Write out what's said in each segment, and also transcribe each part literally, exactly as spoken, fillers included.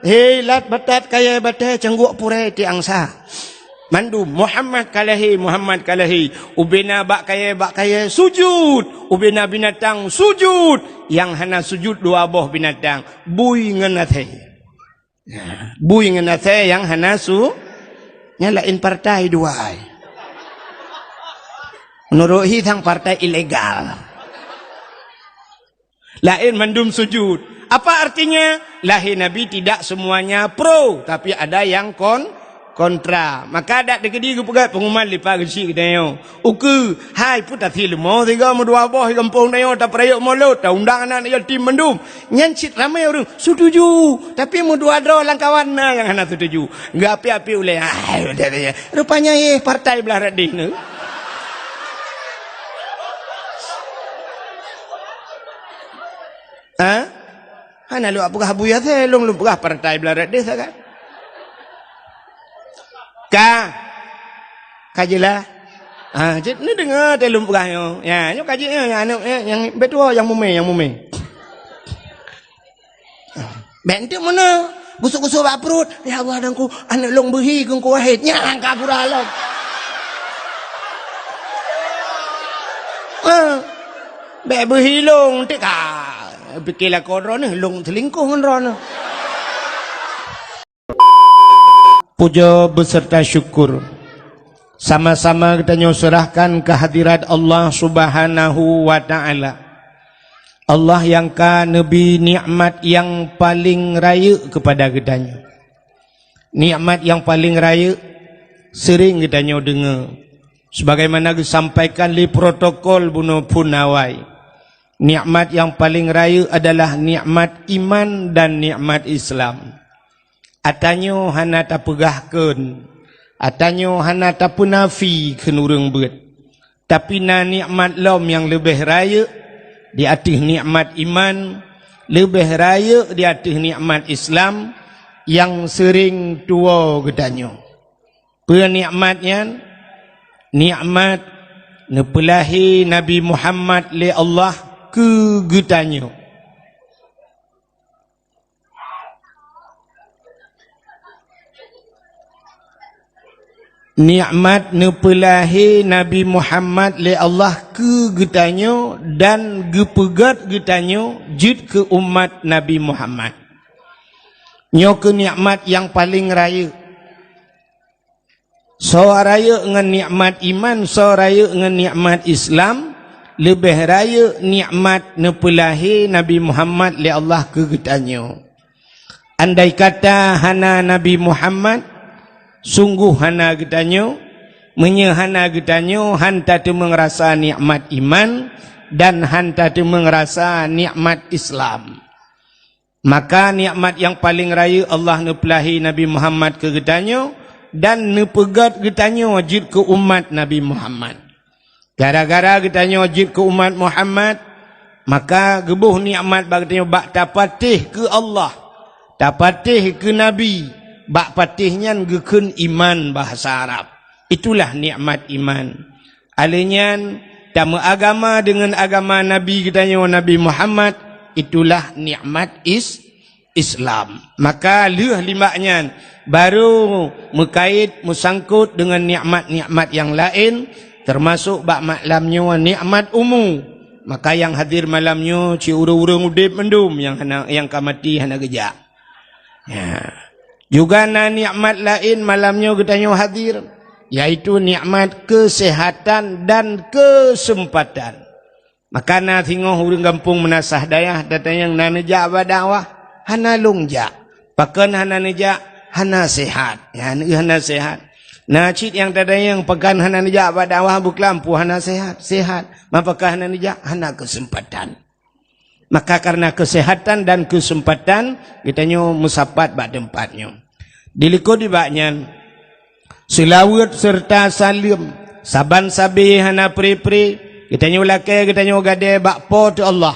Hei Lat, Batat, Kayèe, Batèe, Cangguek, Purèe, Tiangsa. Mandum, Muhammad ka lahé, Muhammad ka lahé. Ubena bak kayèe, bak kayèe, sujud. Ubena binatang, sujud. Nyang hana sujud dua boh binatang, bui ngon asèe. Bui ngon asèe nyang hana su-, nyan laén partai dua ai. Meunurot hi sang partai ilegal. Laén mandum sujud. Apa artinya? Lahé Nabi tidak semuanya pro, tapi ada yang kon-, kontra. Maka dak teukeudi geupeugah pengumuman lipat geuchik geutanyoe. Ukeue, hai peue tasé leumo sigoe meudua boh di gampông tanyoe tapeurayeuk molot, taundang aneuk yatim mandum. Nyan cit ramé ureuëng setuju, tapi meudua droe lam kawan na nyang hana setuju. Geuapi-api ulèe. Hai, rupanya yeh partai blah radeh nyoe. Ha? Hana lôn peugah Abu Yasir, lôn, lôn peugah partai blah radeh sagai. Ka. Ka jeulaih. Ha, cit ni deungoe teuh lôn peugah nyoe. Ya, nyoe ka jeuet nyoe, nyang aneuk, eh, nyang beutôi, nyang mumè, nyang mumè. Bèk enteuk meunan. Gusok-gusok bak pruet. Ya Allah, dan ku, aneuk lôn beuhi keu Teungku Wahid. Nyang ka gura lom. Ha. Bèk beuhi lôn, enteuk ka. Pike lakoe droeneuh, lôn seulingkoh ngon droeneuh. Puja beserta syukur sama-sama geutanyoe serahkan kehadirat Allah Subhanahu wa Ta'ala. Allah nyang ka neubri nikmat nyang paleng rayeuk keupada geutanyoe. Nikmat nyang paleng rayeuk seuring geutanyoe deungoe, sebagaimana geusampaikan lé protokol bunoe phon awai. Nikmat nyang paleng rayeuk adalah nikmat iman dan nikmat Islam. Atanyoe hana tapeugah kheun, atanyoe hana tapeunafi kheun ureuëng beuet. Tapi na nikmat lom nyang leubeh rayeuk di ateueh nikmat iman, leubeh rayeuk di ateueh nikmat Islam nyang seuring tuwoe geutanyoe. Peue nikmat nyan? Nikmat neupeulahé Nabi Muhammad lé Allah keu geutanyoe. Nikmat neupeulahé Nabi Muhammad lé Allah keu geutanyoe dan geupeugét geutanyoe jeuet keu umat Nabi Muhammad. Nyoe keuh nikmat nyang paleng rayeuk. Soe rayeuk ngon nikmat iman, soe rayeuk ngon nikmat Islam, leubeh rayeuk nikmat neupeulahé Nabi Muhammad lé Allah keu geutanyoe. Andai kata hana Nabi Muhammad, sunggoh hana geutanyoe. Meunyoe hana geutanyoe, han tateumeung rasa nikmat iman dan han tateumeung rasa nikmat Islam. Maka nikmat nyang paleng rayeuk Allah neupeulahé Nabi Muhammad keu geutanyoe dan neupeugét geutanyoe jeuet keu umat Nabi Muhammad. Gara-gara geutanyoe jeuet keu umat Muhammad, maka geuboh nikmat bak geutanyoe bak tapatéh keu Allah, tapatéh keu Nabi, bak patéh nyan geukheun iman bahasa Arab. Itulah nikmat iman. Alèh nyan, tameuagama deungon agama Nabi geutanyoe, Nabi Muhammad, itulah nikmat is-, Islam. Maka lheueh limbak nyan, baru meukait, meusangkot deungon nikmat-nikmat nyang laén, teumasok bak malam nyoe nikmat umu. Maka nyang hadir malam nyoe cit ureuëng-ureuëng udeb mandum nyang hana, nyang ka maté hana geujak. Ya. Juga na nikmat laén malam nyoe geutanyoe hadir, yaitu nikmat keuseuhatan dan keuseumpatan. Maka na singoh ureuëng gampông Meunasah Dayah tatanyong na neujak bak dakwah, hana lôn jak. Pakon hana neujak? Hana seuhat. Ya, hana seuhat. Na cit nyang tatanyong pakon hana neujak bak dakwah, beuklam peue hana seuhat? Seuhat. Ma pakon hana neujak? Hana keuseumpatan. Maka kareuna keuseuhatan dan keuseumpatan, geutanyoe meusapat bak teumpat nyoe. Dilikot nibak nyan, seulaweuet seureuta saleuem saban sabe hana pre-pre geutanyoe lakée geutanyoe gadée bak Po teu Allah.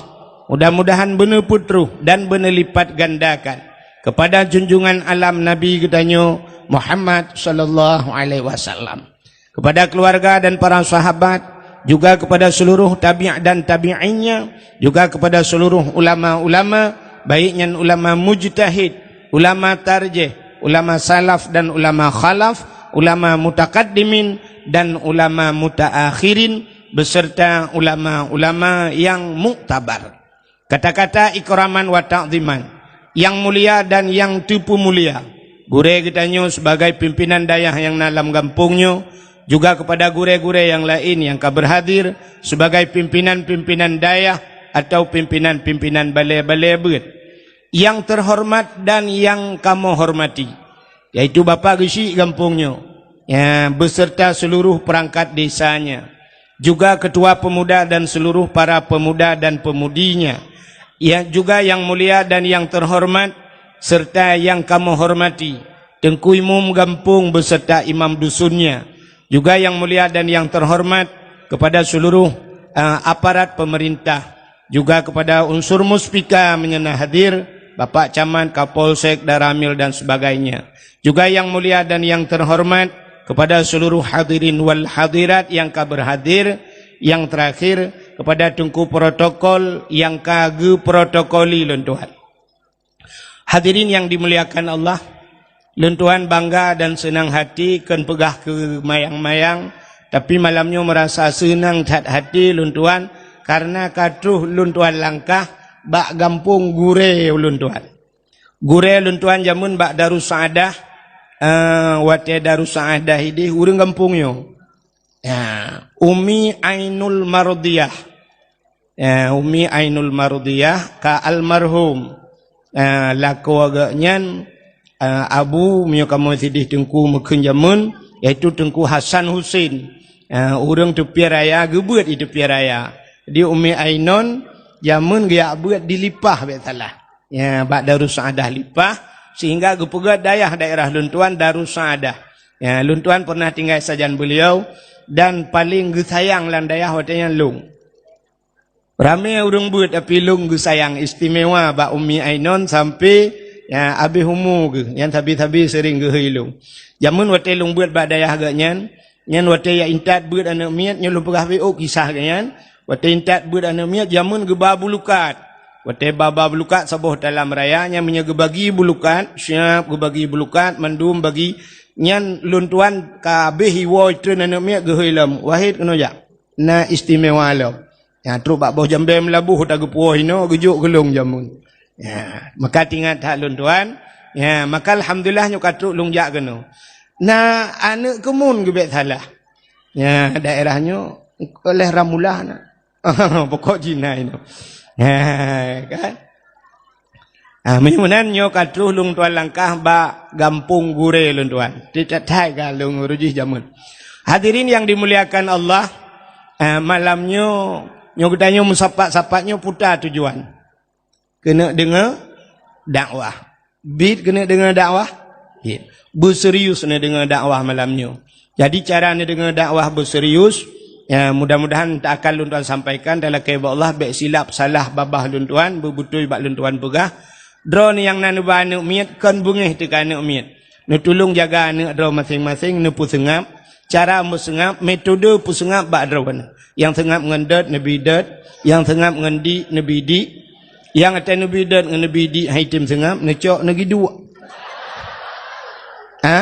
Mudah-mudahan beuneupeutroh dan beuneulipatgandakan keupada junjungan alam Nabi geutanyoe Muhammad sallallahu alaihi wasallam, kepada keluarga dan para sahabat, juga kepada seluruh tabi' dan tabi'innya, juga kepada seluruh ulama-ulama, baik nyan ulama mujtahid, Ulama tarjih, ulama salaf dan ulama khalaf, ulama mutakaddimin dan ulama mutaakhirin, beserta ulama-ulama yang muktabar. Kata-kata ikraman wa ta'ziman, yang mulia dan yang teupeumulia. Gurée geutanyoe sebagai pimpinan dayah nyang na lam gampông nyoe, juga kepada gurée-gurée nyang laén nyang ka berhadir sebagai pimpinan-pimpinan dayah atau pimpinan-pimpinan balée-balée beuet. Yang terhormat dan yang kamoe hormati, yaitu Bapak Geuchik gampông nyoe, ya, beserta seluruh perangkat desanya, juga ketua pemuda dan seluruh para pemuda dan pemudinya, ya, juga yang mulia dan yang terhormat serta yang kamoe hormati, Teungku Imum gampông beserta imam dusunnya, juga yang mulia dan yang terhormat kepada seluruh, eh, aparat pemerintah, juga kepada unsur muspika meunyoe na hadir, Bapak Camat, Kapolsek, Danramil dan sebagainya. Juga yang mulia dan yang terhormat kepada seluruh hadirin wal hadirat yang ka berhadir, yang terakhir kepada Teungku Protokol yang ka geuprotokoli lôn tuan. Hadirin yang dimuliakan Allah, lôn tuan bangga dan seunang hati, kon peugah keu mayang-mayang, tapi malam nyoe meurasa seunang that hati lôn tuan, kareuna ka troh lôn tuan langkah bak gampông gurée lôn tuan. Gurée lôn tuan jameun bak Darussa'adah, eh, watée Darussa'adah ideh ureuëng gampông nyoe. Ya, Umi Ainul Mardiyah. Ya, Umi Ainul Mardiyah ka almarhum. Ya, lakoe geuh nyan, eh, abu meunyoe kamoe sideh Teungku meukheun jameun, yaitu Teungku Hasan Husin. Ya, ureuëng Teupie Raya, geubeuet di Teupie Raya. Di Umi Ainun jameun geujak beuet di Lipah, bék salah. Ya, bak Darussa'adah Lipah, sehingga geupeugah dayah daerah lôn tuan Darussa'adah. Ya, lôn tuan pernah tinggai sajan beliau dan paléng geusayang lam dayah watée nyan lôn. Ramé ureuëng beuet, tapi lôn geusayang istimewa bak Umi Ainun sampai, ya, abéh umu geuh, nyan sabe-sabe sering geuhôi lôn. Jameun watée lôn beuet bak dayah geuhnyan, nyan watée jak intat beuet aneuëk miet, nyoe lôn peugah beu kisah geuhnyan. Watée intat beuet aneuëk miet, jameun geuba bulukat. Watée ba-ba bulukat saboh talam raya, nyan meunyoe geubagi bulukat, siab geubagi bulukat, mandum bagi, nyan lôn tuan ka abéh iwoe treun aneuëk miet geuhôi lom, "Wahid, keunoe jak. Na istimewa lom." Nyan trok bak boh jambée meulaboh, ta geupuwoe inoe, geujok keu lôn jameun. Ya, maka tingat that lôn tuan. Ya, maka alhamdulillah nyoe ka trok lôn jak keunoe. Na aneuëk keumun geubék salah. Ya, daerah nyoe oleh Ramulah na. Pokok Cina inoe. Ha, kan? Ah, meunyoe meunan nyoe ka troh lôn tuan langkah bak gampông gurée lôn tuan. Titat hai ka lôn urujih jameun. Hadirin yang dimuliakan Allah, ah, malam nyoe, nyoe geutanyoe meusapat-sapat nyoe peue tujuan. Keuneuk deungoe dakwah. Bit keuneuk deungoe dakwah? Bit. Beuserius neudeungoe dakwah malam nyoe. Jadi cara neudeungoe dakwah beuserius, ya, mudah-mudahan ta akan lôn tuan sampaikan, talakée bak Allah, bék silap salah babah lôn tuan, beubeutôi bak lôn tuan peugah. Droeneuh nyang na neuba aneuëk miet, kon beungéh teuka aneuëk miet. Neutulông jaga aneuëk droe maséng-maséng, neupeuseungab, cara meuseungab, metode peuseungab bak droeneuh. Nyang seungab ngon dot, neubi dot, nyang seungab ngon dik, neubi dik. Nyang ata neubi dot ngon neubi dik hai tem seungab, neucok neugiduek. Ha?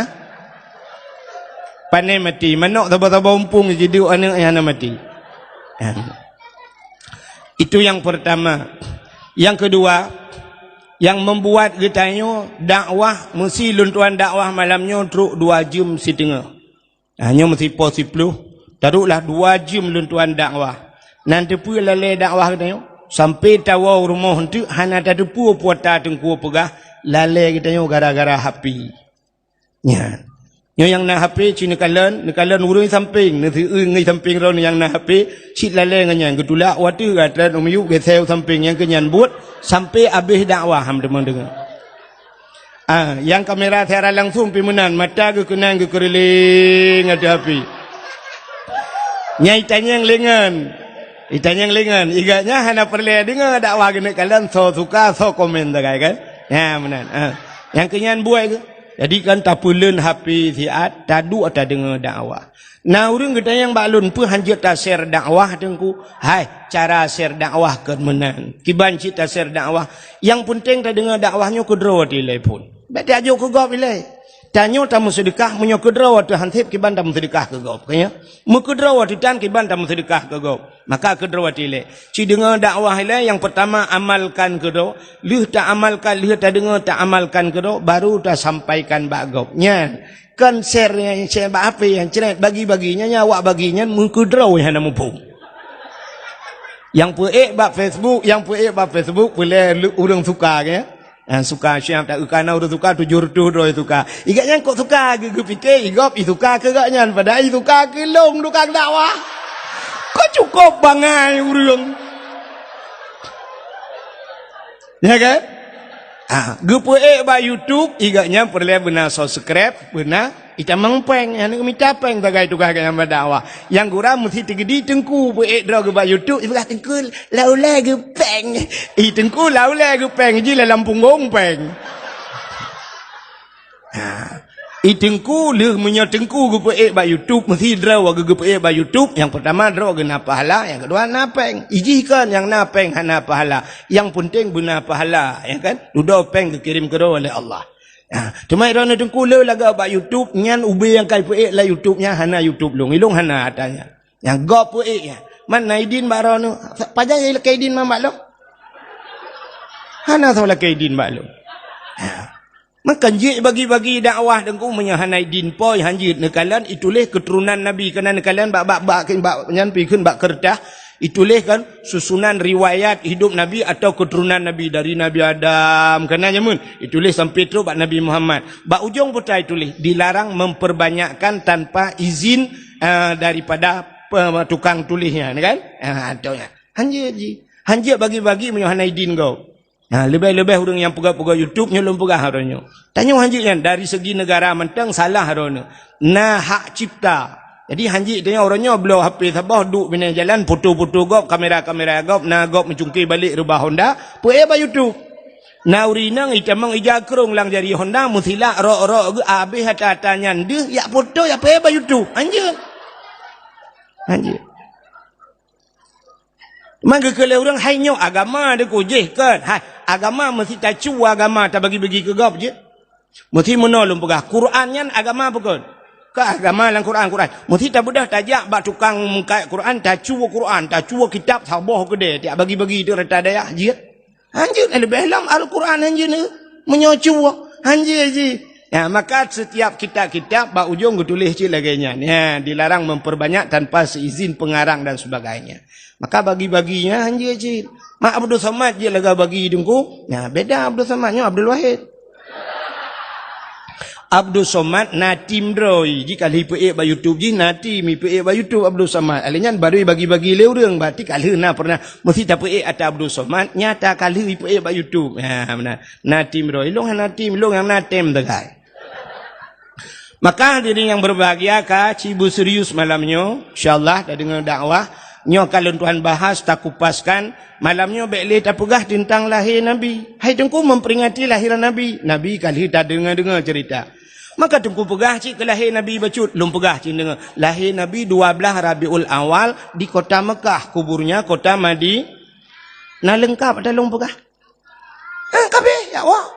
Pane mati, manok saba-saba umpung giduek aneuëk nyang hana mati. Ha. Itu yang pertama. Yang kedua, yang membuat geutanyoe dakwah, meusi lôn tuan dakwah malam nyoe trok dua jeuem siteungoh. Ha, nyoe meusipoh siploh, taroklah dua jeuem lôn tuan dakwah. Nan teupeue lalée dakwah geutanyoe? Sampai tawoe rumoh eunteuk hana tateupeue peue ata teungku peugah, lalée geutanyoe gara-gara H P. Nyan. Nyoe nyang na H P ci neukalon, neukalon ureuëng sampéng, neuseueu ngon sampéng droe nyang na H P, cit lalée ngon nyan, geutulak u ateueh, gata u miyueb, geuseu sampéng nyang keu nyan buet, sampai abéh dakwah ham teuma deungoe. Ah, nyang kamera siaran langsung pi meunan, mata geukeunang geukeureuléng ateueh H P. Nyang itanyong lé ngon. Itanyong lé ngon. Igat nyan hana peureulée deungoe dakwah geuneuk kalon, soe suka, soe komen sagai kan. Nyan meunan. Ah. Nyang keu nyan buet geuh. Jadi kan tapeuleuen H P siat, taduek tadeungoe dakwah. Na ureuëng geutanyong bak lôn, "Peue han jeuet ta-share dakwah, Teungku?" Hai, cara share dakwah kon meunan. Kiban cit ta-share dakwah. Nyang peunteng tadeungoe dakwah nyoe keudroe di telepon. Bèk tajok keu gob ilèe. Tanyoe tameuseudeukah, meunyoe keudroe watèe han sép kiban tameuseudeukah keu gob. Ka nyan? Meukeudroe watèe tan kiban tameuseudeukah keu gob. Maka keudroe watèe ilèe. Ci deungoe dakwah ilèe, nyang peurtama amalkan keudroe. Lheueh taamalkan, lheueh tadeungoe, taamalkan keudroe, baru tasampaikan bak gob. Nyan. Kon share nyang share bak H P nyang cret bagi-bagi nyan, nyang awak bagi nyan meukeudroe hana muphom. Nyang peuék bak Facebook, nyang peuék bak Facebook, peulèe ureueng suka ke? Nyang suka siap tak kana ureueng suka tujoh reutôh droe suka. Igat nyan kok suka geu-, geupike igob i suka keu gak nyan padahai i suka keu lôn tukang dakwah. Kok cukop bangai ureueng. Ya kan? Ah, geupeuék bak YouTube, igat nyan peureulèe beuna subscribe, beuna itamong péng, aneuk mita péng sagai tugaih nyang bak dakwah. Nyang gura meusti teugeudi teungku peuék droe geuh bak YouTube, ipeugah teungku laulèe geupéng. I teungku laulèe geupéng, ji lam punggong péng. Ha. I teungku lheueh meunyoe teungku geupeuék bak YouTube, meusti droe geuh geupeuék bak YouTube, nyang peurtama droe geuh na pahala, nyang keudua na péng. Ijih kon nyang na péng hana pahala. Nyang peunteng beuna pahala, ya kan? Dudoe péng geukirém keudroe lé Allah. Ha, teuma droeneuh teungku le lagak bak YouTube, nyan ubé nyang ka ipeuék lam YouTube nyan hana YouTube lôn. Ilôn hana ata nyan. Nyang gob peuék nyan. Man na idin bak droeneuh. Pajan nyang lakèe idin man bak lôn? Hana soe lakèe idin bak lôn. Ha. Maka jeuet bagi-bagi dakwah teungku meunyoe hana idin poi hanjeuet neukalon ituléh keuturonan Nabi keunan neukalon bak, bak, bak, bak nyan pi kheun bak keureutah ituléh kan susunan riwayat hidup Nabi atau keuturonan Nabi dari Nabi Adam keunan jameun ituléh sampai trok bak Nabi Muhammad. Bak ujong buta ituléh dilarang memperbanyakkan tanpa izin, eh, daripada pe-, tukang tuléh nyan kan? Ah, tu nyan. Hanjeuet ji. Hanjeuet bagi-bagi meunyoe hana idin gob. Ha, leubeh-leubeh ureueng nyang peugah-peugah YouTube nyoe lôn peugah uroe nyoe. Tanyoe hanjeuet nyan dari segi negara mantong salah uroe nyoe. Na hak cipta. Jadi hanjeuet tanyoe uroe nyoe bloe H P saboh duek binéh jalan foto-foto gob, kamera-kamera gob, na gob meucungké balek reubah Honda, peuék bak YouTube. Na ureueng inong itamong ija krong lam jari Honda, meusilak rok-rok geuh abéh ata-ata nyan deuh, jak foto jak peuék bak YouTube. Hanjeuet. Hanjeuet. Man geukheun lé ureueng, "Hai nyoe agama deukujih kon? Hai, agama meusti tacu agama tabagi-bagi keu gob jeuet." Meusti meunoe lôn peugah, Quran nyan agama peue kon? Ka agama lam Quran, Quran. Meusti tabeudôh tajak bak tukang meukat Quran, tacu Quran, tacu kitab saboh keudè, tiak bagi-bagi di rata dayah jeuet. Hanjeuet, eh, leubeh lom Al-Quran hanjeuet nyoe. Meunyoe cuek, hanjeuet jih. Ya, maka setiap kitab-kitab bak ujong geutuléh cit lagèe nyan. Ya, dilarang memperbanyak tanpa seizin pengarang dan sebagainya. Maka bagi-bagi nyan hanjeuet cit. Mak Abdul Somad jeuet lagèe bagi teungku. Ya, beda Abdul Somad nyoe Abdul Wahid. Abdul Somad na tim droe. Jih ka lheueh ipeuék bak YouTube jih, na tim ipeuék bak YouTube Abdul Somad. Alèh nyan baru bagi-bagi lé ureueng, berarti ka lheueh na pernah meusti tapeuék ata Abdul Somad, nyata ka lheueh ipeuék bak YouTube. Ha, meunan. Na tim droe. Ilôn hana tim, ilôn nyang na tim teukai. Maka hadirin yang berbahagia, ka ci beuserius malam nyoe. Insya Allah, tadeungoe dakwah. Nyoe ka lôn tuan bahas, takupaskan. Malam nyoe bèk lé tapeugah teuntang lahé Nabi. Hai teungku memperingati lahé Nabi. Nabi ka lheueh tadeungoe-deungoe cerita. Maka teungku peugah cit keu lahé Nabi bacut, lôn peugah cit deungoe. Lahé Nabi dua blaih Rabiul Awal di kota Mekah, kuburnya kota Madi-, na leungkap ata lôn peugah? Eh, kabéh, ya Allah.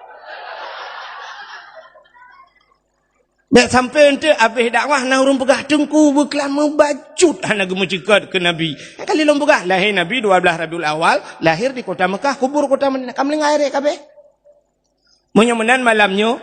Bèk sampai eunteuk abéh dakwah na ureueng peugah teungku beuklam meubacut hana geumeuceukat keu Nabi. Nyang kali lôn peugah, lahé Nabi dua blaih Rabiul Awal, lahir di kota Mekah, kubur kota Madinah. Ka meulinggai rek kabéh. Meunyoe meunan malam nyoe,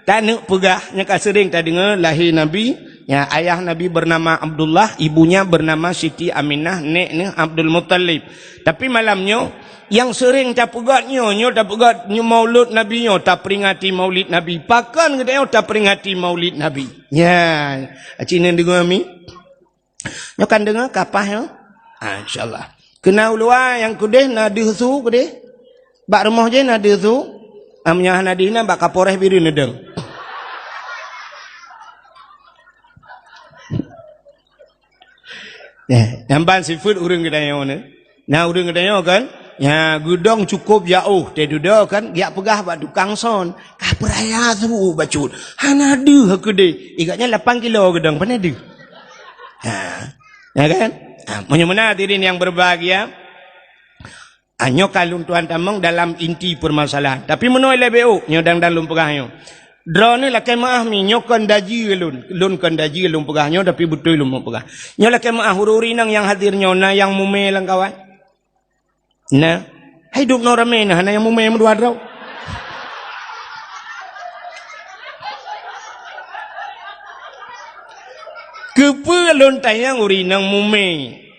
taneuk peugah nyang ka seuring tadeungoe lahé Nabi, ya, ayah Nabi bernama Abdullah, ibunya bernama Siti Aminah, nek neuh Abdul Muttalib. Tapi malam nyoe, nyang seuring tapeugét nyoe, nyoe tapeugét nyoe maulud Nabi nyoe, taperingati maulid Nabi. Pakon geutanyoe taperingati maulid Nabi? Nyan, aci neudeungoe mi? Nyoe kan deungoe kapah nyoe? Ah, insya Allah. Keu na u luwa nyang keudeh na deuh su keudeh. Bak rumoh jih na deuh su. Ah, meunyoe hana deuh inan bak Kapolres Bireuen neudong. Eh, nyang ban sifeuet ureueng geutanyoe nyoe. Na ureueng geutanyoe kan, nya geudong cukôp jaoh, teududoe kan, geujak peugah bak tukang son, ka peuraya su bacut. Hana deuh keudeh. Igat nyan lapan kilo geudong, pane deuh. Ha. Ya kan? Ha, meunyoe meunan hadirin yang berbahagia, Ah, nyoe ka lôn tuan tamong dalam inti permasalahan. Tapi meunoe lé B O, nyoe dang-dang lôn peugah nyoe. Droeneuh lakée meuáh mi, nyoe kon daji lôn. Lôn kon daji lôn peugah nyoe, tapi beutôi lôn peugah. Nyoe lakée meuáh ureuëng-ureuëng inong nyang hadir nyoe, na nyang mumé lam kawan? Na. Hai dum noe ramé na, hana nyang mumé meudua droe. Keupeue lôn tanyong ureuëng inong mumé?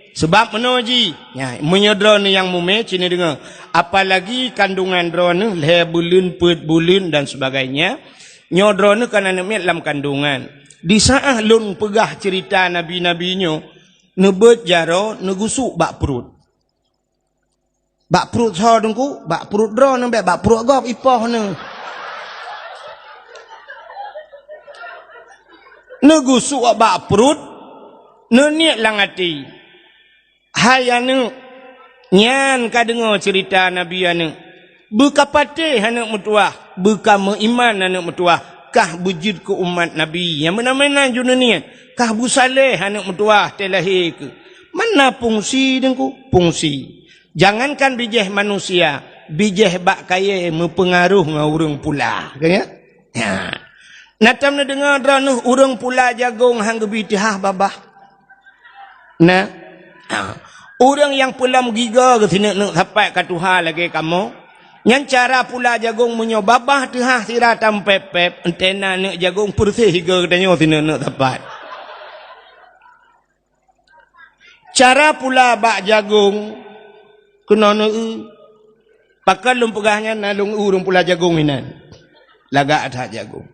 Sabab meunoe jih, nyan, meunyoe droeneuh nyang mumé, ci neudeungoe, apalagi kandungan droeneuh lhée buleuen, peuet buleuen dan sebagainya, nyoe droeneuh kan aneuëk miet lam kandungan. Di saát lôn peugah ceurita nabi-nabi nyoe, neubeuet jaroe neugusuk bak pruet. Bak pruet soe Teungku? Bak pruet droeneuh bék, bak pruet gob ipoh neuh. Neugusuk bak pruet, neuniet lam até, "Hai aneuëk, nyan ka deungoe ceurita nabi aneuëk. Beukapatéh aneuëk meutuwah, beukameuiman aneuëk meutuwah, kah beujeuet keu umat nabi nyang meunan-meunan ju neuniet, kah beusaléh aneuëk meutuwah teulahé keuh." Mana fungsi Teungku? Fungsi. Jangankan bijéh manusia, bijéh bak kayée meupeungaroh ngon ureuëng pula. Ka nyan? Nyan. Na tom neudeungoe droeneuh ureuëng pula jagong han geubi teuhah babah? Na. Ha. Ureuëng nyang peulom gigoe geuh sineuk-neuk sapat ka tuha lagée kamoe. Nyan cara pula jagong meunyoe babah teuhah sira tampép-pép, entena neuk jagong peureuseh gigoe geutanyoe sineuk-neuk sapat. Cara pula bak jagong keunoe neu-eu. Pakon lôn peugah nyan na lôn eu ureuëng pula jagong inan. Lagak that jagong.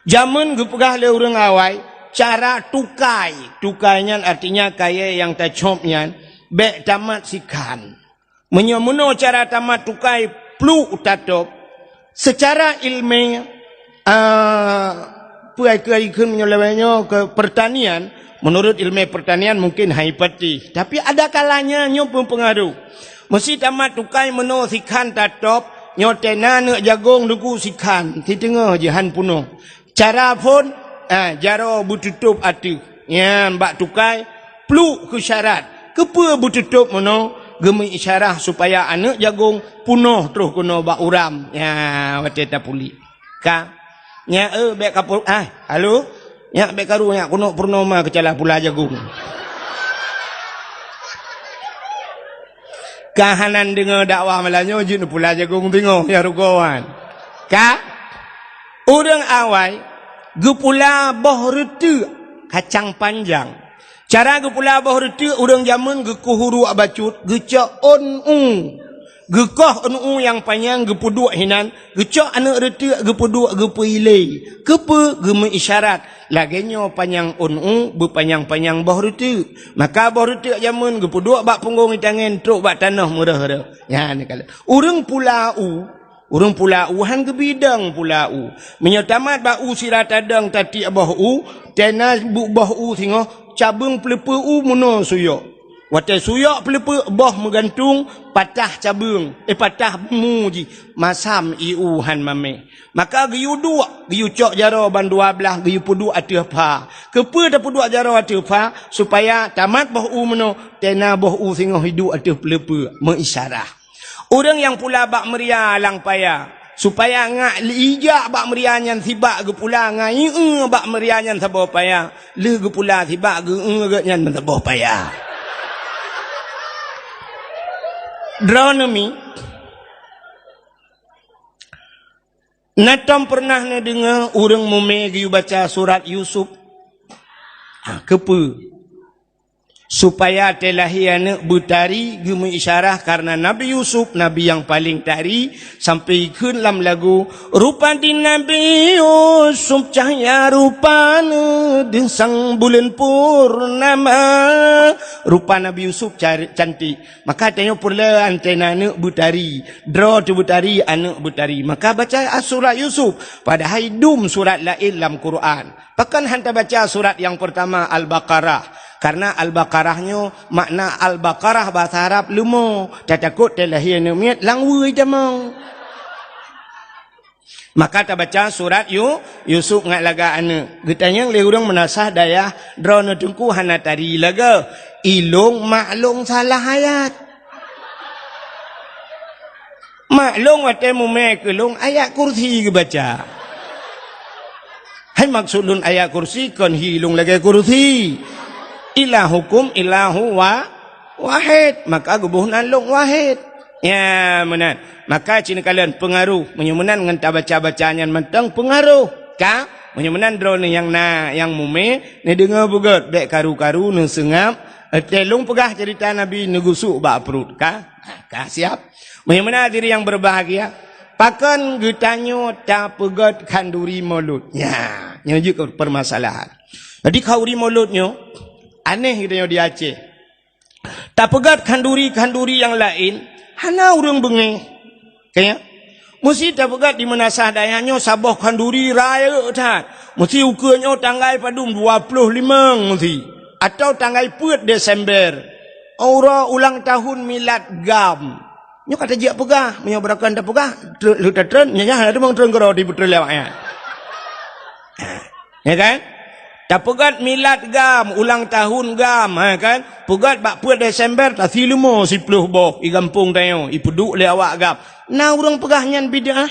Jameun geupeugah lé ureuëng awai, cara tukai. Tukai nyan artinya kayée nyang tacôb nyan bék tamat sikhan. Meunyoe meunoe cara tamat tukai pluek tatôb, seucara iéleumé, a, peue ai keu ai kheun meunyoe lawét nyoe keu peurtanian, meunurot iéleumé peurtanian mungken hai pati, tapi ada kalanya nyoe meupeungaroh. Meusi tamat tukai meunoe sikhan tatôb, nyoe tena neuk jagong Teungku sikhan, siteungoh jih han peunoh. Cara phon, ah, jaroe beututôb ateueh. Nyan bak tukai, pluek keu syarat. Keupeue beututôb meunoe? Geumeuisyarah supaya aneuëk jagong peunoh troh keunoe bak uram. Nyan, watée tapuléh. Ka. Nyak, eh, bék ka pur-, ah, halo? Nyak bék karu, nyak keunoe purnoma keucala pula jagong. Ka hana deungoe dakwah malam nyoe, jeuet pula jagong teungoh, ya rugoe wan. Ka? Ureuëng awai geupula boh reuteuek kacang panjang. Cara geupula boh reuteuek, ureuëng jameun geukoh uruek bacut, geucok ôn u. Geukoh ôn u nyang panyang geupeuduek hinan, geucok aneuëk reuteuek geupeuduek geupeuilée. Keupeue? Geumeuisyarat. Lagée nyoe panyang ôn u, beupanyang-panyang boh reuteuek. Maka boh reuteuek jameun geupeuduek bak punggong itangen trok bak tanoh meureuh-reuh. Nyan ka lheueh. Ureuëng pula u, ureuëng pula u han geubidong pula u. Meunyoe tamat bak u sira tadong tatiek boh u, tena bu-, boh u singoh, cabeueng peuleupeue u meunoe suyok. Watée suyok peuleupeue boh meugantung, patah cabeueng, eh, patah bumu jih, masam ié u han mameh. Maka geuyue duek, geuyue cok jaroe ban dua blaih, geuyue peuduek ateueh pha. Keupeue tapeuduek jaroe ateueh pha? Supaya tamat boh u meunoe, tena boh u singoh iduek ateueh peuleupeue, meuisyarah. Ureuëng nyang pula bak meuria lam paya, supaya ngak ijak bak meuria nyan sibak geupula ngon ié bak meuria nyan saboh paya, lheueh geupula sibak geu-eu geuh nyan saboh paya. Droeneuh mi, na tom peureunah neudeungoe ureuëng mumé geuyue baca surat Yusuf? Ha, keupeue? Supaya teulahé aneuëk beutari, geumeuisyarah karena Nabi Yusuf, nabi nyang paleng tari, sampai kheun lam lagu, "Rupa di Nabi Yusuf cahya rupana, deusang buleuen purnama." Rupa Nabi Yusuf car-, cantik. Maka tanyoe peureulée antena aneuëk beutari, droe teuh beutari, aneuëk beutari. Maka baca surat Yusuf, padahai dum surat laén lam Quran. Pakon han tabaca surat nyang peurtama Al-Baqarah? Karena Al-Baqarah nyoe makna Al-Baqarah bahasa Arab leumo, tatakot teulahé aneuëk miet lam wui tamong. Maka tabaca surat Yu-, Yusuf ngat lagak aneuëk. Geutanyong lé ureuëng meunasah dayah, "Droeneuh Teungku hana tari lagée, ilong mak long salah ayat." Mak lôn watée mumé keu lôn ayat kursi geubaca. Hai maksud lôn ayat kursi kon hi lôn lagée kursi. Ilahukum ilahu wa-, wahid. Maka geuboh nan lôn wahid. Ya, meunan. Maka ci neukalon peungaroh. Meunyoe meunan ngon tabaca-baca nyan mantong peungaroh. Ka? Meunyoe meunan droeneuh nyang na, nyang mumé, neudeungoe beugét, bék karu-karu, neuseungab. Watée lôn peugah ceurita Nabi neugusuk bak pruet. Ka? Ka siab. Meunyoe meunan hadirin nyang berbahagia, pakon geutanyoe tapeugét khanduri Maulud? Nya, nyoe jeuet keu permasalahan. Jadi khanduri Maulud nyoe aneh geutanyoe di Aceh. Tapeugét khanduri-khanduri nyang laén hana ureuëng beungéh. Kaya, meusti tapeugét di meunasah dayah nyoe saboh khanduri rayeuk that. Meusti ukeue nyoe tanggai padum, dua ploh limong meusti. Atau tanggai peuet Desember. Uroe ulang tahun milad GAM. Nyoe ka tajak peugah, meunyoe beurakan tapeugah, tre-, lheueh tatreun, nyan, nyan, hana teumang treun keudroe di beutreun lewat nyan. Ya kan? Tapeugét milad GAM, ulang tahun GAM, ha kan? Peugét bak peuet Desember, tasi leumo siploh boh, i gampông tanyoe, ipeuduek lé awak GAM. Na ureuëng peugah nyan bid'ah?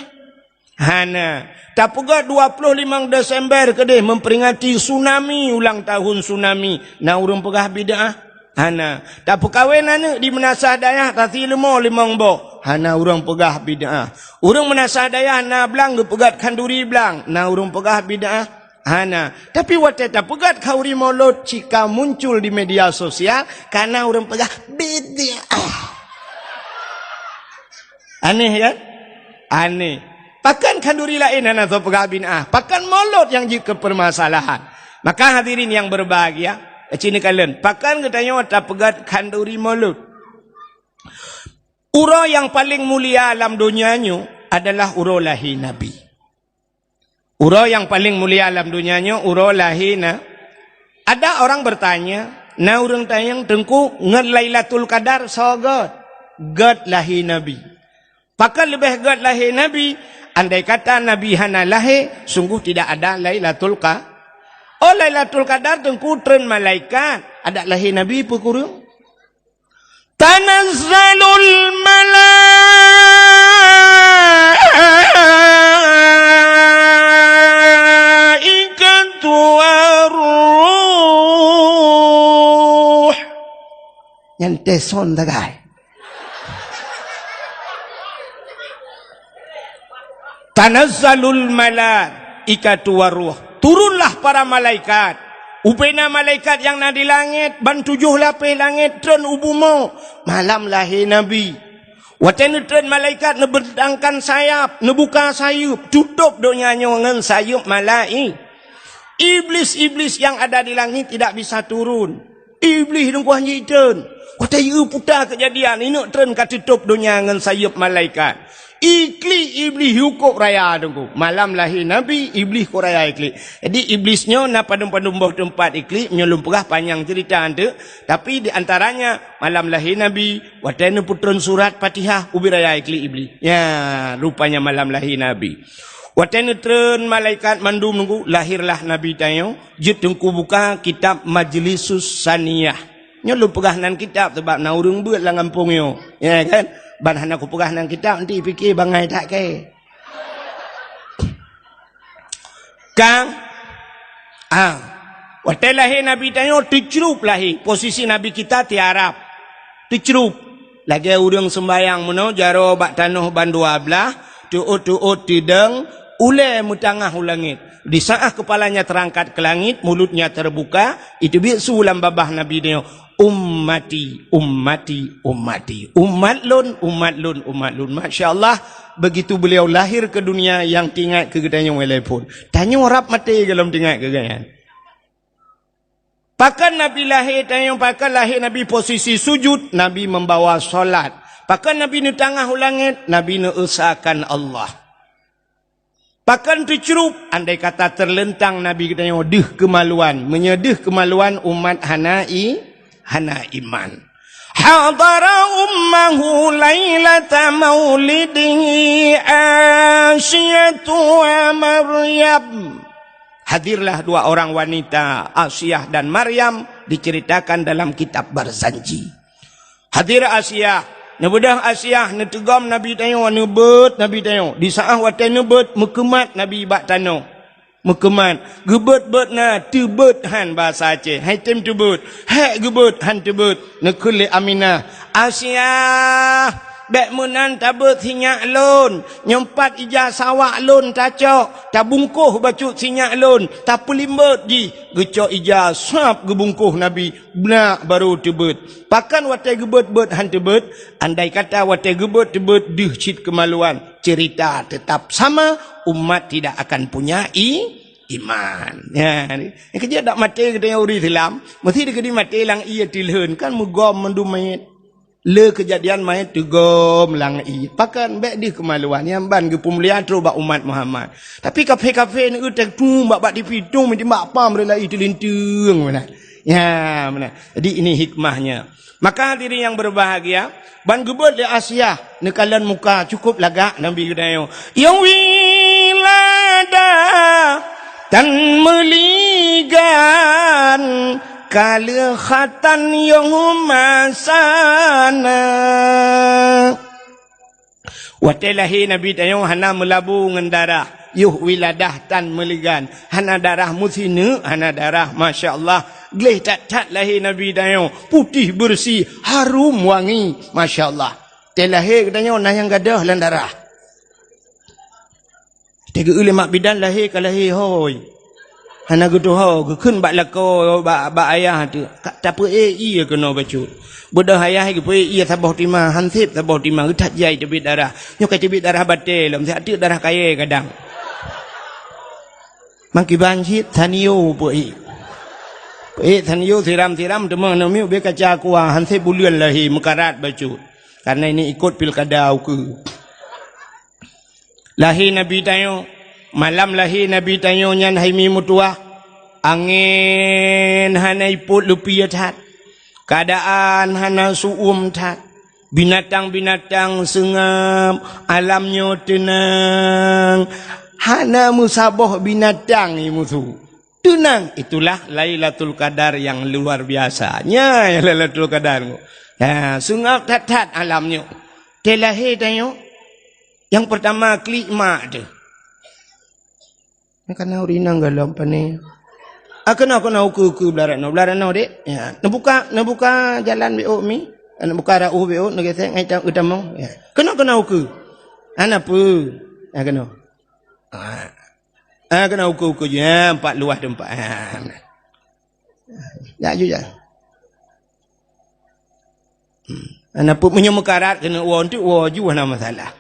Hana. Tapeugét dua ploh limong Desember keudeh memperingati tsunami, ulang tahun tsunami. Na ureuëng peugah bid'ah? Hana. Tapeukawen aneuëk di meunasah dayah tasi leumo limong boh. Hana ureuëng peugah bid'ah. Ureuëng meunasah dayah na blang geupeugét khanduri blang. Na ureuëng peugah bid'ah? Hana. Tapi watée tapeugét khanduri Maulud cit ka muncul di media sosial, ka na ureuëng peugah bid'ah. Aneh kan? Aneh. Pakon khanduri laén hana soe peugah bid'ah? Pakon Maulud nyang jeuet keu permasalahan? Maka hadirin nyang berbahagia, ci neukalon, pakon geutanyoe tapeugét khanduri Maulud? Uroe nyang paleng mulia lam donya nyoe adalah uroe lahé Nabi. Uroe nyang paleng mulia lam donya nyoe uroe lahé na. Ada orang bertanya, na ureuëng tanyong, "Teungku, ngon Lailatul Qadar soe gét?" Gét lahé Nabi. Pakon leubeh gét lahé Nabi? Andai kata Nabi hana lahé, sungguh tidak ada Lailatul Qa-, oh, Lailatul Qadar Teungku treun malaikat, adak lahé Nabi peue kureueng? Tanazzalul malaikatu warruh. Nyan teson tagai. Tanazzalul malaikatu warruh. Turunlah para malaikat. Ubena malaikat nyang na di langét, ban tujoh lapéh langét treun u bumoe. Malam lahé Nabi. Watée neutreun malaikat neubentangkan sayap, neubuka sayeuep, tutôb donya nyoe ngon sayeuep malai-, Iblis-iblis yang ada di langit tidak bisa turun. Iblih dong kuah jitreun. Watée yue puta keujadian, ineuk treun ka teutôb donya ngon sayeuep malaikat. Iklik Iblih yue kok raya dong ku. Malam lahé Nabi, Iblih kok raya iklik. Jadi Iblis nyoe na padum-padum boh teumpat iklik, nyoe lôn peugah panyang ceurita anteuk. Tapi di antaranya malam lahé Nabi, watée neupeutreun surat Fatihah, ubit raya iklik Iblih. Ya, rupanya malam lahé Nabi. Watée neutreun malaikat mandum nunggu, lahirlah Nabi tanyoe. Jeuet teungku buka kitab Majlisus Saniyah. Nyoe lôn peugah nan kitab sabab na ureuëng beuet lam gampông nyoe. Ya kan? Ban hana kupeugah nan kitab, nanti pike bangai that kée. Kang, ah, watée lahé Nabi tanyoe teucrup lahé, posisi Nabi kita tiarap. Teucrup. Lagée ureuëng seumbayang meunoe jaroe bak tanoh bandua blaih, teuôt-teuôt teudong, ulée meutangah u langét. Di saat kepalanya terangkat ke langit, mulutnya terbuka, iteubiet su lam babah Nabi nyoe, "Ummati, ummati, ummati. Umat lôn, umat lôn, umat lôn." Masya Allah, begitu beliau lahir ke dunia, nyang teuingat keu geutanyoe mulai phon. Tanyoe rab maté gohlom teuingat keu geuhnyan. Pakon Nabi lahé tanyoe, pakon lahé Nabi posisi sujud, Nabi membawa salat. Pakon Nabi neutangah u langét, Nabi neuesakan Allah. Pakon teucrup, andai kata teuleuntang Nabi geutanyoe deuh keumaluan. Meunyoe deuh keumaluan umat hana i-, hana iman. Hadara ummahu lailata maulidihi Asiyatu wa Maryam. Hadirlah dua orang wanita, Asiah dan Maryam, diceritakan dalam kitab Barzanji. Hadir Asiah, Neubeudôh Asiah, neuteugom Nabi tanyoe, neubeuet Nabi tanyoe. Di saát watée neubeuet, meukeumat Nabi bak tanoh. Meukeumat. Geubeuet-beuet na, teubeuet han basa Aceh. Hai tem teubeuet. Hék geubeuet han teubeuet. Neukheun lé Aminah, "Asiah, bék meunan tabeuet sinyak lôn. Nyoe pat ija sawak lôn tacok, tabungkôh bacut sinyak lôn, tapeulimbot jih." Geucok ija sab geubungkôh Nabi, blah barô teubeuet. Pakon watée geubeuet-beuet han teubeuet? Andai kata watée geubeuet teubeuet deuh cit keumaluan, ceurita teutap sama, umat tidak akan punya i-, iman. Ya, ni. Nyang keujeuet dak maté geutanyoe ureuëng Islam, meusti dikeudi maté lam ié teulheueh, kan meugom mandum manyét. Le keujadian manyét teugom lam ié. Pakon bék deuh keumaluan, nyan ban geupeumulia trok bak umat Muhammad. Tapi kafé-kafé ni, eh, teutung bak, bak tipi, tung meuti bak pam, rela i teulinteung meunan. Ya, meunan. Jadi ini hikmahnya. Maka hadirin yang berbahagia, ban geubeuet lé Asiah neukalon muka cukup lagak Nabi geutanyoe. Yong wilada tan meuligan kaleukhatan yong masana. Watée lahé Nabi tanyoe hana meulabu ngon darah, yoh wiladah tan meuligan, hana darah meusineuk, hana darah, masya Allah. Gleh that-that lahé Nabi tanyoe, putéh beureusi, harum wangi, masya Allah. Tée lahé geutanyoe na nyang gadôh lam darah. Teugeue lé mak bidan lahé ka lahé hôi. Hana geutuho, geukheun bak lakoe, bak, bak ayah teuh. Ka tapeuék ié keunoe bacut. Beudôh ayah geupeuék ié saboh tima, han sép saboh tima, geuthat jai teubiet darah. Nyoe ka teubiet darah batée lom, siat teuk darah kayée kadang. Mangkiban cit, sanio peuék. Peuék sanio siram-siram, teuma aneuk miet ubé kaca aqua, han sép buleuen lahé, meukarat bacut. Karena ini ikot pilkada ukeue. Lahé Nabi tanyoe, malam lahé Nabi tanyoe nyan hai mi meutuwah, angén hana ipot leupie that, keuadaan hana su'uem that, binatang-binatang seungab, alam nyoe teunang, hana meusaboh binatang i musu. Teunang, itulah Lailatul Qadar yang luar biasa. Nyan Lailatul Qadar. Ya, seungab that-that alam nyoe. Tée lahé tanyoe, nyang peurtama klik mak teuh. Nyan kana ureuëng inong gohlom pane. Ah, keunoe, keunoe, ukeue-ukeue blah rot noe, blah rot noe, Dek. Ya, neubuka, neubuka jalan beuôk mi. Neubuka rot ueh beuôk, neugesek ngon tam-, geutamong. Ya. Keunoe, keunoe ukeue. Hana peue. Ya, keunoe. Ah. Ah, keunoe ukeue-ukeue jih. Ah, empat luah teumpat. Ah. Jak ju jak. Hmm. Hana peue, meunyoe meukarat keuneuk woe, enteuk woe ju hana masalah.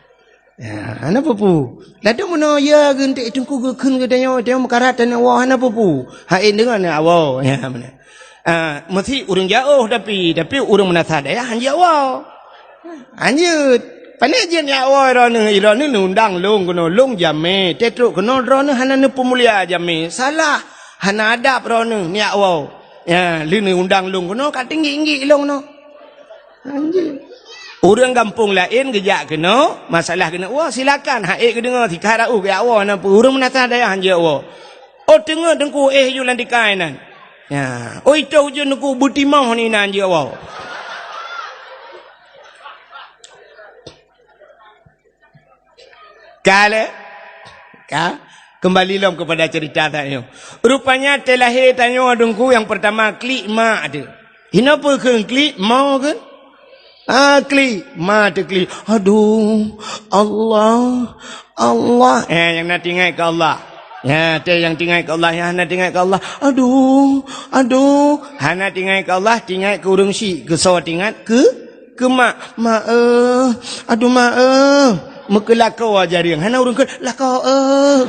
Ya, hana peue-peue. Ladôm meunoe ya geunteuk teungku geukheun geutanyoe, tanyoe meukarat taneuk woe, hana peue-peue. Hai deungon ya woe. Ya, meunan. Ah, meusti ureuëng jiôh tapi, tapi ureuëng meunasah dayah han jiôh woe. Anjeut. Pane jeuet jak woe droeneueh, droeneueh neuundang lôn keunoe, lôn jamé. Teutrok keunoe droeneueh hana neupeumulia jamé. Salah. Hana adab droeneueh neujak woe. Ya, lheueh neuundang lôn keunoe ka teunggik-nggik lôn keunoe. Anjeut. Ureuëng gampông laén geujak keunoe, masalah keuneuk woe, silakan. Hai geudeungoe, sikha raôh geujak woe, na peue ureuëng meunasah dayah han jeuet woe. Oh, teungoh teungku éh ju lam tikai nan. Ya. Oi, toh ujeuen teungku beutimoh ni nan jeuet woe. Ka lé? Ka? Kembali lom kepada cerita tanyoe. Rupanya tée lahé tanyoe teungku nyang pertama klik mak teuh. Hinoe peue kheun klik, mo kheun? Ah, klik. Ma teuklik. Aduh, Allah, Allah. Eh, nyang na teuingat keu Allah. Ya, tée nyang teuingat keu Allah, nyang hana teuingat keu Allah. Aduh, aduh. Hana teuingat keu Allah, teuingat keu ureuëng syik. Keu soe teuingat? Keu, keu mak. Mak, eh. Aduh, mak, eh. Meukeulakoe jareueng. Hana ureuëng kheun, lakoe, eh.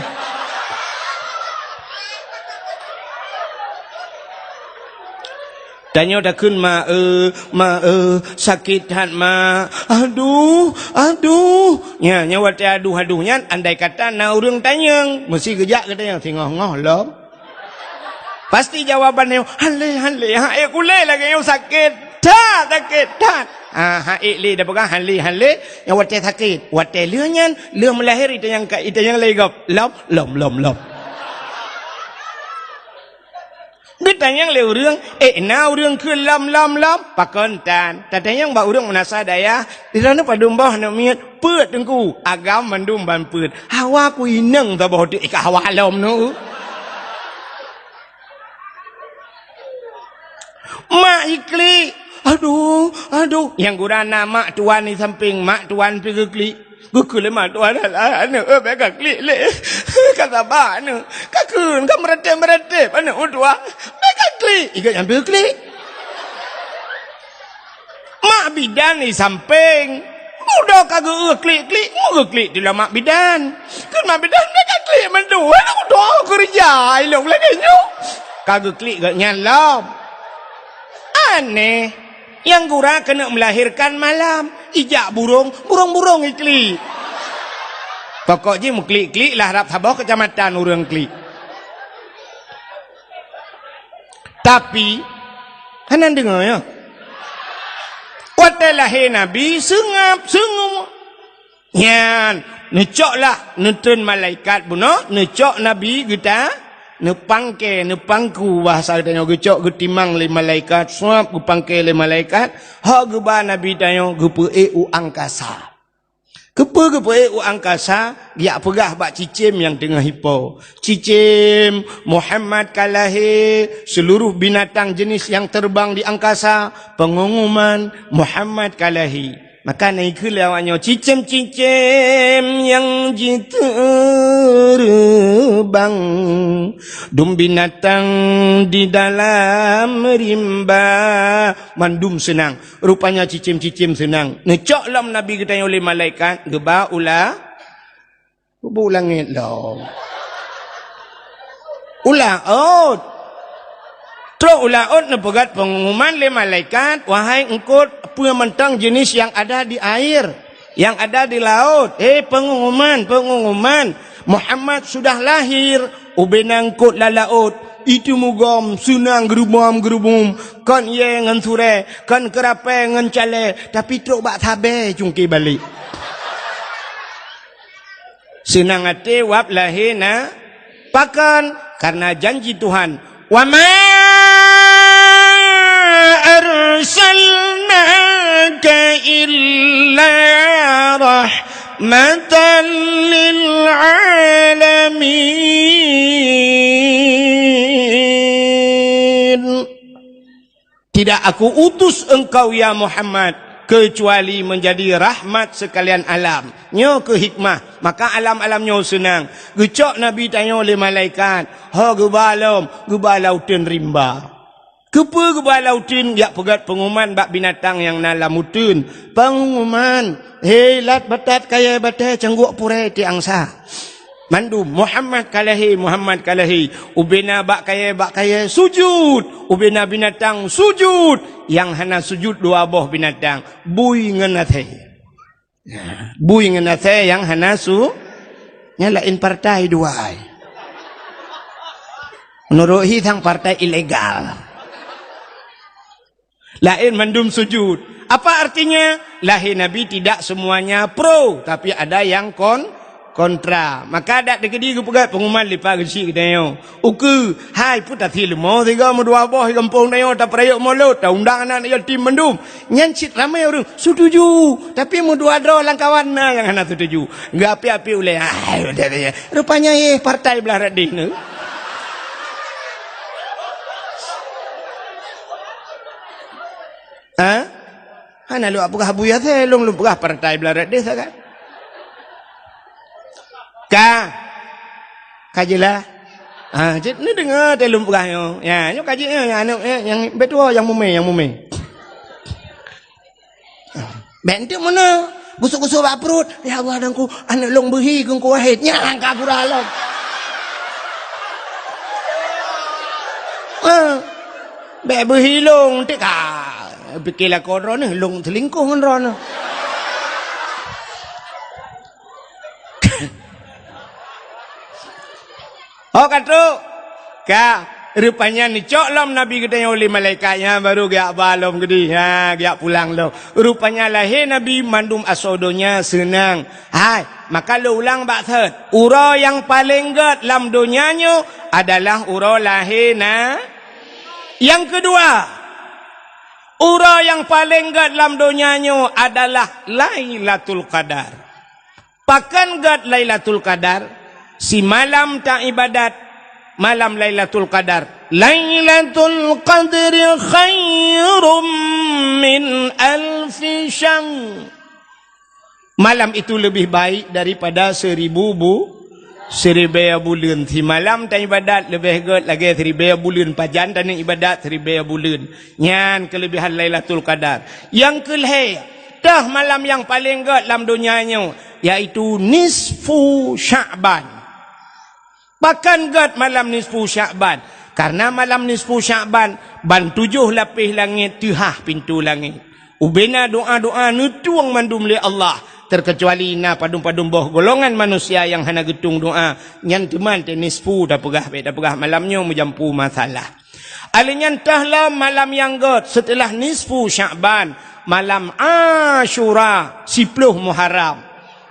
Tanyoe takheun, "Ma, eh, ma, eh, sakét that, ma. Aduh, aduh." Nya, nya watée aduh-aduh nyan, andai kata na ureuëng tanyong, meusti geujak geutanyong, singoh-ngoh lom. Pasti jawaban nyoe, "Han lé, han lé, ha ék kulé lagée nyoe sakét that, sakét that." Ah, ha ék lé dah peugah, "Han lé, han lé," nyang watée sakét. Watée lheueh nyan, lheueh meulahé itanyong ka, itanyong lagée gob, "Lom, lom, lom, lom." Geutanyong lé ureuëng, "Eh, na ureuëng kheun lom, lom, lom?" "Pakon tan." Tatanyong bak ureuëng meunasah dayah, "Di droeneuh padum boh aneuk miet?" "Peuet, Teungku." "Agam mandum ban peuet." "Hawa ku inong saboh teuk, eh, ka hawa lom nyoe." Mak jiklik. "Aduh, aduh." Nyang gura na mak tuan di sampéng, mak tuan pih geuklik. Geukheun lé mak tuan, "Alah, aneuk, eh, bèk kaklik lé. Ka saba aneuk. Kakheun, ka meuratéb-meuratéb aneuk meutuah. Bèk kaklik." Ikot nyan pih geuklik. Mak bidan di sampéng. Mudo ka geu-eu klik-klik, mu geuklik di lam mak bidan. Kheun mak bidan, "Bèk kaklik mandum, aneuk meutuah keureuja ilong lagèe nyoe." Ka geuklik gobnyan lom. Aneh. Nyang gura keuneuk meulahirkan malam, ijak burông, burông-burông iklik. Pokok jih meuklik-klik lah rab saboh keucamatan ureuëng klik. Tapi, hana deungoe nyoe. Watèe lahé Nabi, seungab, seungab. Nyan, neucok lah, neutreun malaikat bunoe, neucok Nabi geuta, neupangke, neupangku, bahasa geutanyoe geucok geutimang lé malaikat, suab geupangke lé malaikat, hok geuba Nabi tanyoe geupeuék u angkasa. Keupeue geupeuék u angkasa? Geujak peugah bak cicém nyang teungoh ipo, "Cicém, Muhammad ka lahé, seuluruh binatang jenis nyang teubang di angkasa, peungumuman, Muhammad ka lahé." Maka na ikheun lé awaknyoe, "Cicém-cicém nyang jiteubang, dum binatang di dalam rimba, mandum seunang." Rupanya cicém-cicém seunang. Neucok lom Nabi geutanyoe lé malaikat, geuba u la-, geuba u langét lom. U laôt. Trok u laôt neupeugét peungumuman lé malaikat, "Wahai eungkôt, peue mantong jenis nyang ada di air, nyang ada di laôt, hé peungumuman, peungumuman, Muhammad sudah lahir." Ubena eungkôt lam laôt, iteumugom seunang geurubom-geurubom, kon yé ngon surée, kon keurapée ngon calée, tapi trok bak sabée cungké balek. Seunang até wab lahé na, pakon? Kareuna janji Tuhan, "Wa ma arsalnaka illa rahmatan lil alamin." Tidak Aku utus engkau, ya Muhammad, kecuali menjadi rahmat sekalian alam. Nyoe keuh hikmah, maka alam-alam nyoe seunang. Geucok Nabi tanyoe lé malaikat, ho geuba lom, geuba lam uteuen rimba. Keupeue geuba lam uteuen? Jak peugét peungumuman bak binatang nyang na lam uteuen. Peungumuman, "Hei, lat batat kayée batée, cangguek purée tiek angsa." Mandum, "Muhammad ka lahé, Muhammad ka lahé." Ubena bak kayée, bak kayée sujut, ubena binatang sujut. Nyang hana sujut dua boh binatang, bui ngon asée. Bui ngon asée nyang hana su-, nyan laén partai dua ai. Meunurot hi sang partai ilegal. Laén mandum sujut. Apa artinya? Lahé Nabi tidak semuanya pro, tapi ada yang kon-, kontra. Maka dak teukeudi geupeugét peungumuman lipat geuchik geutanyoe. Ukeue, hai, peue tasie leumo sigoe meudua boh di gampông tanyoe, tapeurayeuk mulod, taundang aneuk yatim mandum. Nyan cit ramé ureuëng setuju, tapi meudua droe lam kawan na nyang hana setuju. Geuapi-api ulée, "Ai, rupanya yeh partai blah rot deh nyoe." Ha? Hana lôn peugah Abu Yasir, lôn, lôn peugah partai blah rot deh sagai. Ka. Ka jeulaih. Ha, cit neudeungoe teuh lôn peugah nyoe. Ya, nyoe ka jeuet nyoe, nyang aneuk, eh, nyang beutôi nyang mumé, nyang mumé. Bèk enteuk meunoe, gusok-gusok bak pruet. "Ya Allah, Teungku, aneuk lôn beuhi keu Teungku Wahid." Nyan ka pura lom. Ha. Bèk beuhi lôn, enteuk ka pike lakoe droeneuh, lôn seulingkoh ngon droeneuh. Ho ka trok. Ka, rupanya neucok lom Nabi geutanyoe lé malaikat nyan, baru geujak ba lom geudeh. Ha, geujak pulang lom. Rupanya lahé Nabi mandum asoe donya seunang. Hai, maka lôn ulang bak thot. Uroe nyang paleng gét lam donya nyoe adalah uroe lahé Na-, Nyang keudua, uroe nyang paleng gét lam donya nyoe adalah Lailatul Qadar. Pakon gét Lailatul Qadar? Simalam taibadat malam Lailatul Qadar. Lailatul Qadri khairum min alfi syahr. Malam itu lebih baik daripada seribu bu-, siribèe buleuen. Simalam taibadat leubeh gét lagèe siribèe buleuen. Pajan taneuk ibadat siribèe buleuen. Nyan keulebihan Lailatul Qadar. Nyang keulhèe, toh malam nyang paleng gét lam donya nyoe, yaitu nisfu Sya'ban. Pakon gét malam nisfu Sya'ban? Karena malam nisfu Sya'ban, ban tujoh lapéh langét teuhah pintoe langét. Ubena doa-doa neutueng mandum lé Allah, terkecuali na padum-padum boh golongan manusia nyang hana geutueng doa, nyan teuma teuh nisfu tapeugah, bèk tapeugah malam nyoe meujampu masalah. Alèh nyan toh lom malam nyang gét seuteulah nisfu Sya'ban, malam Asyura, siploh Muharram.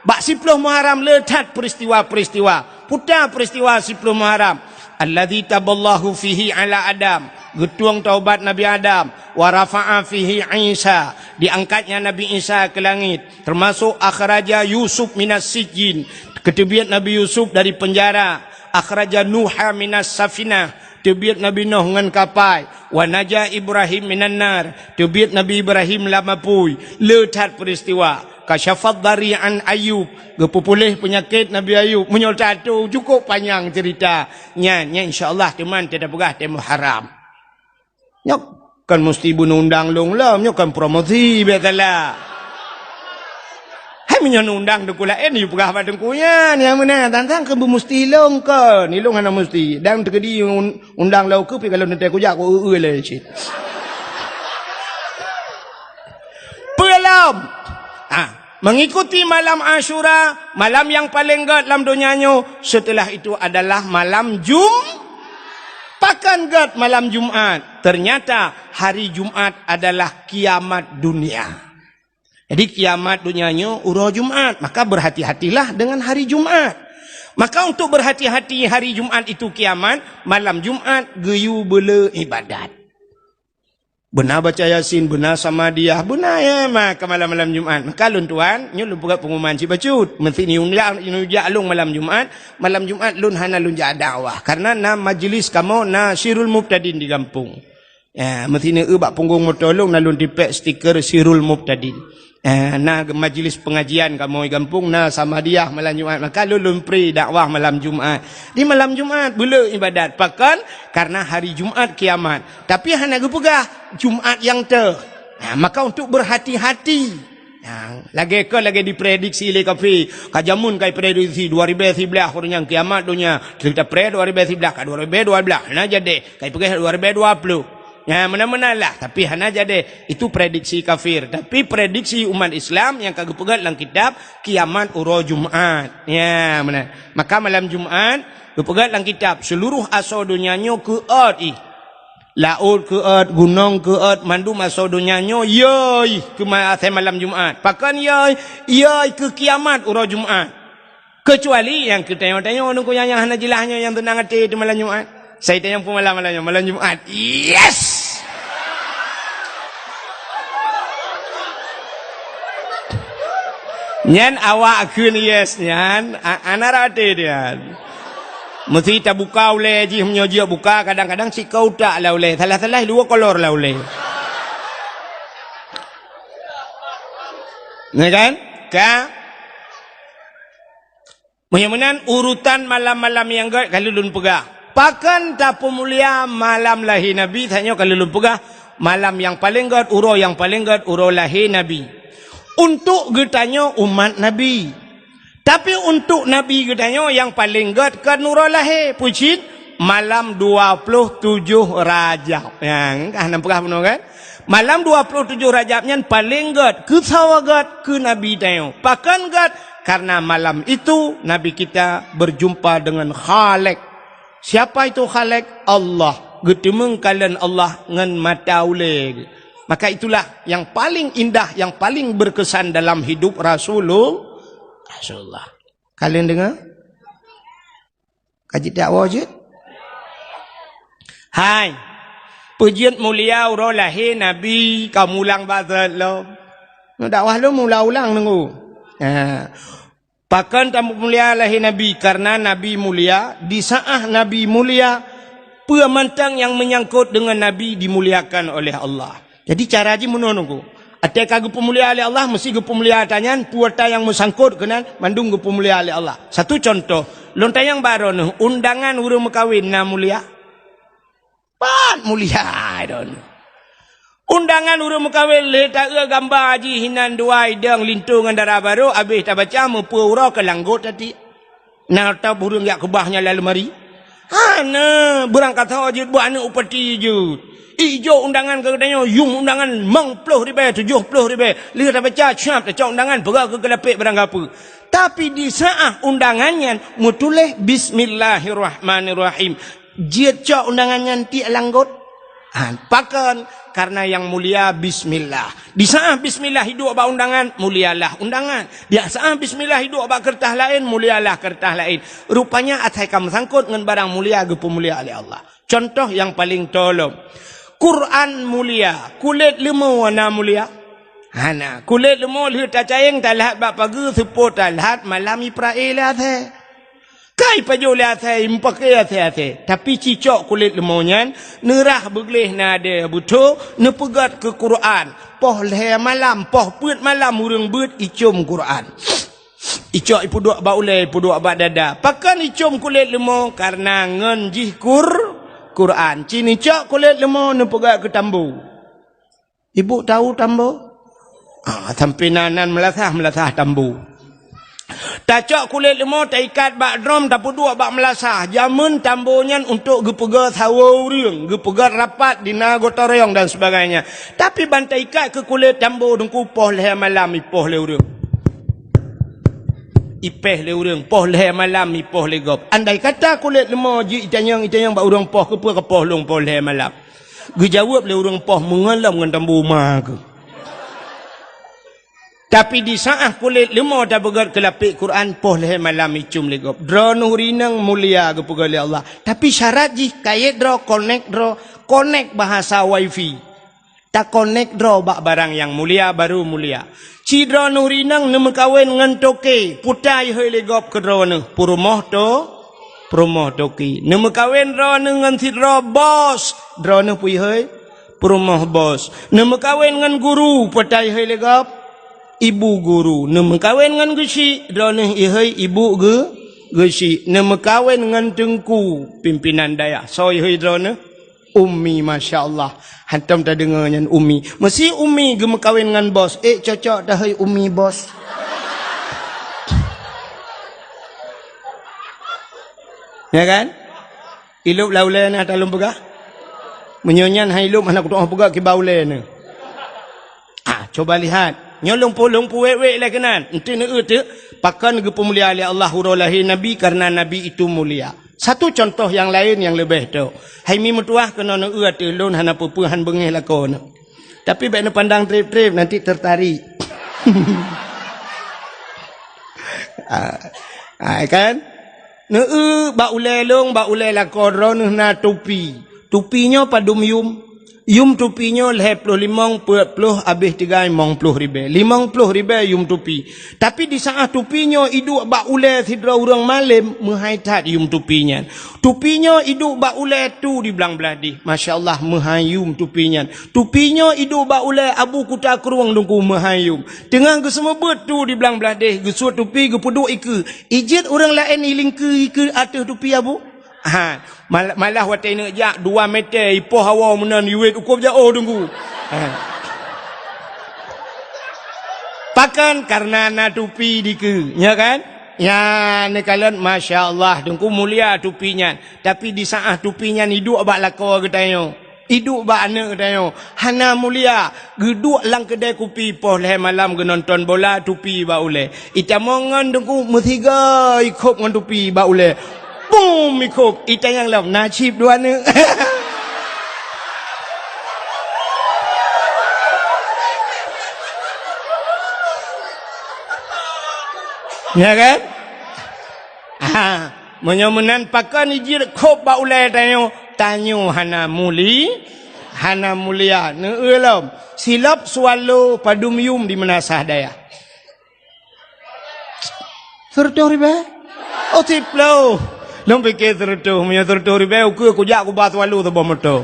Bak siploh Muharram le that peuristiwa-peuristiwa. Peue ta peuristiwa siploh Muharram? Alladzi taballahu fihi ala Adam, geutueng taubat Nabi Adam, wa rafa'a fihi Isa, diangkatnya Nabi Isa keu langét, teumasok akhraja Yusuf minas sijjin, geuteubiet Nabi Yusuf dari peunjara, akhraja Nuha minas safinah, teubiet Nabi Nuh ngon kapai, wa naja Ibrahim minan nar, teubiet Nabi Ibrahim lam apui. Le that peuristiwa. Kasyafad dari an Ayub, geupeupuléh peunyakét Nabi Ayub. Meunyoe tato cukôp panyang ceurita. Nyan, nyan insya Allah teuma tapeugah teuh Muharram. Nyoe kon musti beuundang lôn lom, nyoe kon promosi biasalah. Hai meunyoe undang teungku laén, yue peugah bak teungku nyan, nyang meunan, tantang keu beumusti lôn kon, ilôn hana musti. Dan teukeudi un-, undang lôn keu pi kalau neutée kujak ku eu-eu lé cit. Peue lom? Ah, mengikuti malam Asyura, malam nyang paleng gét lam donya nyoe, setelah itu adalah malam Jum-, pakon gét malam Jumat? Ternyata hari Jumat adalah kiamat dunia. Jadi kiamat donya nyoe uroe Jumat, maka berhati-hatilah dengan hari Jumat. Maka untuk berhati-hati hari Jumat itu kiamat, malam Jumat geuyue beule ibadat. Beuna baca Yasin, beuna Samadiyah, beuna ya maka malam-malam Jumat. Maka lôn tuan, nyoe lôn peugah pengumuman cit bacut. Meusti ni undang, ni ujak lôn malam Jumat, malam Jumat lôn hana lôn jak dakwah. Karena na majlis kamoe, na Sirul Mubtadin di gampông. Ya, meusti ni eu bak punggong moto lôn na lôn tipék stiker Sirul Mubtadin. Eh, na majlis pengajian kamoe gampông, na Samadiyah malam Jumat. Maka lôn lôn pri dakwah malam Jumat. Di malam Jumat beule ibadat. Pakon? Karena hari Jumat kiamat. Tapi hana geupeugah Jumat nyang teuh. Nah, maka untuk berhati-hati. Nah, lagèe kon lagèe diprediksi lé kafé. Ka jameun ka iprediksi dua ribèe siblaih ureueng nyang kiamat donya. Kita pre dua ribèe siblaih ka dua ribèe dua blah. Hana jadi. Ka ipeugah dua ribèe dua ploh. Ya, meunan-meunan lah. Tapi hana jadi. Itu prediksi kafir. Tapi prediksi umat Islam nyang ka geupeugah lam kitab kiamat uroe Jumat. Ya, meunan. Maka malam Jumat, geupeugah lam kitab, seluruh asoe donya nyoe keuôt ih. Laôt keuôt, gunong keuôt, mandum asoe donya nyoe yôi keu ma-, asai malam Jumat. Pakon yôi? Yôi keu kiamat uroe Jumat. Keucuali nyang keu tanyoe-tanyoe nungku nyang, nyang hana jeulaih nyoe nyang teunang até di malam Jumat. Sai tanyong peumalam malam nyoe, malam Jumat. Yes! Nyan awak kheun yes nyan, a-, ana rate nyan. Meusti tabuka ulèe jih, meunyoe jeuet buka, kadang-kadang sikaw utak lah ulèe. Salah-salah dua kolor lah ulèe. Ya kan? Ka? Meunyoe meunan urutan malam-malam nyang gèt ka lôn peugah. Pakon tapeumulia malam lahé Nabi, tanyoe ka lôn peugah, malam nyang paleng gèt, uroe nyang paleng gèt, uroe lahé Nabi. Untuk geutanyoe umat Nabi. Tapi untuk Nabi geutanyoe nyang paleng gèt kon uroe lahé, peue cit? Malam dua ploh tujoh Rajab. Nyang ka hana peugah bunoe kan? Malam dua ploh tujoh Rajab nyan paleng gèt, keu sawa gèt, keu Nabi tanyoe. Pakon gèt? Karena malam itu Nabi kita berjumpa dengan Khalik. Siapa itu Khalik? Allah. Geuteumeung kalon Allah ngon mata ulèe. Maka itulah yang paling indah, yang paling berkesan dalam hidup Rasulul-, Rasulullah. Kalian dengar? Ka jeuet dakwah jeuet? Hai. Peujeuet mulia uroe lahé Nabi ka mulang bak zat lom. Nyoe dakwah lôn ulang-ulang deungoe. Ha. Pakon tamulia lahé Nabi? Karena Nabi mulia, di saat Nabi mulia, peue mantong nyang meunyangkot deungon Nabi dimuliakan oleh Allah. Jadi cara jih meunoe nunggu. Até ka geupeumulia lé Allah, meusti geupeumulia ata nyan, peue ata nyang meusangkot keunan, mandum geupeumulia lé Allah. Satu contoh, lôn tanyong bak droeneuh, undangan ureuëng meukawen na mulia? Pat mulia droeneuh. Undangan ureuëng meukawen lé taeu gamba jih hinan dua idong linto ngon dara barô, abéh tabaca meupeu uroe keu langgot tati. Na teuh ureuëng jak keubah nyan lam leumari? Hana, beurangkasoe jeuet buet aneuëk upati jeuet. Ijok undangan keu geutanyoe, yum undangan limong ploh ribée, tujoh ploh ribée. Lheueh tabaca, siap tacok undangan, peugah keu keulapék barang gapeue. Tapi di saat undangan nyan meutuléh bismillahirrahmanirrahim. Jeuet cok undangan nyan tiek langgot. Ha, pakon? Karena nyang mulia bismillah. Di saat bismillah iduek bak undangan, mulialah undangan. Di saat bismillah iduek bak keureutas laén, mulialah keureutas laén. Rupanya asai ka meusangkot ngon barang mulia geupeumulia lé Allah. Contoh nyang paleng tolom. Quran mulia, kulét leumo na mulia? Hana. Kulét leumo lheueh tacayeng talhat bak pageue, seupôt talhat malam iprae lé asée. Kai pajoh lé asée, meupaké asée-asée. Tapi cicok kulét leumo nyan, neurah beugleh nadée beutôi, neupeugét keu Quran. Poh lhée malam, poh peuet malam ureuëng beuet icom Quran. Icok ipeuduek bak ulée, ipeuduek bak dada. Pakon icom kulét leumo? Karena ngon jih Qur-, Quran. Ci neucok kulét leumo neupeugét keu tambo. Ibu tahu tambo? Ah, sampai nan, nan meulasah, meulasah tambo. Tacok kulét leumo, taikat bak drom, tapeuduek bak meulasah. Jameun tambo nyan untuk geupeugét sawoe ureuëng, geupeugét rapat di na gotong royong dan sebagainya. Tapi ban taikat keu kulét tambo, deungku, poh lhée malam ipoh lé ureuëng. Ipéh lé ureuëng, poh lhée malam ipoh lé gob. Andai kata kulét leumo jeuet itanyong, itanyong bak ureuëng poh, keupeue kapoh lôn poh lhée malam? Geujaweueb lé ureuëng poh, meungon lom ngon tambo ma keuh. Tapi di saat kulét leumo tapeugét keu lapék Quran, poh lhée malam icom lé gob. Droeneuh rineueng mulia geupeugét lé Allah. Tapi syarat jih kayée droe, konek droe, konek bahasa wifi. Takonek droe bak barang nyang mulia, baru mulia. Ci droeneuh rineueng neumeukawen ngon toke, peue ta ihôi lé gob keu droeneuh? Peurumoh to-, peurumoh toke. Neumeukawen droeneuh ngon sidroe bos, droeneuh peue ihôi? Peurumoh bos. Neumeukawen ngon guru, peue ta ihôi lé gob? Ibu guru. Neumeukawen ngon geuchik, droeneuh ihôi ibu geu-, geuchik. Neumeukawen ngon teungku, pimpinan dayah, soe ihôi droeneuh? Umi, masya Allah. Hantom tadeungoe nyan umi. Meusi umi geumeukawen ngon bos. Ék cocok tahôi umi bos. Ya kan? Ilop lam ulée na ata lôn peugah. Meunyoe nyan hai lop hana kutu'oh peugah kiban ulée na. Ah, coba lihat. Nyoe lôn pu-, lôn puwék-wék lé keunan. Enti neueu teuk, pakon geupeumulia lé Allah uroe lahé Nabi, karena Nabi itu mulia. Satu contoh nyang laén nyang leubeh tok. Hai mi meutuwah keunoe neueu ateueh lôn hana peue-peue han beungéh lakoe nyoe. Tapi bék neupandang treb-treb, nanti tertarik. Ah, ah, kan? Neueu bak ulée lôn, bak ulée lakoe droeneuh na tupi. Tupi nyoe padum yum? Yum tupi nyoe lhée ploh limong, peuet ploh, abéh tigai limong ploh ribée. Limong ploh ribée yum tupi. Tapi di saát tupi nyoe iduek bak ulée sidroe ureuëng malém, meuhai that yum tupi nyan. Tupi nyoe iduek bak ulée tu di blang blaih deh. Masya Allah, meuhai yum tupi nyan. Tupi nyoe iduek bak ulée Abu Kuta Krueng Teungku, meuhai yum. Teungoh geuseumeubeuet tu di blang blaih deh, geusuet tupi, geupeuduek ikeue. Ijeuet ureuëng laén ilingkeue ikeue ateueh tupi Abu? Ha, mal-, malah watée neuk jak dua meter ipoh hawa meunan iwet ukob jaoh Teungku. Ha. Pakon? Karena na tupi dikeue, nya kan? Ya, neukalon, masya Allah, Teungku, mulia tupi nyan. Tapi di saát tupi nyan iduek bak lakoe geutanyoe. Iduek bak aneuëk geutanyoe hana mulia, geuduek lam keudée kupi poh lhée malam geunonton bola, tupi bak ulée. Itamong ngon Teungku meusiga ikhop ngon tupi bak ulée. Bum ikhop, itanyong lom, na cit dua aneuëk. Ya kan? Ha, meunyoe meunan pakon ijeuet khop bak ulée tanyoe, tanyoe hana muli-, Hana mulia, neueu lom. Silop swallow padum yum di meunasah dayah. Seureutôh ribèe? Oh, siploh. Lôn pike seureutôh, meunyoe seureutôh ribèe, ukeue kujak kuba swallow saboh moto.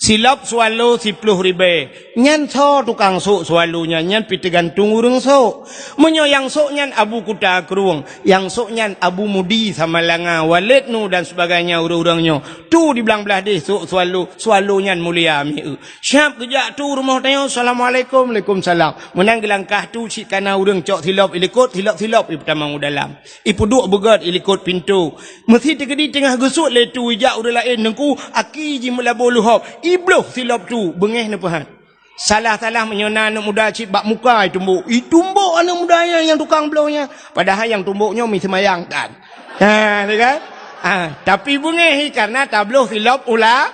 Silop swallow siploh ribèe. Nyan soe tukang sôk swallow nyan, nyan pih teugantung ureueng sôk. Meunyoe nyang sôk nyan Abu Kuta Krueng, nyang sôk nyan Abu Mudi Samalanga, Walid Nu dan sebagainya ureueng-ureueng nyoe. Tu di blang blaih deh sôk swallow, swallow nyan mulia mieu. Siap geujak tu rumoh tanyoe, "Assalamualaikum." "Waalaikumsalam." Meunan geulangkah tu cit kana ureueng cok silop ilikot, silop-silop ipeutamong u dalam. Ipeuduek beugöt ilikot pintoe. Meusi teukeudi teungoh geusuet lé tu ijak ureueng laén, "Teungku, aki jimeulaboh leuhob." Ibloh silop tu, beungéh neupeuhat. Salah-salah meunyoe na aneuk muda cit bak muka itumbok. Itumbok aneuk muda nyan nyang tukang bloh nyan. Padahai nyang tumbok nyoe mi seumayang tan. Ha, ni kan? Ha, tapi beungéh karena tabloh silop ula-,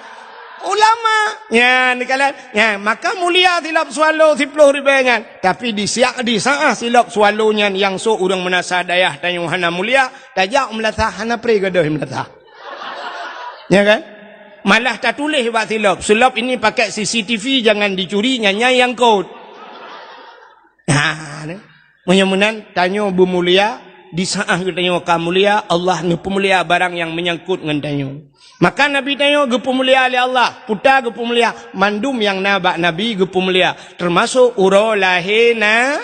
ulama. Nyan, ni kan? Nyan, maka mulia silop swallow siploh ribèe nyan. Tapi di siak, di saat silop swallow nyan nyang sôk ureueng meunasah dayah tanyoe hana mulia, tajak u meulasah hana pré gadôh meulasah. Ya kan? Malah tatuléh bak silop, "Silop ini pakai C C T V, jangan dicuri, nyan nyang kot." Ha, ni. Meunyoe meunan, tanyoe beumulia, di saat geutanyoe ka mulia, Allah neupeumulia barang nyang meunyangkot ngon tanyoe. Maka Nabi tanyoe geupeumulia lé Allah, peue ta geupeumulia, mandum nyang na bak Nabi geupeumulia, teumasok uroe lahé na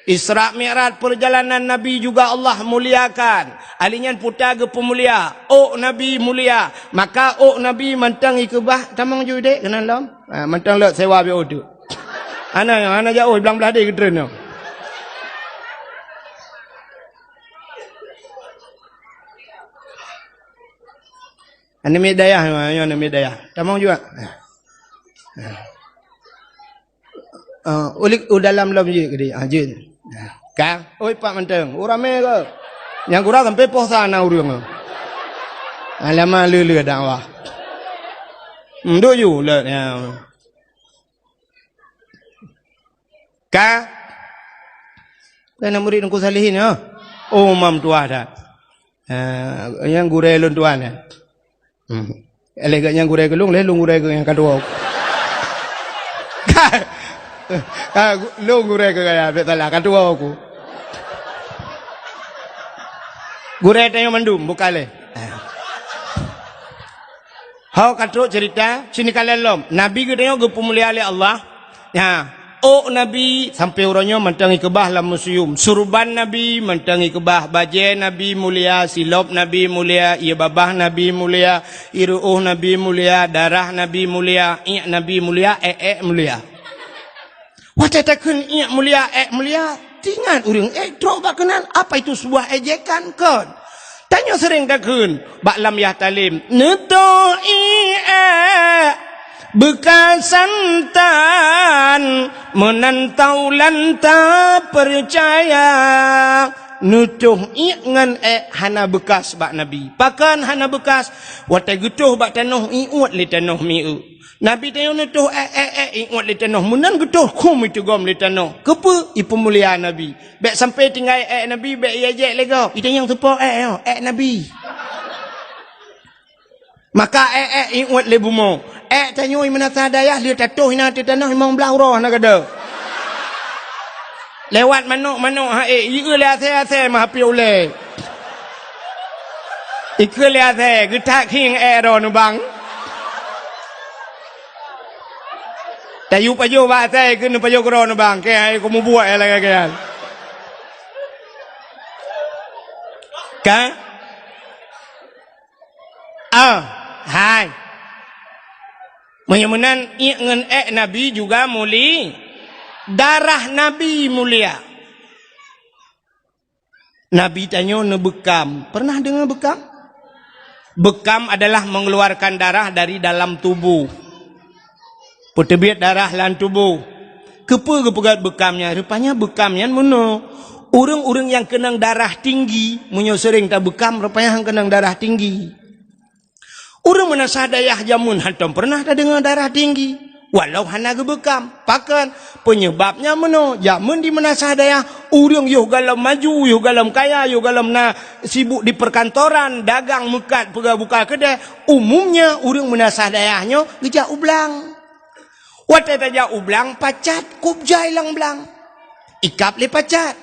Isra Mi'raj, perjalanan Nabi juga Allah muliakan. Ahli nyan peue ta geupeumulia, ôk Nabi mulia. Maka ôk Nabi mantong ikeubah, tamong ju dek keunan lom. Ha, mantong lok sewa B O tu. Hana, hana jauh, blang blaih deh geutreun nyoe. Aneuk miet dayah, nyoe aneuk miet dayah. Tamong ju. Ah, u li-, u dalam lom jeuet keudeh. Ah, jeuet. Ka, oi, pat mantong. Oh, ramé ke? Nyang gura sampai poh sa na ureueng. Alamak, le-le dakwah. Hmm, duk ju, le, ya. Ka? Kan murid Teungku Salihin, ya? Oh, mam tuah dah. Ah, nyang gurèe lôn tuan, ya? Hmm. Lé geuh nyang gurèe keu lôn, lé lôn gurèe keu nyang ka tuwoe. Ka, ka, lôn gurèe keu gaya, bèk salah, ka tuwoe ku. Gurèe tanyoe mandum, bukan lé. Ho ka trok cerita, sini ka lom. Nabi geutanyoe geupeumulia lé Allah. Ya, ôk Nabi sampai uroe nyoe mantong ikeubah lam museum. Surban Nabi mantong ikeubah, bajèe Nabi mulia, silop Nabi mulia, ié babah Nabi mulia, ié ru'ôh Nabi mulia, darah Nabi mulia, iék Nabi mulia, èk-èk mulia. Watèe takheun iék mulia, èk mulia, teuingat ureueng èk trok bak keunan, apa itu sebuah ejekan kon? Tanyoe seuréng takheun bak lam yah talem, "Neutoh iék beukasan tan, meunan taulan tapeucaya." Neutoh iék ngon èk hana beukas bak Nabi. Pakon hana beukas? Watèe geutoh bak tanoh, iuet lé tanoh mieu. Nabi tanyoe neutoh èk, èk, èk, iuet lé tanoh. Meunan geutoh khum iteugom lé tanoh. Keupeue? Ipeumulia Nabi. Bèk sampai tinggai èk Nabi, bèk iéjek lé gob. Itanyong teupo èk nyoe, èk Nabi. Maka èk-èk iuet lé bumoe. Èk tanyoe meunasah dayah lheueh tatoh inan ateueh tanoh limong blah uroe hana gadôh. Lewat manok-manok ha ék, ieu lé asèe-asèe meuhapé ulèe. Ikeu lé asèe, geutak khieng èk droe neubang. Tayue pajoh bak asèe keu neupajoh keudroe neubang, keu hai keu mubuet lagèe nyan. Ka? Ah, hai. Meunyoe meunan, iék ngon èk Nabi juga muli-, darah Nabi mulia. Nabi tanyoe neubeukam. Pernah deungoe beukam? Beukam adalah mengeluarkan darah dari dalam tubuh. Peuteubiet darah lam tuboh. Keupeue geupeugöt beukam nyan? Rupanya beukam nyan meunoe. Ureuëng-ureuëng nyang keunong darah tinggi, meunyoe seuréng tabeukam, rupanya han keunong darah tinggi. Ureuëng meunasah dayah jameun hantom peureunah tadeungoe darah tinggi. Walau hana geubeukam. Pakon? Peunyeubab nyan meunoe, jameun di meunasah dayah, ureuëng yoh galom maju, yoh galom kaya, yoh galom na sibuk di perkantoran, dagang meukat, peugah buka keudè, umumnya ureuëng meunasah dayah nyoe geujak u blang. Watée tajak u blang, pacat kub jai lam blang. Ikab lé pacat.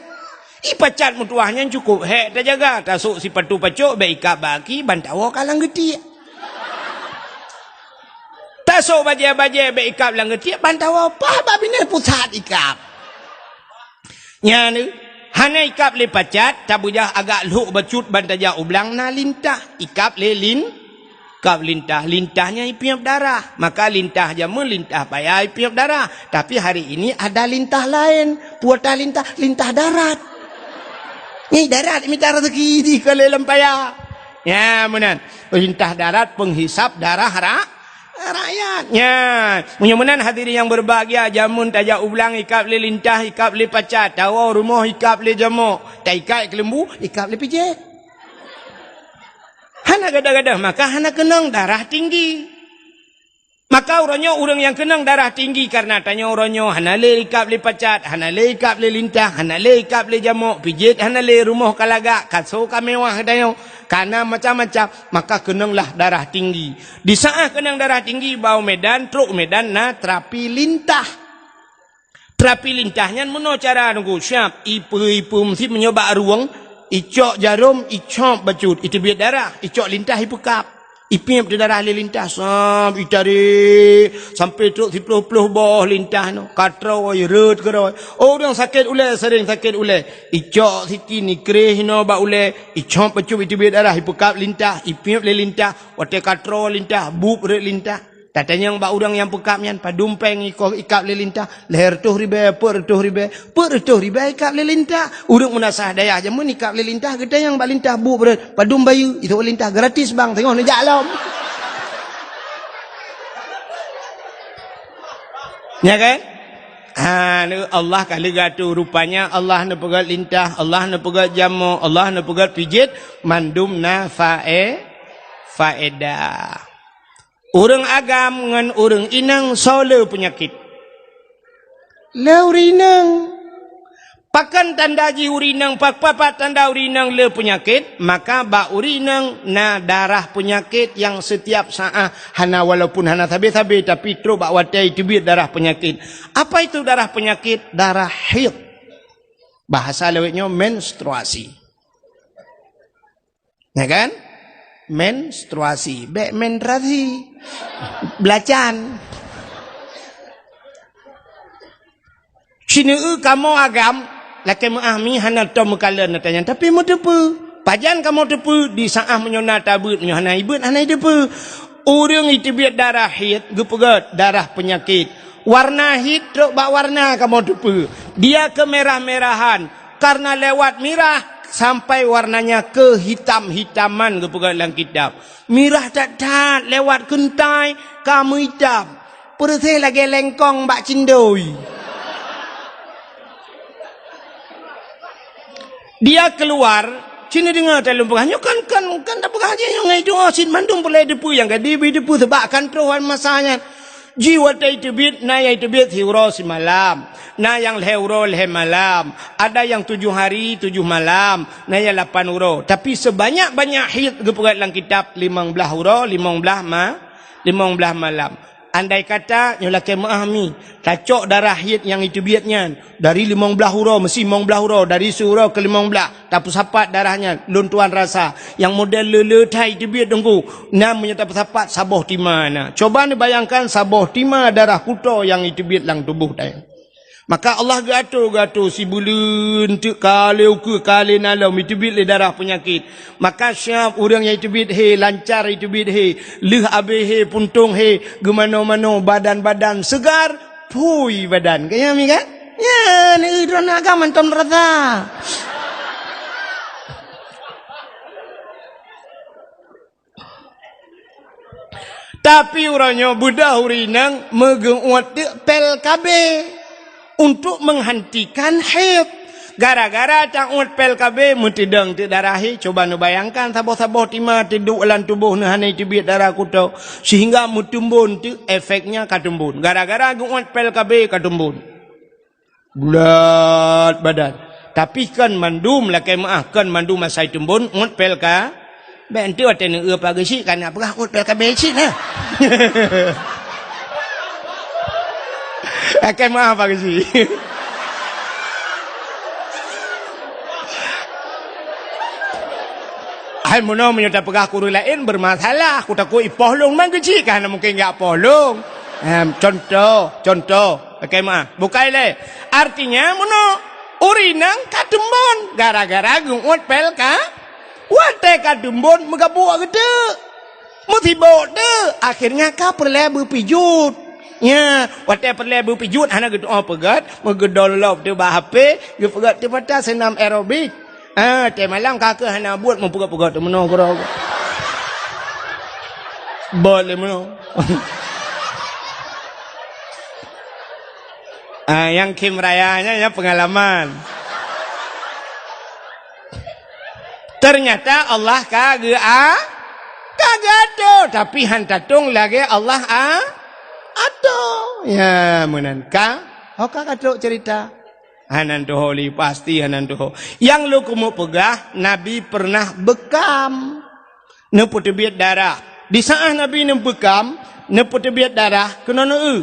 I pacat meutuwah nyan cukôp hék tajaga, tasôk sipatu pacok bék ikab bak aki, ban tawoe ka lam geutiek. Tasôk bajée-bajée bék ikab lam geutiek, ban tawoe paih bak binéh pusat ikab. Nyan, hana ikab lé pacat, tabeujah agak lhok bacut ban tajak u blang, na lintah, ikab lé lin-, ikab lintah. Lintah nyan ipiep darah. Maka lintah jameun, lintah paya ipiep darah. Tapi hari ini ada lintah laén. Peue lintah? Lintah darat. Nyan darat mita rezeki di kali lam paya. Ya, meunan. Lintah darat penghisap darah ra-, rakyat. Nyan, meunyoe meunan hadirin yang berbahagia, jameun tajak u blang ikab lé lintah, ikab lé pacat, tawoe rumoh ikab lé jamok, taikat keuleumbu, ikab lé pijet. Hana gadoh-gadoh, maka hana keunong darah tinggi. Maka uroe nyoe ureuëng nyang keunong darah tinggi karena tanyoe uroe nyoe hana lé ikab lé pacat, hana lé ikab lé lintah, hana lé ikab lé jamok, pijet hana lé, rumoh ka lagak, kaso ka mewah tanyoe, kana macam-macam, maka keunonglah darah tinggi. Di saat keunong darah tinggi, bak u Medan, trok u Medan na terapi lintah. Terapi lintah nyan meunoe cara nunggu siab, ipeue-ipeue meusit meunyoe bak rueng, icok jarom, icop bacut, iteubiet darah, icok lintah ipeukab. Ipiep di darah lé lintah, sab, itarek, sampai trok siploh-ploh boh lintah nyoe, ka troe, rhot keudroe. Oh, ureuëng sakét ulée, sering sakét ulée. Icok sikin, ikreh inoe bak ulée, icop bacut, iteubiet darah, ipeukab lintah, ipiep lé lintah, watée ka troe lintah, bueb rhot lintah. Tatanyong bak ureuëng nyang peukab nyan, padum péng ikoh ikab lé lintah, lhée reutôh ribée, peuet reutôh ribée, peuet reutôh ribée ikab lé lintah. Ureuëng meunasah dayah jameun ikab lé lintah, geutanyong bak lintah bueb rhot, padum bayeue, itu lintah gratis bang, teungoh neujak lom. Ya kan? Ha, Allah ka leuga tu, rupanya Allah neupeugét lintah, Allah neupeugét jamok, Allah neupeugét pijet, mandum na fae-, faedah. Ureuëng agam ngon ureuëng inong soe le peunyakét? Le ureuëng inong. Pakon tanda jih ureuëng inong, pak-, papat tanda ureuëng inong le peunyakét? Maka bak ureuëng inong na darah peunyakét nyang setiap saat hana, walaupun hana sabe-sabe, tapi trok bak watée iteubiet darah peunyakét. Apa itu darah peunyakét? Darah haid. Bahasa lawét nyoe menstruasi. Ya kan? Menstruasi. Bék menstruasi. Belacan. Sineue kamoe agam, lakée meuah mi hana tom meukalon ata nyan, tapi meuteupeue. Pajan kamoe teupeue, di saah meunyoe na tabeuet, meunyoe hana ibeuet, hana iteupeue. Ureuëng iteubiet darah haid, geupeugét darah peunyakét. Warna haid trok bak warna kamoe teupeue. Dia kemerah-merahan, karena lewat mirah sampai warnanya kehitam-hitaman geupeugah lam kitab. Mirah that-that lewat keuntai ka meuitam. Peureuséh lagée lengkong bak cindoi. Dia keluar, cina deungoe taleueng peugah, nyoe kan, kan, kan tapeugah jih nyoe ngai tuha cit mandum peureulée teupeue nyang ka dibi teupeue seubab kan troh masa nyan. Jih watée iteubiet, na nyang iteubiet siuroe simalam, na nyang lhée uroe lhée malam, ada nyang tujoh hari tujoh malam, na nyang lapan uroe. Tapi sebanyak-banyak haid geupeugét lam kitab limong blaih uroe, limong blaih ma-, limong blaih malam. Andai kata nyoe lakée meuah mi, tacok darah haid nyang iteubiet nyan, dari limong blaih uroe, meusi limong blaih uroe, dari siuroe keu limong blaih, tapeusapat darah nyan, lôn tuan rasa, nyang model le-le that iteubiet teungku, na meunyoe tapeusapat saboh tima na. Coba neubayangkan saboh tima darah kuto nyang iteubiet lam tuboh tanyoe. Maka Allah geuatur-geuatur sibuleuen teuk ka lhée ukeue ka lhée na lom iteubiet lé darah peunyakét. Maka siab ureuëng nyang iteubiet hé, lancar iteubiet hé, lheueh abéh hé, puntông hé, geumanoe-manoe, badan-badan segar, phui badan. Ka nyan mi kan? Nyan, eh, droeneuh agam mantong rasa. Tapi uroe nyoe beudôh ureuëng inong meugeuuet teuk pil K B untuk menghentikan haid. Gara-gara tauet pel K B, meuteudong teuk darah hi, cuba neubayangkan saboh-saboh tima teuduek lam tuboh neuh hana teubiet darah kuto, sehingga meutumbon teuk, efeknya ka tumbon. Gara-gara geuuet pel K B ka tumbon. Bulat badan. Tapi kon mandum, lakée meuáh, kon mandum asai tumbon uet pel ka. Bék enteuk watée neueu Pak Geuchik ka na peugah uet pel K B cit na. Lakée meuáh Pak Geuchik. Hai meunoe meunyoe tapeugah keu ureuëng laén beureumasalah, kutakot ipoh lôn, man Geuchik ka hana mungken jak poh lôn. Em, contoh, contoh. Lakée meuáh. Bukai lé. Artinya meunoe, ureuëng inong ka tumbon gara-gara geuuet pel ka. Watée ka tumbon meugabuk geuteuk. Meusibok teuk, akhirnya ka peureulée beupijuet. Nya, watée peureulée beupijuet hana geutuoh peugét, meugeudong lop teuk bak H P, geupeugét teuk mata seunam aerobik. Ah, watée malam ka keuh hana buet meupeugét-peugét teuk meunoe keudroe. Bot lé meunoe. Ah, nyang khém raya nyan, nyan peungalaman. Teunyata Allah ka geu a, ka geuatoe, tapi han tatong lagée Allah a, atoe. Ya, meunan ka. Ho ka ka trok cerita. Hana tuho lé, pasti hana tuho. Nyang lôn keumeung peugah, Nabi pernah beukam. Neupeuteubiet darah. Di saát Nabi neubeukam, neupeuteubiet darah, keunoe neueu.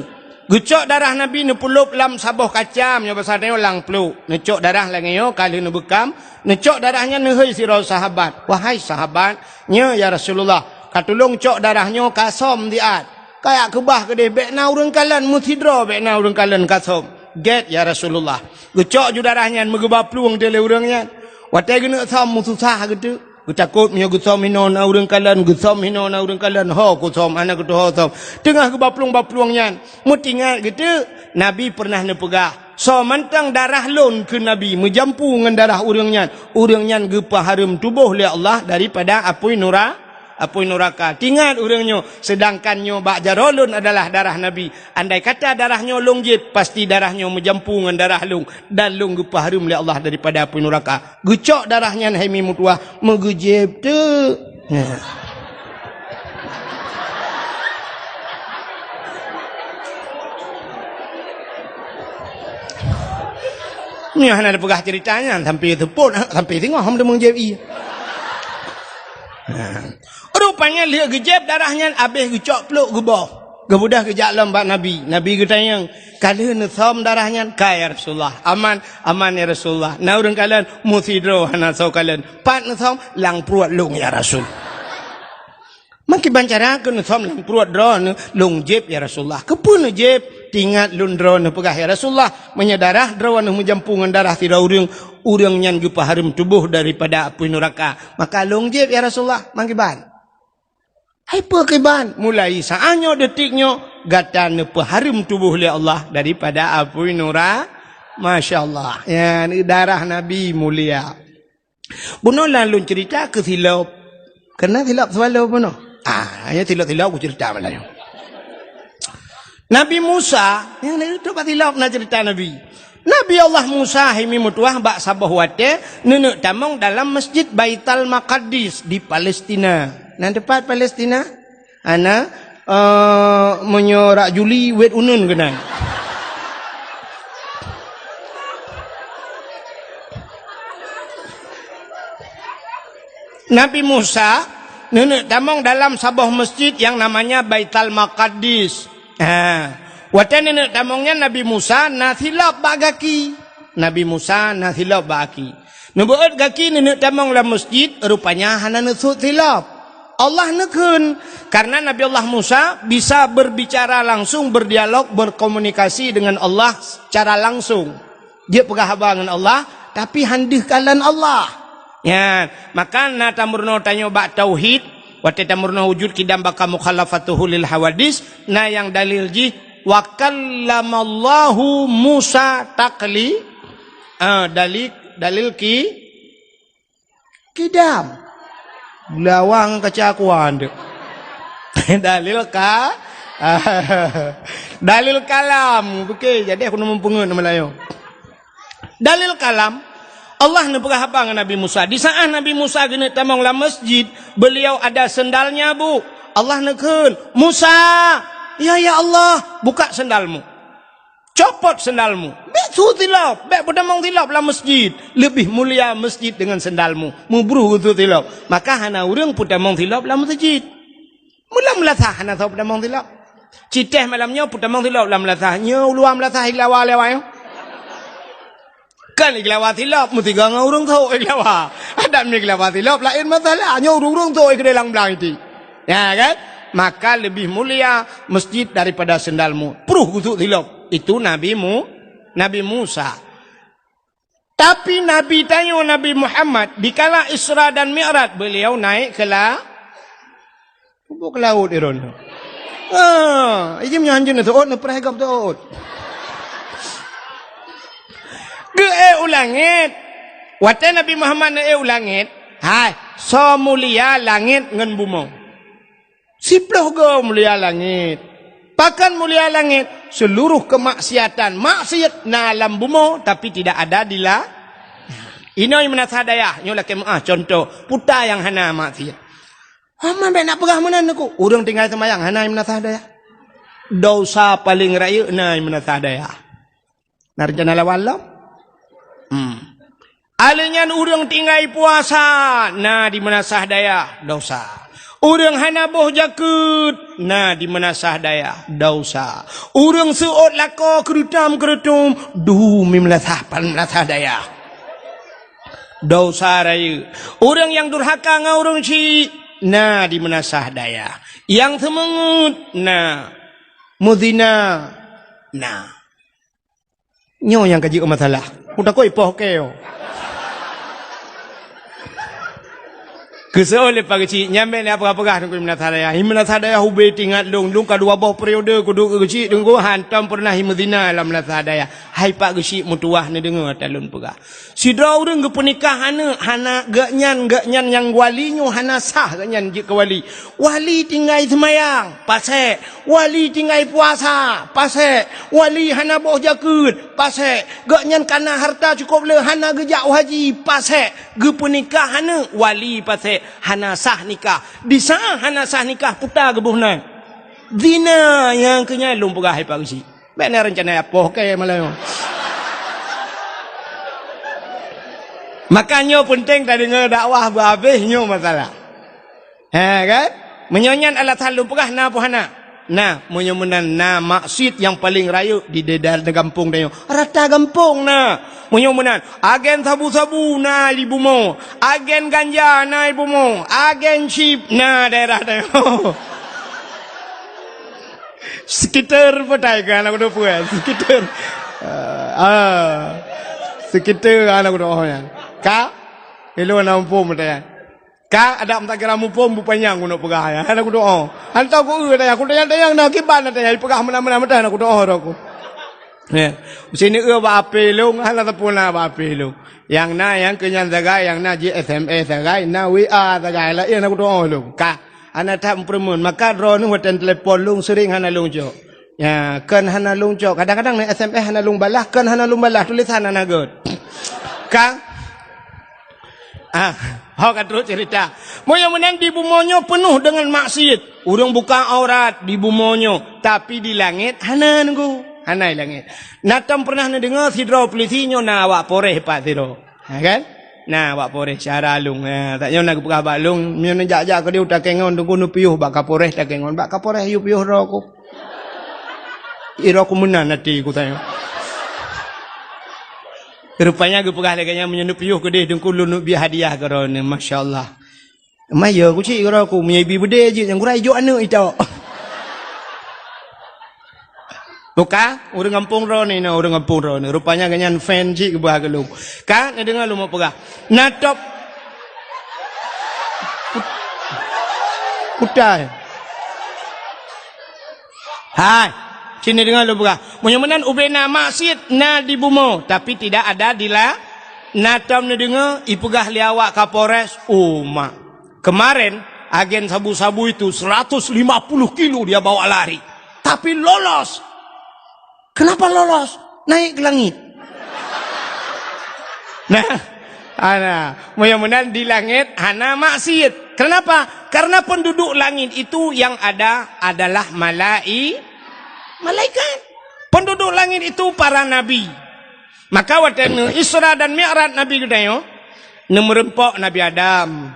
Geucok darah Nabi neupeulop lam saboh kaca, meunyoe basa tanyoe lam pluek. Neucok darah lagée nyoe ka lheueh neubeukam, neucok darah nyan neuhôi sidroe sahabat. "Wahai sahabat, nyoe ya Rasulullah, ka tulông cok darah nyoe ka som siat. Kajak keubah keudeh, bék na ureuëng kalon, meusidroe bék na ureuëng kalon ka som." "Gét ya Rasulullah." Geucok ju darah nyan meugeuba plueng teuk lé ureuëng nyan. Watée geuneuk som meususah geuteuk. Geutakot meunyoe geusom hinoe na ureuëng kalon, geusom hinoe na ureuëng kalon, ho kusom, hana geutuho som. Teungoh geuba plueng-ba plueng nyan, meutingat geuteuk, Nabi pernah neupeugah, "Soe mantong darah lôn," kheun Nabi, "meujampu ngon darah ureuëng nyan, ureuëng nyan geupeuhareuem tuboh lé Allah daripada apui nura-, apui nuraka." Tingat ureuëng nyoe, seudangkan nyoe bak jaroe lôn adalah darah Nabi. Andai kata darah nyoe lôn jieb, pasti darah nyoe meujampu ngon darah lôn, dan lôn geupeuhareuem lé Allah daripada apui nuraka. Geucok darah nyan hai mi meutuwah, meugeujieb teuk. Nyoe hana tapeugah cerita nyan, sampai seupôt, sampai singoh hom teumeung jieb ie. Rupanya lheueh geujieb darah nyan, abéh geucok pluek geuboh. Geubeudôh geujak lom bak Nabi. Nabi geutanyong, "Ka lheueh neusom darah nyan?" "Ka, ya Rasulullah." "Aman?" "Aman, ya Rasulullah." "Na ureuëng kalon?" "Meusidroe hana soe kalon." "Pat neusom?" "Lam pruet lôn, ya Rasul." "Meukiban cara keuh neusom lam pruet droeneuh?" "Lôn jieb, ya Rasulullah." "Keupeue neujieb?" "Tingat lôn droeneuh peugah, ya Rasulullah, meunyoe darah droeneuh meujampu ngon darah sidroe ureuëng, ureuëng nyan geupeuhareuem tuboh daripada apui nuraka. Maka lôn jieb, ya Rasulullah." "Meukiban?" "Hai peue kiban?" "Mulai saát nyoe, detik nyoe, gata neupeuhareuem tuboh lé Allah daripada apui nura-," Masya Allah. Ya, darah Nabi mulia. Bunoe lôn cerita keu silop. Keunan silop swallow bunoe. Ah, ya silop-silop kucerita malam nyoe. Nabi Musa, nyang na itu bak silop na cerita Nabi. Nabi Allah Musa hai mi meutuwah bak saboh watée neuneuk tamong dalam Masjid Baital Maqadis di Palestina. Nan teumpat Palestina? Ana, eh, meunyoe rak Juli, wet uneun keunan. Nabi Musa neuneuk tamong dalam saboh masjid yang namanya Baital Maqadis. Ha. Watée neuneuk tamong nyan Nabi Musa na silop bak gaki. Nabi Musa na silop bak gaki. Neubeuet gaki neuneuk tamong lam masjid, rupanya hana neusut silop. Allah neukheun, karena Nabi Allah Musa bisa berbicara langsung, berdialog, berkomunikasi dengan Allah secara langsung. Dia peugah haba ngon Allah, tapi han deuh kalon Allah. Nyan, maka na tameurunoe tanyoe bak tauhid, watée tameurunoe wujud qidam baqa mukhalafatuhu lil hawadis, na nyang dalil jih, "Wa kallamallahu Musa takli-," ah, dalil, dalil ki-, qidam. Lawang kaca kuan tu. Dalil ka-, dalil kalam. Oke, jadi aku nemu pungut nama lain. Dalil kalam, Allah neupeugah haba ngon Nabi Musa. Di saat Nabi Musa geuneuk tamong lam masjid, beliau ada sendalnya, Bu. Allah neukheun, "Musa!" "Ya, ya Allah." "Buka sendalmu. Copot sendalmu. Bèk su silop, bèk peutamong silop lam masjid. Leubeh mulia masjid deungon sendalmu." Meubruh geusu silop. Maka hana ureueng peutamong silop lam masjid. Meulam meulasah hana soe peutamong silop. Citéh malam nyoe peutamong silop lam meulasah. Nyoe uluwa meulasah iglawa lewat nyoe. Kan iglawa silop, meusigoe ngon ureueng sôk iglawa. Adak meuglawa silop laén masalah. Nyoe ureueng-ureueng sôk keudéh lam blang iti. Ya kan? Maka leubeh mulia masjid daripada sendalmu. Pruh geusu silop. Itu Nabi Mu-, Nabi Musa. Tapi Nabi tanyoe, Nabi Muhammad, dikala Isra dan Mi'raj, beliau naik ke la-, Ubak ke laôt Iron tu. Ah, ijim nyan hanjeuet na teuôt, na peurah gop teuôt. Geuék u langét. Watée Nabi Muhammad neuék u langét, hai, soe mulia langét ngon bumoe? Siplôh goe mulia langét. Pakon mulia langét? Seluruh kemaksiatan, maksiat na lam bumoe, tapi tidak ada di la-, inoe meunasah dayah, nyoe lakée meuáh contoh, peue nyang hana maksiat. Hana bèk na peugah meunan Teungku. Ureueng tinggai seumayang hana meunasah dayah. Dosa paleng rayeuk na meunasah dayah. Na rencana lawan lom? Hmm. Alèh nyan ureueng tinggai puasa na di meunasah dayah, dosa. Ureueng hana boh jakeuet na di meunasah dayah, dosa. Ureueng seuôt lakoe keureutôm-keureutôm du meunasah, meunasah dayah. Dosa rayeuk. Ureueng nyang durhaka ngon ureueng syik na di meunasah dayah. Nyang seumeungeut na. Meuzina na. Nyoe nyang ka jeuet masalah. Kutakot ipoh keu. Keusoe lé Pak Geuchik, nyan bèk lé peugah-peugah Teungku meunasah dayah. Meunasah dayah ubé teuingat lôn, lôn ka dua boh periode kuduek keu Geuchik Teungku, hantom peureunah meuzina lam meunasah dayah. Hai Pak Geuchik, meutuwah neudeungoe ata lôn peugah. Sidroe ureueng geupeunikah aneuk, hana geuhnyan, geuhnyan nyang wali nyoe hana sah geuhnyan jeuet keu wali. Wali tinggai seumayang, pasék. Wali tinggai puasa, pasék. Wali hana boh jakeuet, pasék. Geuhnyan kana hareuta cukôp le hana geujak u haji, pasék. Geupeunikah aneuk, wali pasék. Hana sah nikah. Di saát hana sah nikah, peue geuboh nan? Zina, nyang keu nyan lôn peugah hai Pak Geuchik. Bèk na rencana ipoh keu malam nyoe. Maka nyoe peunteng tadeungoe dakwah beuhabéh nyoe masalah. Ha kan? Meunyoe nyan alasan lôn peugah na peue hana? Na, meunyoe meunan na maksiet nyang paleng rayeuk di daerah gampông tanyoe. Rata gampông na. Meunyoe meunan, agen sabu-sabu na di bumoe, agen ganja na di bumoe, agen chip na daerah tanyoe. Sekitar peue tai keu aneuk kudo peue? Sekitar. Ah, ah. Sekitar aneuk kudo nyan. Ka? Ilôn na muphom peue tai. Ka adak meutakira muphom beupanyang keuneuk peugah nyan. Aneuk kudo. Hantom ku eu tanya, ku tanya-tanya na kiban na tanya, peugah meunan-meunan meutai aneuk kudo roh ku. Ya. Meusineuk eu bak ape lôn, hana teupeu na bak ape lôn. Nyang na nyang keu nyan sagai, nyang na jih S M S sagai, na W A sagai, laén aneuk kudo lôn. Ka. Hana that meupeureumeun, maka droeneuh watèe telepon lôn seuring hana lôn cok. Ya, kon hana lôn cok. Kadang-kadang na S M S hana lôn balah, kon hana lôn balah, tulisan hana göt. Ka? Ah, ho ka trok cerita. Meunyoe meunan di bumoe nyoe peunoh deungon maksiet. Ureueng buka aurat di bumoe nyoe, tapi di langét hana Teungku. Hana di langét. Na tom pernah neudeungoe sidroe pulisi nyoe na awak Polres pat sidroe. Ha kan? Na, bak Polres syara lôn. Ha, tak nyoe na geupeugah bak lôn, meunyoe neujak-jak keudeh u Takengon, Teungku neupiôh bak Kapolres Takengon. Bak Kapolres yue piôh droe ku. Droe ku meunan até ku tanyoe. Rupanya geupeugah lagèe nyan, meunyoe neupiôh keudeh Teungku lôn neubri hadiah keu droeneuh. Masya Allah. Maya ku cit keudroe ku, meunyoe ibi beudé jeuet nyang gura ijok aneuk itok. Buka, ureueng gampông droeneuh, na ureueng gampông droeneuh. Rupanya gobnyan fan cit geuba keu lôn. Ka, neudeungoe lôn peugah. Na top. Kutai. Hai, sini deungoe lôn peugah. Meunyoe meunan ubé na maksiet na di bumoe, tapi tidak ada di la-, na tom neudeungoe ipeugah lé awak Kapolres, oh mak. Kemarin, agen sabu-sabu itu seratus lima puluh kilo dia bawa lari. Tapi lolos. Kenapa lolos? Naik ke langit. Nah, Ana, mudah-mudahan di langit hana maksiat. Kenapa? Karena penduduk langit itu yang ada adalah malai-, malaikat. Penduduk langit itu para nabi. Maka watèe neu Isra dan Mi'raj Nabi geutanyoe, neumeureumpok Nabi Adam,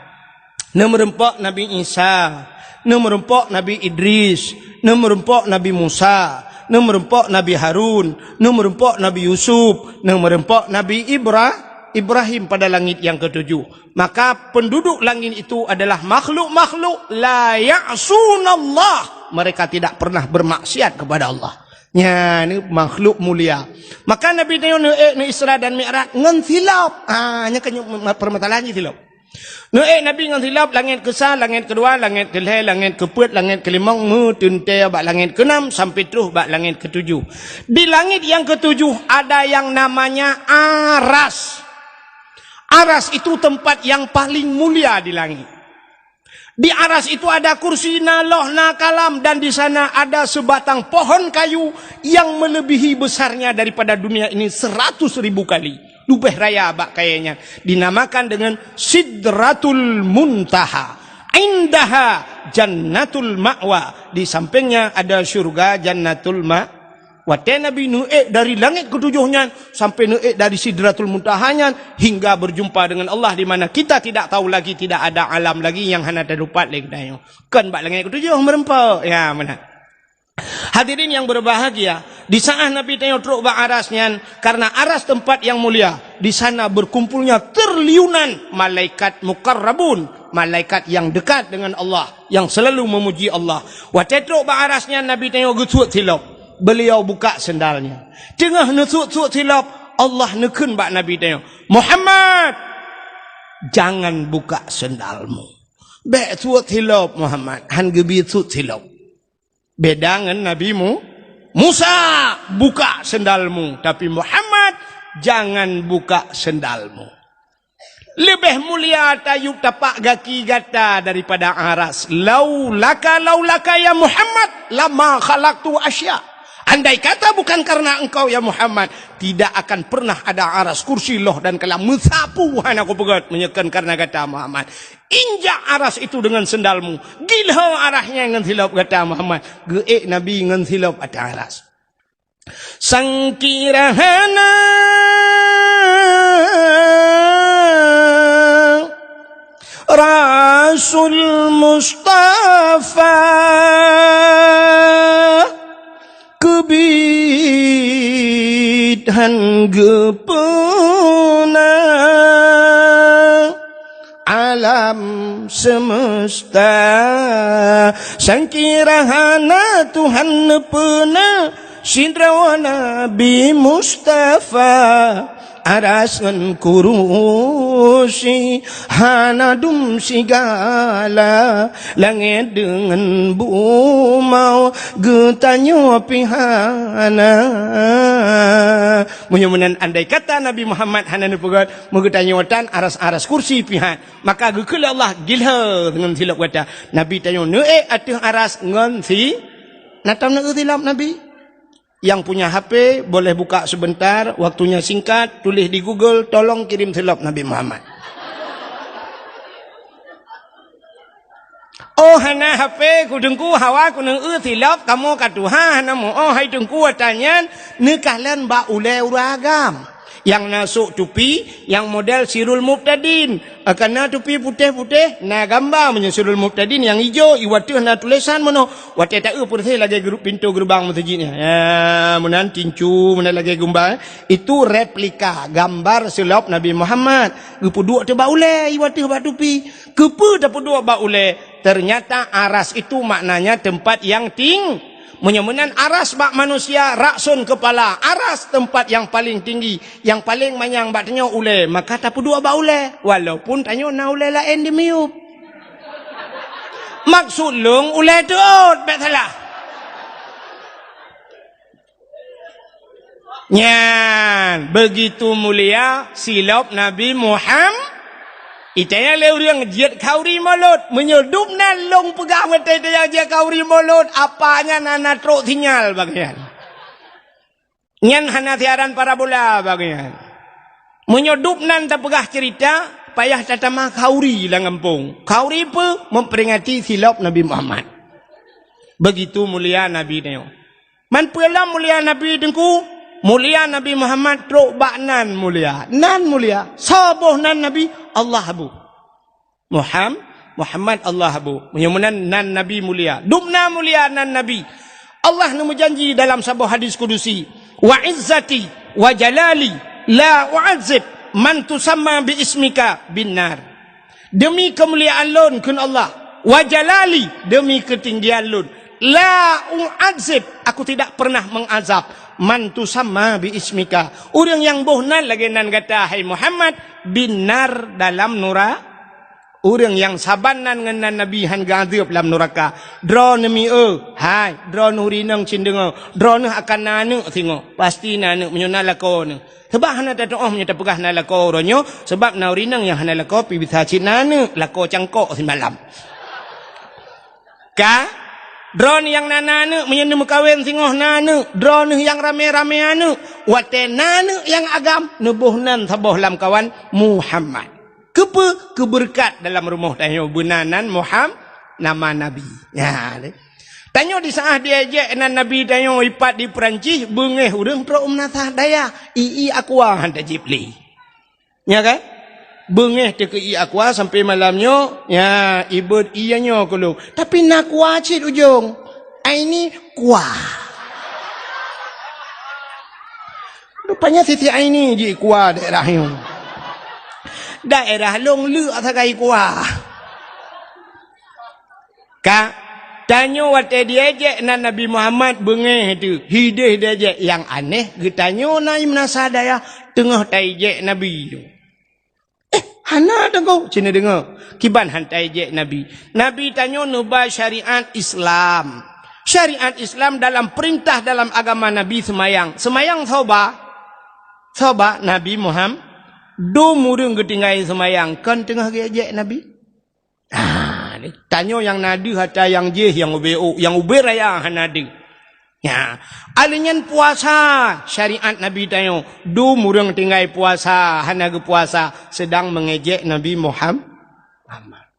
neumeureumpok Nabi Isa, neumeureumpok Nabi Idris, neumeureumpok Nabi Musa, neumeureumpok Nabi Harun, neumeureumpok Nabi Yusuf, neumeureumpok Nabi Ibra-, Ibrahim pada langit yang ketujuh. Maka penduduk langit itu adalah makhluk-makhluk la ya'sunallah. Mereka tidak pernah bermaksiat kepada Allah. Nyan ni makhluk mulia. Maka Nabi tanyoe neuék neu Isra dan Mi'raj ngon silop. Ha, nyan kan permasalahan jih silop. Neuék Nabi ngon silop, langét keusa, langét keudua, langét keulhée, langét keupeuet, langét keulimong, meuteuntée bak langét keunam sampai troh bak langét keutujoh. Di langét nyang keutujoh ada nyang namanya Aras. Aras itu tempat yang paling mulia di langit. Di Aras itu ada kursi, na loh, na kalam, dan di sana ada sebatang pohon kayu yang melebihi besarnya daripada dunia ini seratus ribu kali. Leubeh raya bak kayée nyan. Dinamakan dengan Sidratul Muntaha. Indaha Jannatul Ma'wa. Di sampingnya ada syurga Jannatul Ma-, Watée Nabi neuék dari langét keutujoh nyan sampai neuék dari Sidratul Muntaha nyan hingga berjumpa dengan Allah di mana kita tidak tahu lagi, tidak ada alam lagi nyang hana teudapat lé geutanyoe. Kon bak langét keutujoh meureumpok. Ya, meunan. Hadirin yang berbahagia, di saat Nabi tanyoe trok bak Aras nyan, karena Aras tempat yang mulia, di sana berkumpulnya triliunan malaikat muqarrabun, malaikat yang dekat dengan Allah, yang selalu memuji Allah. Watée trok bak Aras nyan Nabi tanyoe geusuet silop. Beliau buka sendalnya. Teungoh neusuet-suet silop, Allah neukheun bak Nabi tanyoe, "Muhammad, jangan buka sendalmu." Bék suet silop, Muhammad. Han geubi suet silop. Beda ngon Nabi Mu-, Musa, "Buka sendalmu." Tapi Muhammad, "Jangan buka sendalmu." Leubeh mulia tayub tapak gaki gata daripada Aras. Laulaka, laulaka ya Muhammad, lama khalaqtu asya. Andai kata bukan karena engkau ya Muhammad, tidak akan pernah ada Aras, kursi, loh dan kalam, meusapu hana kupeugét meunyoe kon karena gata Muhammad. Injak Aras itu dengan sendalmu. Gilho Aras nyan ngon silop gata Muhammad. Geuék Nabi ngon silop ateueh Aras. Sangkira hana Rasul Mustafa keubiet han geupeuna alam semesta. Sangkira hana Tuhan neupeuna sidroe Nabi Mustafa, Aras ngon kurusi hana dum sigala, langét deungon bumoe geutanyoe pih hana. Meunyoe meunan andai kata Nabi Muhammad hana neupeugét, meugeutanyoe tan Aras-Aras, kursi pih han. Maka geukheun lé Allah, "Gilho ngon silop gata." Nabi tanyoe neuék ateueh Aras ngon si-, na tom neuék silop Nabi? Yang punya H P boleh buka sebentar, waktunya singkat, tulis di Google, "Tolong kirim silop Nabi Muhammad." Oh, hana H P ku Teungku, hawa ku neuék silop, kamoe ka tuha hana muoh, hai Teungku, ata nyan neukalon bak ulée ureuëng agam. Nyang na sôk tupi, nyang model Sirul Mubtadin. Kana tupi putéh-putéh, na gamba meunyoe Sirul Mubtadin, nyang ijo, i ateueh na tulésan meunoe. Watée taeu peureséh lagée gru-, pintoe geureubang meuseujid nyan. Ya, meunan tincu, meunan lagée gumba. Itu replika gambar silop Nabi Muhammad. Geupeuduek teuh bak ulée, i ateueh bak tupi. Keupeue tapeuduek bak ulée? Ternyata Aras itu maknanya tempat yang ting-, meunyoe meunan Aras bak manusia, Rakson kepala, Aras tempat yang paling tinggi, yang paling manyang bak tanyoe ulée, maka tapeuduek bak ulée, walaupun tanyoe na ulée laén di miyueb. Maksud lôn ulée teuôt, bék salah. Nyan, begitu mulia silop Nabi Muham-, itanya lé ureuëng jeuet khauri mulod. Meunyoe dum na lôn peugah watée itanya jeuet khauri mulod, apa nyan hana trok sinyal bagian. Nyan hana siaran parabola bagian. Meunyoe dub nan tapeugah ceurita, payah tatamah khauri lam gampông. Khauri peue? Memperingati silop Nabi Muhammad. Begitu mulia Nabi tanyoe. Man peue lom mulia Nabi Teungku? Mulia Nabi Muhammad trok bak nan mulia. Nan mulia. Soe boh nan Nabi? Allah boh. Muham-, Muhammad Allah boh. Meunyoe meunan nan Nabi mulia. Dub na mulia nan Nabi. Allah neumeujanji dalam saboh hadis kudusi, "Wa izzati wa jalali la u'adzib man tusamma bi ismika bin nar." Demi keumuliaan lôn, kheun Allah, wa jalali, demi keutinggian lôn, la u'adzib, aku tidak pernah mengazab, man tusamma bi ismika, ureuëng nyang boh nan lagée nan gata, hai Muhammad, bin nar, dalam nura-, ureuëng nyang saban nan ngon nan Nabi hán geuazeueb lam nuraka. Droeneuh mi-e, hai, droeneuh rinong cit deungoe, droeneuh akan na aneuëk singoh, pasti na aneuëk meunyoe na lakoe neuh. Sabab hana tatuoh meunyoe tapeugah na lakoe uroe nyoe, sabab na ureuëng inong nyang hana lakoe pih bisa cit na aneuëk, lakoe cangkok simalam. Ka? Droeneuh nyang na, na aneuëk meunyoe neumeukawen singoh na aneuëk, droeneuh nyang ramé-ramé aneuëk, watée na aneuëk nyang agam, neuboh nan saboh lamkawan Muhammad. Keupeue? Keubeureukat dalam rumoh tanyoe beuna nan Muham-, nama Nabi. Nyan. Tanyoe di saát diejek nan Nabi tanyoe ipat di Peurancih, beungéh ureuëng trok u meunasah dayah, ié aqua hán tajép lé. Nya kan? Beungéh teuh keu ié aqua sampai malam nyoe, nya, ibeuet ié nyoe keu lôn. Tapi na aqua cit ujong. Aini kuah. Rupanya Siti Aini jikuah daerah nyoe. Daerah lôn leuk sagai kuah. Ka, tanyoe watée diejek nan Nabi Muhammad beungéh teuh, hideh diejek. Nyang aneh, geutanyoe na i meunasah dayah teungoh taijek Nabi nyoe. Eh, hana deungoe, cina deungoe. Kiban hán taijek Nabi. Nabi tanyoe neuba syariat Islam. Syariat Islam dalam peurintah dalam agama Nabi seumayang. Seumayang soe ba? Soe ba? Nabi Muhammad. Dum ureuëng geutinggai seumayang, kon teungoh geuejek Nabi? Ah, tanyoe nyang na deuh atra nyang jih nyang ubé ôk, nyang ubé raya hana deuh. Nya, alèh nyan puasa, syariat Nabi tanyoe, dum ureuëng tinggai puasa, hana geupuasa, seudang meungejek Nabi Muham-, Muhammad.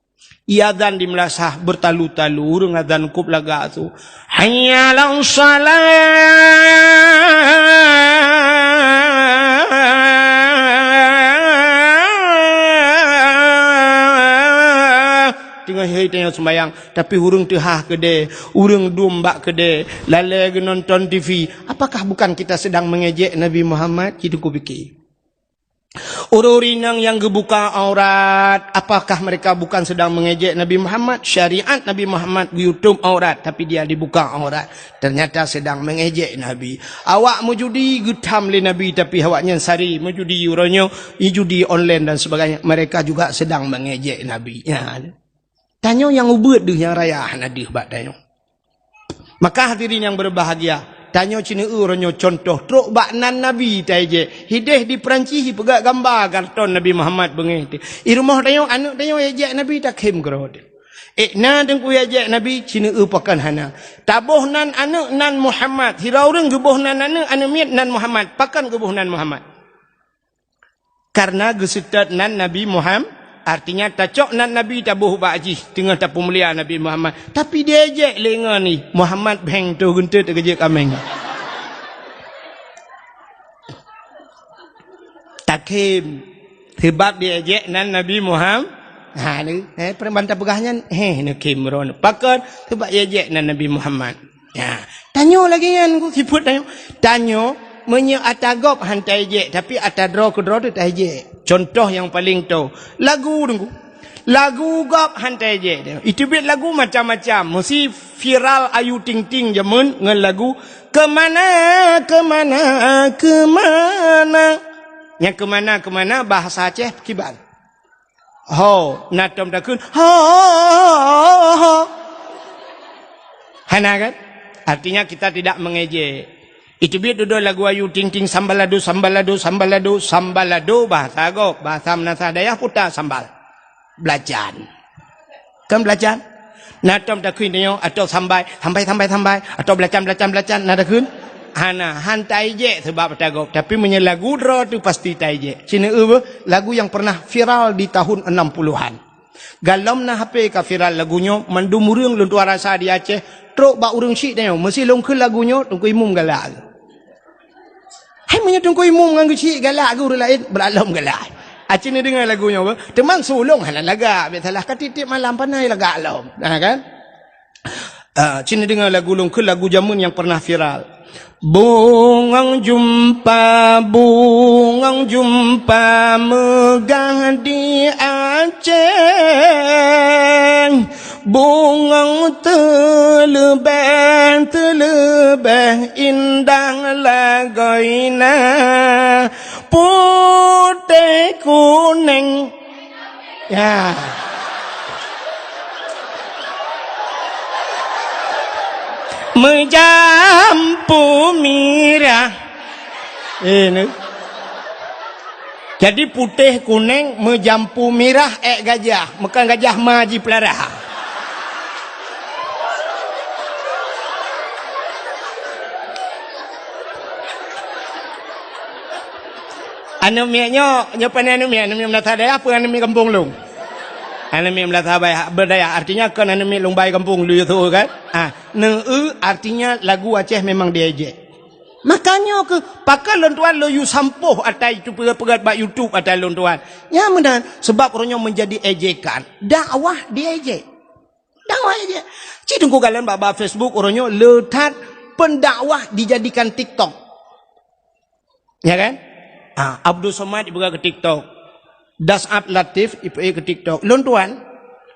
Iazan di meulasah beutalu-talu, ureuëng azan kôb lagak su, "Hayya 'alas shalah!" Teungoh hai tanyoe seumayang, tapi ureuëng teuhah keudè, ureuëng dum bak keudè, lalè geunonton T V. Apakah bukan kita sedang mengejek Nabi Muhammad? Cit teupike. Ureuëng inong nyang geubuka aurat, apakah mereka bukan sedang mengejek Nabi Muhammad? Syariat Nabi Muhammad geuyutob aurat, tapi dia dibuka aurat. Ternyata sedang mengejek Nabi. Awak meujudi geutham lé Nabi, tapi awaknyan sari meujudi uroe nyoe, judi online dan sebagainya. Mereka juga sedang mengejek Nabi. Ya. Tanyoe nyang ubeuet deuh nyang raya hana deuh bak tanyoe. Maka hadirin yang berbahagia, tanyoe ceuneue uroe nyoe contoh trok bak nan Nabi taijek. Hideh di Peurancih ipeugah gamba karton Nabi Muhammad beungéh teuh. I rumoh tanyoe, aneuëk tanyoe ijek Nabi takhém keudroe teuh. Eh, na teungku ijek Nabi ceuneue pakon hana. Taboh nan aneuëk nan Muhammad. Sidroe ureuëng geuboh nan aneuëk, aneuëk miet nan Muhammad. Pakon geuboh nan Muhammad? Karena geuseutôt nan Nabi Muham-, artinya tacok nan Nabi taboh bak jih teungoh tapeumulia Nabi Muhammad. Tapi diejek lé ngon ih, Muhammad bheng toh geunteut teugeujek kaméng. Takhém. Sebab diejek nan Nabi Muham-, ha, ni, eh, peureuman tapeugah nyan, heh, neukhém droeneuh. Pakon? Sebab diejek nan Nabi Muhammad. Ya, tanyoe lagée nyan ku sifeuet tanyoe. Tanyoe meunyoe ata gob hán taijek, tapi ata droe keudroe teuh taijek. Contoh nyang paleng toe, lagu teungku. Lagu gob hán taijek. Iteubiet lagu macam-macam. Meusi viral Ayu Ting Ting jameun ngon lagu Kemana, Kemana, Kemana. Nyang kemana, kemana bahasa Aceh kiban. Ho, na tom takheun, ho, ho, ho, ho. Hana kan? Artinya kita tidak mengejek. Iteubiet dudoe lagu Ayu Ting Ting, sambalado, sambalado, sambalado, sambalado, bahasa gob, bahasa meunasah dayah puta sambal. Belacan. Kan belacan? Na tom takheun nyoe, atau sambai, sambai, sambai, sambai, atau belacan, belacan, belacan, na takheun? Hana, han taijek seubab ata gob. Tapi meunyoe lagu droe tu pasti taijek. Ci neueu beuh, lagu nyang pernah viral di tahun enam puluhan. Galom na H P ka viral lagu nyoe, mandum ureuëng lôn tuan rasa di Aceh, trok bak ureuëng syiek tanyoe, meusi lôn kheun lagu nyoe, Teungku Imum galak. Hai meunyoe Teungku Imum ngon geuh syiek galak keu ureuëng laén, brat lom galak. Aci neudeungoe lagu nyoe beuh. Teuma su lôn hana lagak, biasalah ka tiep-tiep malam panai lagak lom. Nah kan? Ah, ci neudeungoe lagu lôn kheun, lagu jameun nyang pernah viral. Bungong jeumpa, bungong jeumpa meugah di Aceh. Bungong teuleubeh, teuleubeh indah lagoina, putéh kuneng. Ya. Meujampu mirah. Eh, ni. Jadi putéh kuneng meujampu mirah ék gajah, meukan gajah ma jipeulara. Aneuk miet nyoe, nyoe pane aneuk miet, aneuk miet meunasah dayah peue aneuk miet gampông lôn. Aneuk miet meunasah baya-, beudayah, artinya kon aneuk miet lôn bai gampông lôn yue tho kan? Ah, neueu artinya lagu Aceh memang diejek. Makanya keu pakon lôn tuan lôn yue sampôh ata itu peugét-peugét bak YouTube ata lôn tuan. Nyang meunan, sebab uroe nyoe menjadi ejekan. Dakwah diejek. Dakwah ejek. Ci Teungku galon bak, bak Facebook uroe nyoe le that pendakwah dijadikan TikTok. Ya kan? Ah, Abdul Somad ipeugah keu TikTok. Das'ab Latif ipeugah keu TikTok. Lôn tuan,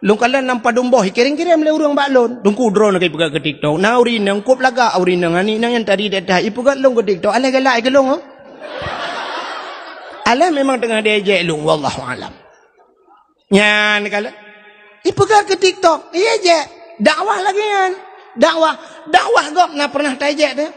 lôn kalon lam padum boh, ikirim-kirim lé ureuëng bak lôn. Teungku droeneuh ka ipeugah keu TikTok. Na ureuëng inong kop lagak, ureuëng inong aneuk inong nyang tadi dah ipeugah lôn keu TikTok. Alah galak keu lôn, oh. Alah memang teungoh diejek lôn, wallahu alam. Nyan kala. Ipeugah keu TikTok, ijek. Dakwah lagée nyan. Dakwah, dakwah gob na pernah taijek teuh?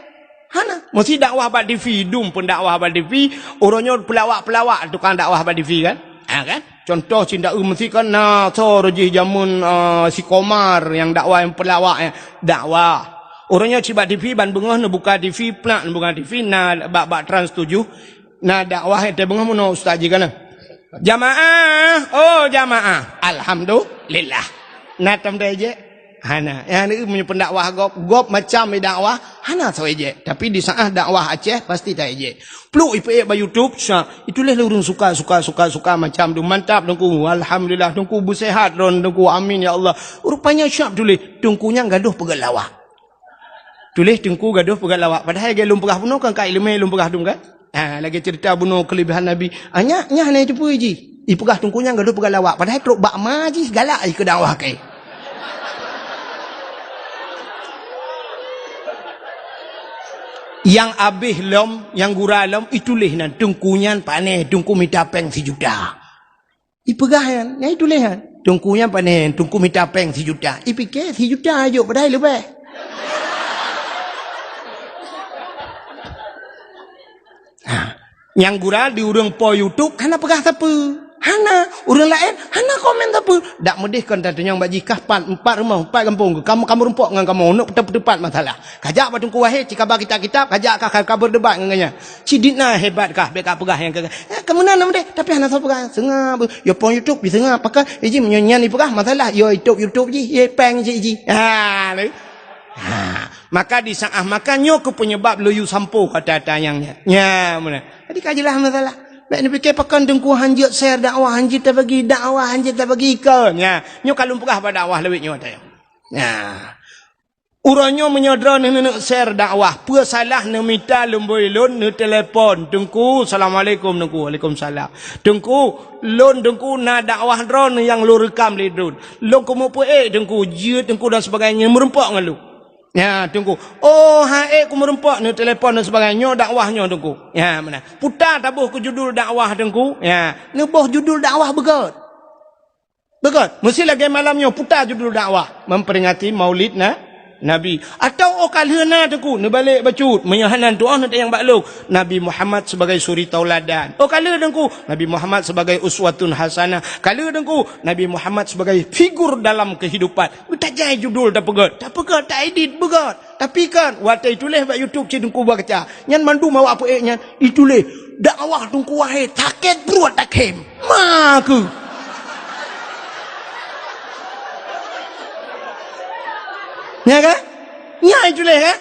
Hana. Meusi dakwah bak TV, dum pun dakwah bak TV, uroe nyoe peulawak-peulawak tukang dakwah bak TV kan? Ha kan? Contoh cinta eu meusi kan na so jih jameun, ah, si Komar nyang dakwah nyang peulawak nyan. Dakwah. Uroe nyoe cit bak TV ban beungoh neubuka TV, plak neubuka TV na bak, bak Trans tujuh. Na dakwah nyang teubeungoh meunoe ustaz jih kana. Jamaah, oh jamaah. Alhamdulillah. Na tom taijek? Hana. Nyang ni meunyoe pendakwah gob, gob macam dakwah, hana soe ijek. Tapi di saat dakwah Aceh pasti taijek. Pluk ipeuék bak YouTube, sa, itulah lé ureuëng suka, suka, suka, suka macam tu. Mantap Teungku. Alhamdulillah Teungku beusehat droen Teungku. Amin ya Allah. Rupanya siap tuléh. Teungku nyang gadoh peugah lawak. Tuléh Teungku gadoh peugah lawak, padahai lagée lôn peugah bunoe kan ka ileumé lôn peugah dum kan? Ha, lagée ceurita bunoe keulebihan Nabi. Ah, nyak, nyak hana jiteupeu jih. Ipeugah Teungku nyan gadoh peugah lawak, padahai trok bak ma jih galak jih keu dakwah keu. Nyang abéh lom, nyang gura lom, ituléh nan Teungku nyan pané, Teungku mita péng sijuta. Ipeugah nyan, nyan ituléh nyan. Teungku nyan pané, Teungku mita péng sijuta. Ipike sijuta jok padahai leubeh. Ha. Nyang gura di ureuëng po YouTube hana peugah sapeue. Hana, ureuëng laén hana komen sapeue. Dak meudeh kon tatunyong bak jih kah pat, empat rumoh, empat gampông. Kamoe, kamoe rumpok ngon kamoe, neuk peuteupat masalah. Kajak bak Teungku Wahé, cikaba kitab-kitab, kajak kah ka, ka berdebat ngon gobnyan. Ci dit na hebat kah, bék ka peugah nyang keu, eh, kamoe na nama deh, tapi hana soe peugah, seungab. Yo pon YouTube, diseungab, pakon, eh, ji meunyoe nyan ipeugah, masalah, yo YouTube, YouTube jih, ye péng jih, jih. Ha, lé. Ha, maka di saat maka nyoe keuh penyebab lôn yue sampôh kata-kata nyang nyan. Nya, meunan. Jadi ka jeulaih masalah. Bék neupike pakon Teungku hanjeuet share dakwah, hanjeuet tabagi dakwah, hanjeuet tabagi ikon. Nya, nyoe ka lôn peugah bak dakwah lawét nyoe tayong. Nya. Uroe nyoe meunyoe droeneuh neuneuk share dakwah, peue salah neumita lumbôi lôn, neutelepon, "Teungku, assalamualaikum, Teungku." "Waalaikumsalam." "Teungku, lôn Teungku na dakwah droeneuh nyang lôn reukam lé droen. Lôn keumeupeuék Teungku, jeuet Teungku dan sebagainya, meureumpok ngon lôn." "Ya, Teungku." "Oh, han ék keu meureumpok," neutelepon dan sebagainya, "nyoe dakwah nyoe, Teungku." Ya, meunan. "Puta taboh keu judul dakwah, Teungku." Ya, neuboh judul dakwah beugét. Beugét, meusti lagée malam nyoe puta judul dakwah, memperingati Maulid na, Nabi. Atawa óh ka lheueh na Teungku, neubalek bacut, meunyoe hana tuoh neutanyong bak lôn, Nabi Muhammad sebagai suri tauladan. Óh ka lheueh Teungku, Nabi Muhammad sebagai uswatun hasanah. Ka lheueh Teungku, Nabi Muhammad sebagai figur dalam kehidupan. Beutajai judul tapeugét, tapeugét, taedit beugét. Tapi kan, watèe ituléh bak YouTube cit Teungku baca. Nyan mandum awak peuék nyan, ituléh, "Dakwah Teungku Wahid, sakét pruet takhém." Ma keuh. Nya kan? Nya ituléh kan?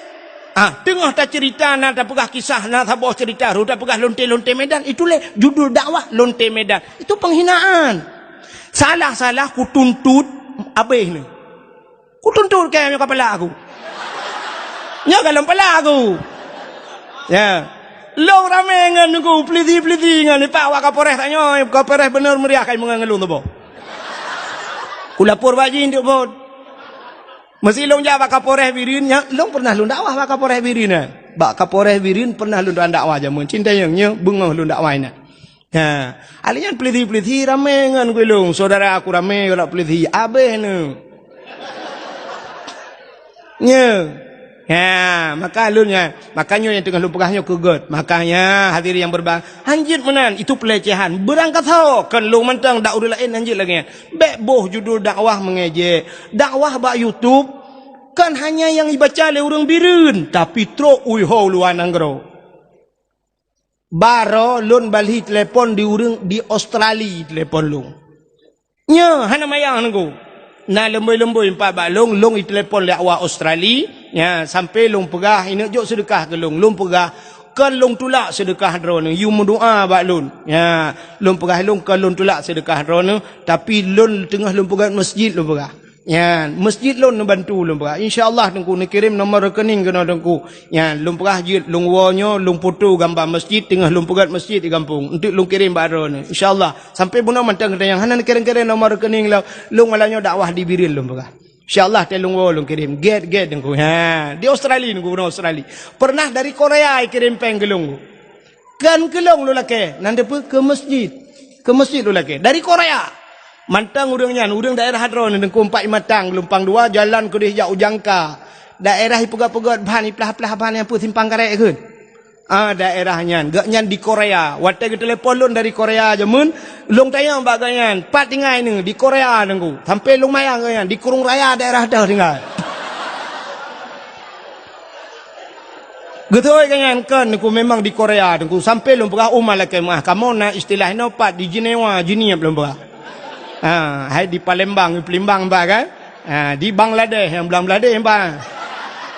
Ah, teungoh taceurita, na tapeugah kisah, na saboh ceurita, rôh tapeugah lonte-lonte Medan, ituléh judul dakwah lonte Medan. Itu penghinaan. Salah-salah kutuntut abéh ni. Kutuntut kèe nyoe kapala aku. Nyoe ka lom pala aku. Ya. Lôn ramé ngon Teungku, peulisi-peulisi ngon, ipak awak Kapolres tanyoe, Kapolres Banda Meriah kai meungon ngon lôn tuboh. Kulapor bak jih untuk phon. Meusé lôn jak bak Kapolres Bireuen, nyan, lôn pernah lôn dakwah bak Kapolres Bireuen, eh. Bak Kapolres Bireuen pernah lôn dakwah jameun. Cintayong nyoe beungoh lôn dakwah inan. Ha, alèh nyan peulisi-peulisi ramé ngon gulong, syedara aku ramé ngon peulisi, abéh neu. Nyo. Ha, maka lôn nyan, maka nyoe nyang teungoh lôn peugah nyoe keu gèt. Makanya hadirin yang berbahagia, hanjeuet meunan, itu pelecehan. Beurangkasoe, kon lôn mantong dak ureueng laén hanjeuet lagèe nyan. Bèk boh judul dakwah mengejek. Dakwah bak YouTube, kon hanya nyang ibaca lé ureueng Bireuen, tapi trok u ho luwa nanggroe. Baroe lôn balhi telepon di ureueng di Australia telepon lôn. Nyo, hana manyang Teungku. Na leumboi-leumboi empat bak lôn, lôn itelepon lé awak Australia. Nya, sampai lôn peugah, "Ineuk jok seudeukah keu lôn." Lôn peugah, "Kon lôn tulak seudeukah droeneuh, yue meudoa bak lôn." Nya, lôn peugah lôn, "Kon lôn tulak seudeukah droeneuh, tapi lôn teungoh lôn peugèt masjid," lôn peugah. Nyan, masjid lôn neubantu lôn peugah. Insya Allah Teungku neukirém nomor rekening keunoe Teungku. Nyan, lôn peugah jeuet, lôn woe nyoe, lôn foto gamba masjid, teungoh lôn peugèt masjid di gampông. Enteuk lôn kirém bak droeneuh. Insya Allah. Sampai bunoe mantong geutanyoe hana neukirém-kirém nomor rekening lôn. Lôn malam nyoe dakwah di Bireuen lôn peugah. Insya Allah, watèe lôn woe lôn kirém. Gèt-gèt Teungku. Ha, di Australia Teungku, bunoe Australia. Pernah dari Korea ikirém pèng keu lôn. Kon keu lôn lôn lakèe, nan deuh peue keu masjid. Keu masjid lôn lakèe. Dari Korea. Mantong ureueng nyan, ureueng daerah droeneuh Teungku, Empat Imatang, Geulumpang Dua, jalan keudéh jak u Jangka. Daerah ipeugèt-peugèt ban, iplah-plah ban nyang peue simpang karet kheun. Ah, daerah nyan. Gobnyan di Korea. Watèe geutelepon lôn dari Korea jameun, lôn tanyong bak gobnyan, "Pat tinggai neuh?" "Di Korea, Teungku." Sampai lôn manyang gobnyan, "Di Krueng Raya daerah deuh tinggai." Geutôi ka nyan kon Teungku, memang di Korea Teungku. Sampai lôn peugah, "Oh, malaikat meuah, kamoe na istilah inoe pat di Jenewa, Jeunieb," lôn peugah. Ha, hai di Palembang, di Palembang bah kan? Ha, di Bangladesh, nyang Bangladesh bah.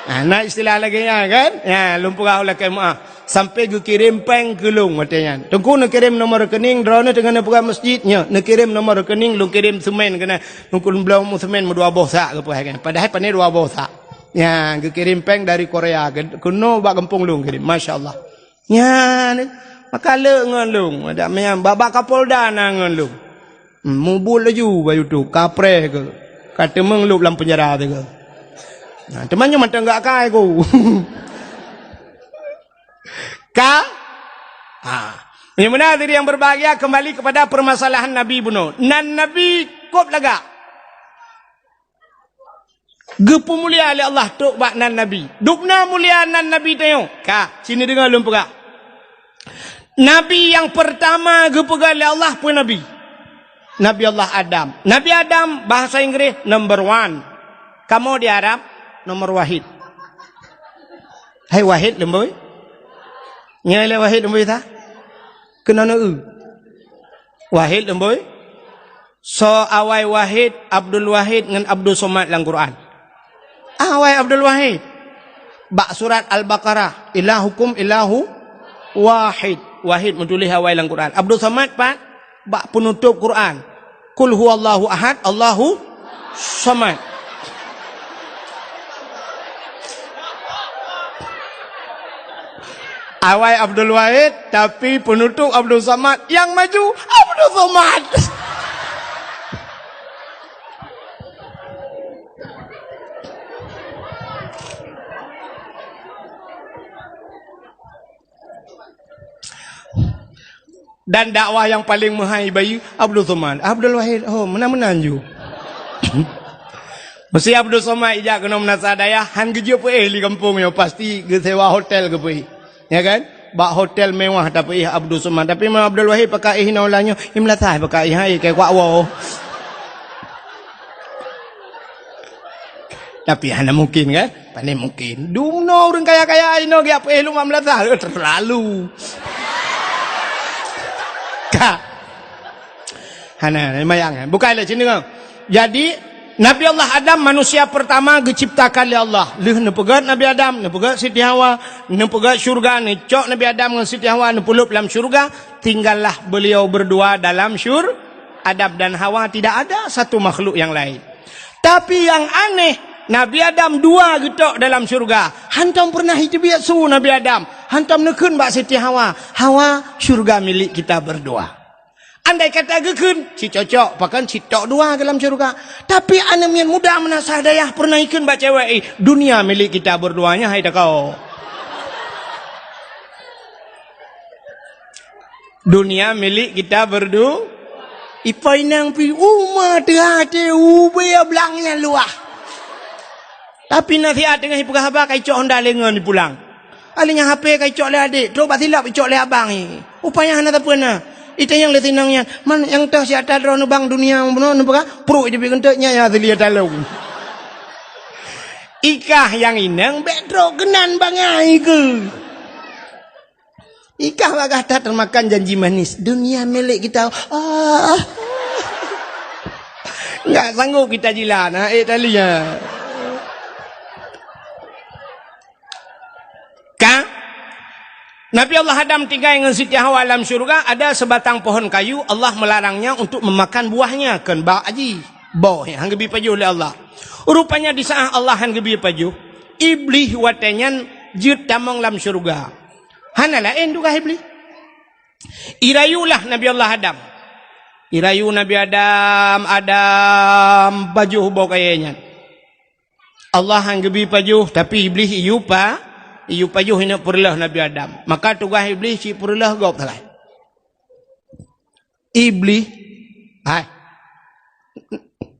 Ha, na istilah lagèe nyan kan? Ha, lôn peugah, "Malaikat meuah." Sampai geukirém pèng keu lôn watèe nyan. Teungku neukirém nomor rekening, droeneuh teungoh neupeugah masjid, nyoe neukirém nomor rekening, lôn kirém seumén keunan. Teungku lôn bloe seumén meudua boh sak geupeuhai kan. Padahai pané dua boh sak. Nyan, geukirém pèng dari Korea, ke-, keunoe bak gampông lôn kirém. Masya Allah. Nyan, maka le ngon lôn. Ada meunan, bak, bak Kapolda na ngon lôn. Hmm, mubuet laju bak YouTube, kapreh keu. Ka teumeung lôn lam penjara teuh keu. Nah, teuma nyoe mantong gak kai ku. Ka? Ha. Yang benar diri yang berbahagia, kembali kepada permasalahan Nabi bunoe. Nan Nabi kôb lagak. Geupeumulia lé Allah trok bak nan Nabi. Dubna mulia nan Nabi tanyoe. Ka, sini deungoe lôn peugah. Nabi nyang peurtama geupeugah lé Allah peue Nabi? Nabi Allah Adam. Nabi Adam bahasa Inggris number one. Kamoe di Arab nomor wahid. Hai wahid leumboi? Nyoe lé wahid leumboi ta? Keunoe na eu. Wahid leumboi? Soe awai Wahid, Abdul Wahid ngon Abdul Somad lam Quran? Awai Abdul Wahid. Bak surat Al-Baqarah, "Ilahukum ilahu wahid." Wahid meutuléh awai lam Quran. Abdul Somad pat? Bak peunutôb Quran. "Qul huwallahu ahad, Allahu somad." Awai Abdul Wahid, tapi peunutôb Abdul Somad, nyang maju Abdul Somad. Dan dakwah nyang paleng meuhai bayeue Abdul Somad. Abdul Wahid, oh, meunan-meunan ju. Meusé Abdul Somad ijak keunoe meunasah dayah, han geujeuet peuéh lé gampông nyoe, pasti geusewa hotel geupeuéh. Ya kan? Bak hotel mewah tapeuéh Abdul Somad. Tapi meunyoe Abdul Wahid pakai éh inoe ulah nyoe, i meulasah pakai éh, hai, keu kuak woe. Tapi hana mungkin, kan? Pane mungkin. Dumnoe ureuëng kaya-kaya inoe geujak peuéh lom bak meulasah, eh, terlalu. Ka. Hana, mayang, eh. Bukai lé sini, kan? Jadi, Nabi Allah Adam manusia pertama geuciptakan lé Allah. Lheueh neupeugét Nabi Adam, neupeugét Siti Hawa, neupeugét syurga, neucok Nabi Adam ngon Siti Hawa neupeulop lam syurga, tinggallah beliau berdua dalam syur-, Adam dan Hawa, tidak ada satu makhluk yang lain. Tapi nyang aneh, Nabi Adam dua geutok dalam syurga. Hantom pernah jiteubiet su Nabi Adam. Hantom neukheun bak Siti Hawa, "Hawa, syurga milik kita berdua." Andai kata geukheun, cit cocok, pakon cit tok dua dalam syurga. Tapi aneuk miet muda meunasah dayah pernah jikheun bak cewek, "Eh, dunia milik kita berdua nyan, hai takau." Dunia milik kita berdu-, ipo inong pi uma teuhah teuh ubé blang nyang luwah. Tapi na siat teungoh ipeugah haba ka icok honda lé ngon ipulang. Alèh nyan H P ka icok lé adék, trok bak silop icok lé abang i. Upaya hana sapeue na. Itanyong lé sinong nyan, "Man nyang toh si ata droeneuh bang dunia bunoe neupeugah?" Pruet jih pi geunteuk nyan nyang asli ata lôn. Ikah nyang inong bèk trok keunan bangai keuh. Ikah bagah that teumakan janji manis, dunia milik kita. Ah. Enggak sanggup kita jilat, ha, eh, tali, ha. Ka? Nabi Allah Adam tinggai ngon Siti Hawa lam syurga, ada sebatang pohon kayu, Allah melarangnya untuk memakan buahnya, kheun bak jih. Boh, han geubi pajoh lé Allah. Rupanya di saat Allah han geubi pajoh, Iblih watèe nyan jeuet tamong lam syurga. Hana laén tugaih Iblih. Irayulah Nabi Allah Adam. Irayu Nabi Adam, Adam, pajoh boh kayèe nyan. Allah han geubi pajoh, tapi Iblih iyue pa-, iyue pajoh ineuk peureulèh Nabi Adam. Maka tugaih Iblih cit peureulèh gob sagai. Iblih, hai.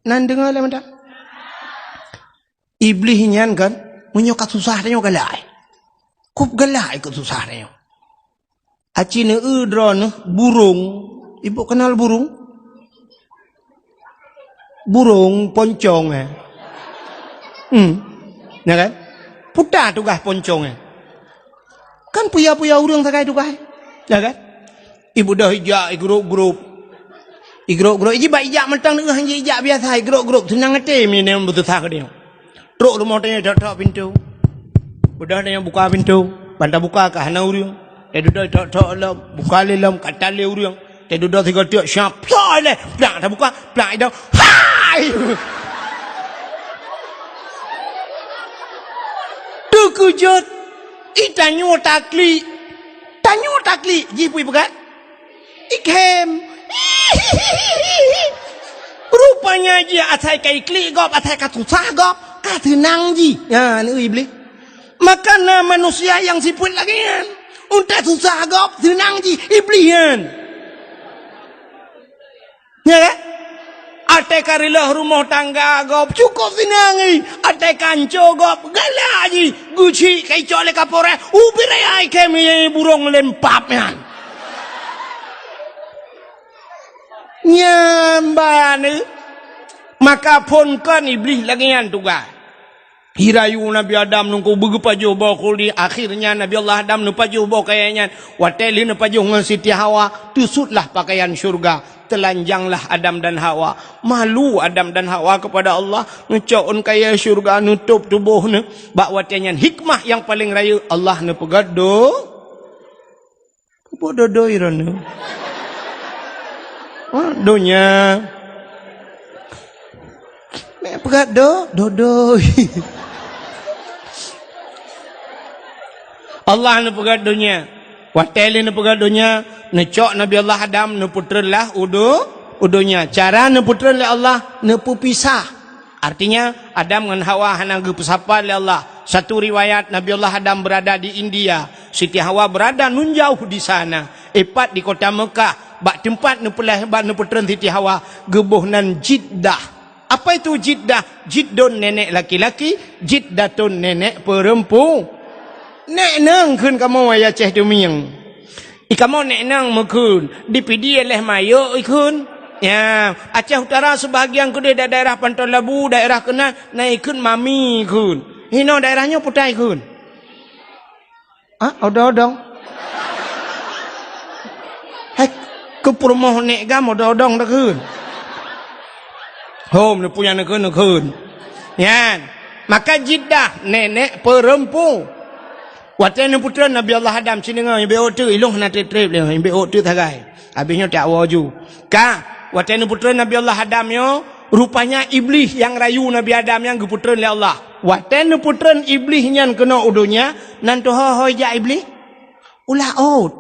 Nan deungö lé mantong. Iblih nyan kan, meunyoe ka susah tanyoe galak. Kop galak ikôt susah tanyoe. Aci neueu droeneuh burông. Ibu kenal burông? Burông poncong, eh. Hmm. Ya kan? Puta tugaih poncong, eh. Kan puya-puya ureuëng sagai tugaih. Ya kan? Ibu dah ijak igrop-grop. Igrop-grop. Iji bak ijak mantong neueu han ijak biasa igrop-grop. Seunang até mi nyan beususah keu tanyoe. Trok rumoh tanyoe tok-tok pintoe. Udah tanyoe buka pintoe, ban tabuka ka hana ureuëng. Tadudoe tok-tok lom, buka lé lom, ka tan lé ureuëng. Tadudoe sigoe teuk, syap, plak ilèe, plak tabuka, plak idong. Hai! Teukeujot, i tanyoe taklik. Tanyoe taklik, jih pui peugah. Ikhem. Rupanya jih asai ka iklik gob, asai ka susah gob, ka seunang jih. Nyan, Iblih. Maka na manusia nyang sifeuet lagèe nyan. Untèe susah gob, seunang jih, Iblih nyan. Ya kan? Até ka reuloh rumoh tangga gob, cukôp seunang jih. Até ka anco gob, galak jih. Geuchik ka icok lé Kapolres, ubit raya ikhem burông lempap nyan. Nyan ban, maka phon kon Iblih lagèe nyan tugaih. Irayu Nabi Adam nungku beugeupajoh boh khuldi, akhirnya Nabi Allah Adam neupajoh boh kayèe nyan. Watèe lheueh neupajoh ngon Siti Hawa, teusutlah pakaian syurga, telanjanglah Adam dan Hawa. Malu Adam dan Hawa kepada Allah, neucok ôn kayèe syurga, neutôb tuboh neuh. Bak watèe nyan hikmah nyang paleng rayeuk Allah neupeugah do Peue dodoi droeneuh? Ha, donya. Mek peugah do, dodoi. Allah neupeugah donya. Watèe lé neupeugah donya, neucok Nabi Allah Adam neupeutreun lah u do-, u donya. Cara neupeutreun lé Allah, neupeupisah. Artinya, Adam ngon Hawa hana geupeusapat lé Allah. Satu riwayat, Nabi Allah Adam berada di India, Siti Hawa berada nun jauh di sana. Ipat di kota Mekah, bak teumpat neupeulahé, bak neupeutreun Siti Hawa, geuboh nan Jiddah. Apa itu Jiddah? Jiddun nenek laki-laki, Jiddatun nenek perempu-, Nek nang kheun kamoe, ya Ceh Tumieng. I kamoe nek nang meukheun, di Pidie leh mayok ikheun. Ya, Aceh Utara sebahagian keudeh da-, daerah Panton Labu, daerah keunan, na ikheun mami kheun. Hinoe daerah nyoe putai kheun. Ah, odong-odong. Hai, keu peurumoh nek gam odong-odong dah kheun. Hom, neupue nyang neukheun, neukheun. Nyan. Maka Jiddah, nenek perempu. Watée neupeutreun Nabi Allah Adam, ci deungoe, ibe ôk teuk, ilong hana treb-treb lé, ibe ôk teuk sagai. Habéh nyoe tak woe ju. Ka, watée neupeutreun Nabi Allah Adam nyoe, rupanya Iblih nyang rayu Nabi Adam nyan geupeutreun lé Allah. Watée neupeutreun Iblih nyan keunoe u donya, nan teuho-ho ijak Iblih? U laôt.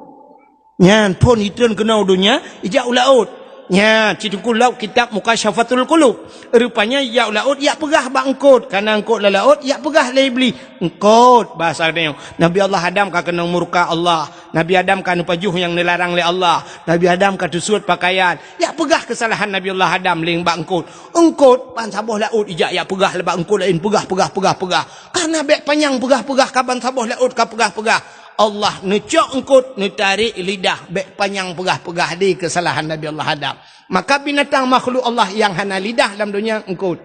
Nyan phon itreun keunoe u donya, ijak u laôt. Nyan, ci teungku lom kitab Mukasyafatul Qulub. Rupanya ijak u laôt, ijak peugah bak eungkôt. Kana eungkôt lam laôt, ijak peugah lé Iblih. Eungkôt, basa geutanyoe. Nabi Allah Adam ka keunong murka Allah. Nabi Adam ka neupajoh nyang neularang lé Allah. Nabi Adam ka teusuet pakaian. Ijak peugah keusalahan Nabi Allah Adam lé bak eungkôt. Eungkôt, ban saboh laôt ijak, ijak peugah lé bak eungkôt laén. Peugah, peugah, peugah, peugah. Karena bék panyang peugah-peugah ka ban saboh laôt ka peugah-peugah. Allah neucok eungkôt, neutarek lidah, bék panyang peugah-peugah di keusalahan Nabi Allah Adam. Maka binatang makhluk Allah nyang hana lidah lam donya eungkôt.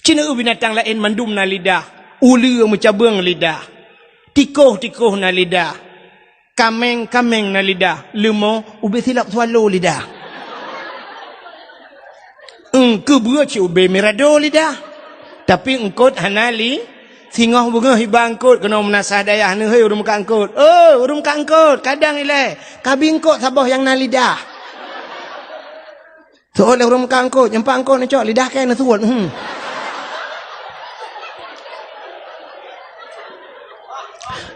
Ci na binatang laén mandum na lidah, uleue meucabeueng lidah, tikoh-tikoh na lidah, kaméng-kaméng na lidah, leumo ubé silop swallow lidah. Eungkôt beue cit ubé mirado lidah. Tapi eungkôt hana li, singoh beungoh iba eungkôt keunoe meunasah dayah neuhôi ureuëng meukat eungkôt. "Oh, ureuëng meukat eungkôt, kadang ilée, kabi eungkôt saboh nyang na lidah." Seuôt lé ureuëng meukat eungkôt, nyampak eungkôt neucok lidah kée neusuet. Hmm.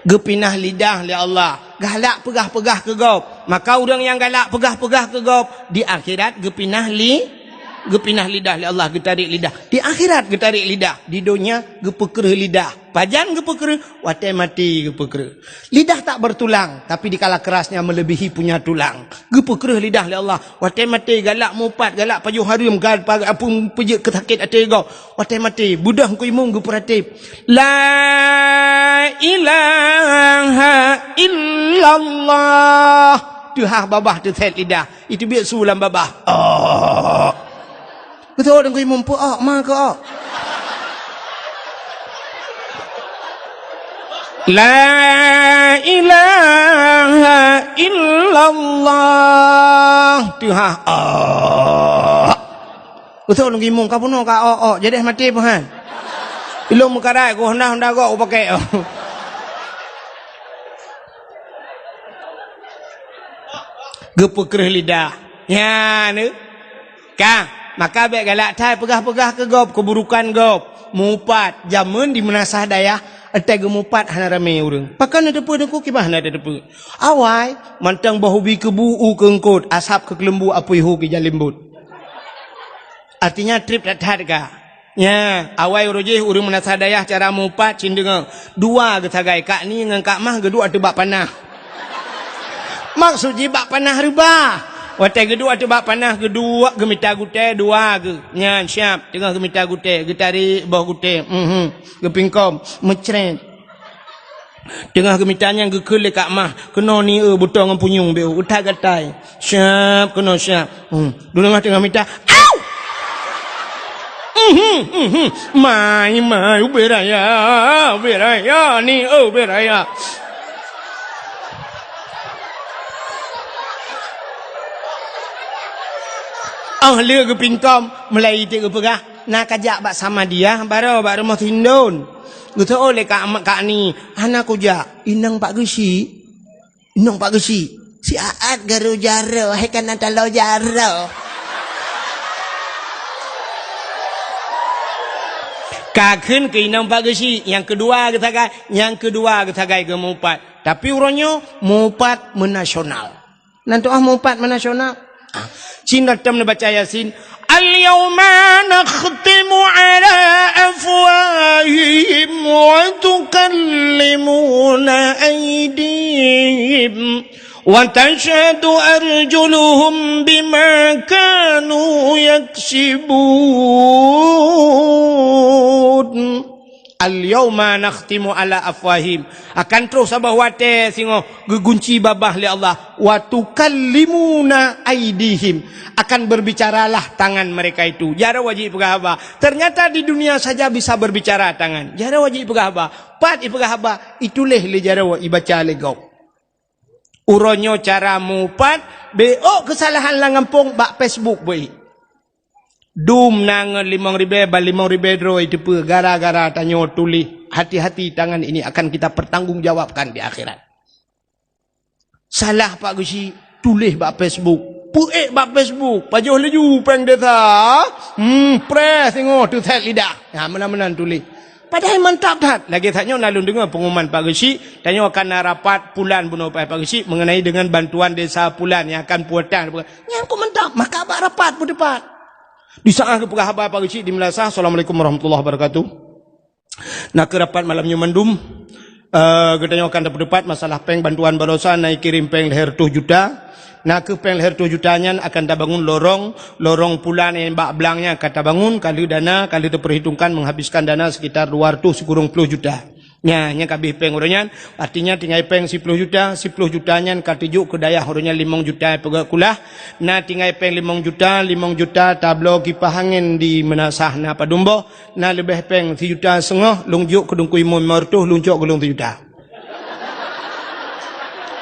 Geupinah lidah lé Allah. Galak peugah-peugah keu gob. Maka ureuëng nyang galak peugah-peugah keu gob, di akhirat geupinah li-, geupinah lidah lé Allah, geutarek lidah. Di akhirat geutarek lidah, di donya geupeukreuh lidah. Pajan geupeukreuh? Watée maté geupeukreuh. Lidah tak bertulang, tapi dikala kerasnya melebihi punya tulang. Geupeukreuh lidah lé Allah. Watée maté galak mupat, galak pajoh hareuem, gal pa-, apui peujeuet keu sakét até gob. Watée maté, beudôh Teungku Imum geupeuratéb. La ilaha illallah. Teuhah babah teusét lidah. Itu biet su lam babah. Oh. Beutôi Teungku Imum, peu-ok ma keu-ok. La ilaha illallah. Teuhah. Oh. Beutôi Teungku Imum, ka bunoe ka ok-ok, jadeh maté peuhan. Ilong meukarat, ku honda-honda gok ku pakai. Geupeukreuh lidah. Nyan, eh. Ka, maka bék galak that peugah-peugah keu gob, keuburukan gob. Mupat, jameun di meunasah dayah, watée geumupat hana ramé ureuëng. Pakon neuteupeue Teungku, kiban hana teuteupeue. Awai, mantong boh ubi keubu u keu eungkôt, asab keu keuleumbu apui hu keu jalimbot. Artinya treb that-that ka. Nya, awai uroe jih ureuëng meunasah dayah cara mupat cit deungoe. Dua geusagai, Kak Ni ngon Kak Mah geuduek ateueh bak panah. Maksud jih bak panah reubah. Watée geuduek ateueh bak panah geuduek geumita gutée dua geuh. Nyan siab, teungoh geumita gutée, geutarek boh gutée. Mhm. Geupingkom, meucret. Teungoh geumita nyan geukheun lé Kak Mah, keunoe ni eu butong ngon punyueng beu, utak gatai. Siab, keunoe siab. Hmm. Dua teungoh mita. Au! Mhm, mhm. Mai, mai, ubé raya, ubé raya, ni eu ubé raya. Oh, lé geupingkom, mulai iték geupeugah, na kajak bak Samadiyah, baroe bak rumoh Sindon. Geuseuôt lé Kak, Kak Ni, hana kujak, inong Pak Geuchik. Inong Pak Geuchik. Si Aat garu jaroe, hai kana talo jaroe. Ka kheun keu inong Pak Geuchik, nyang keudua geusagai, nyang keudua geusagai geumupat. Tapi uroe nyoe mupat meunasional. Nan tuah mupat meunasional. Cina tem neubaca Yasin. Al-yauma nakhtimu ala afwahihim wa tukallimuna aydihim wa tashhadu arjuluhum bima kanu yaksibun. "Al-yauma nakhtimu ala afwahim." Akan troh saboh watée singoh geugunci babah lé Allah. "Wa tukallimuna aidihim." Akan berbicaralah tangan mereka itu. Jaroe jipeugah haba. Ternyata di dunia saja bisa berbicara tangan. Jaroe jipeugah haba. Pat ipeugah haba, ituléh lé jaroe, ibaca lé gob. Uroe nyoe cara mupat, beuôk keusalahan lam gampông bak Facebook beuék. Dum na ngon limong ribée, ban limong ribée droe iteupeue, gara-gara tanyoe tuléh, "Hati-hati, tangan ini akan kita pertanggungjawabkan di akhirat." Salah Pak Geuchik, tuléh bak Facebook. Peuék bak Facebook, pajoh laju péng desa. Hmm, preh singoh teuset lidah. Ha, meunan-meunan tuléh. Padahai mantap that. Lagée that nyoe na lôn deungoe pengumuman Pak Geuchik, tanyoe akan na rapat pulan bunoe Pak Geuchik mengenai dengan bantuan desa pulan nyang akan puwotan. Nyan kok mantap, maka bak rapat peuteupat. Di saat geupeugah haba Pak Geuchik di Meulasah, "Assalamualaikum warahmatullahi wabarakatuh." Na keuh rapat malam nyoe mandum, eh, geutanyoe akan tapeuteupat masalah péng bantuan baroesa na ikirém péng lhée reutôh juta. Na keuh péng lhée reutôh juta nyan akan tabangun lorong, lorong pulan nyang bak blang nyan akan tabangun, ka lheueh dana, ka lheueh teupeurhitongkan menghabiskan dana sekitar dua reutôh sikureueng ploh juta. Nyan, nyan ka abéh péng uroe nyan, artinya tinggai péng siploh juta, siploh juta nyan ka teujok keu dayah uroe nyan limong juta peugét kulah, na tinggai péng limong juta, limong juta tabloe kipah angén di Meulasah na padum boh, na leubeh péng sijuta seungoh lôn jok keu Teungku Imum limong reutôh, lôn cok keu lôn sijuta.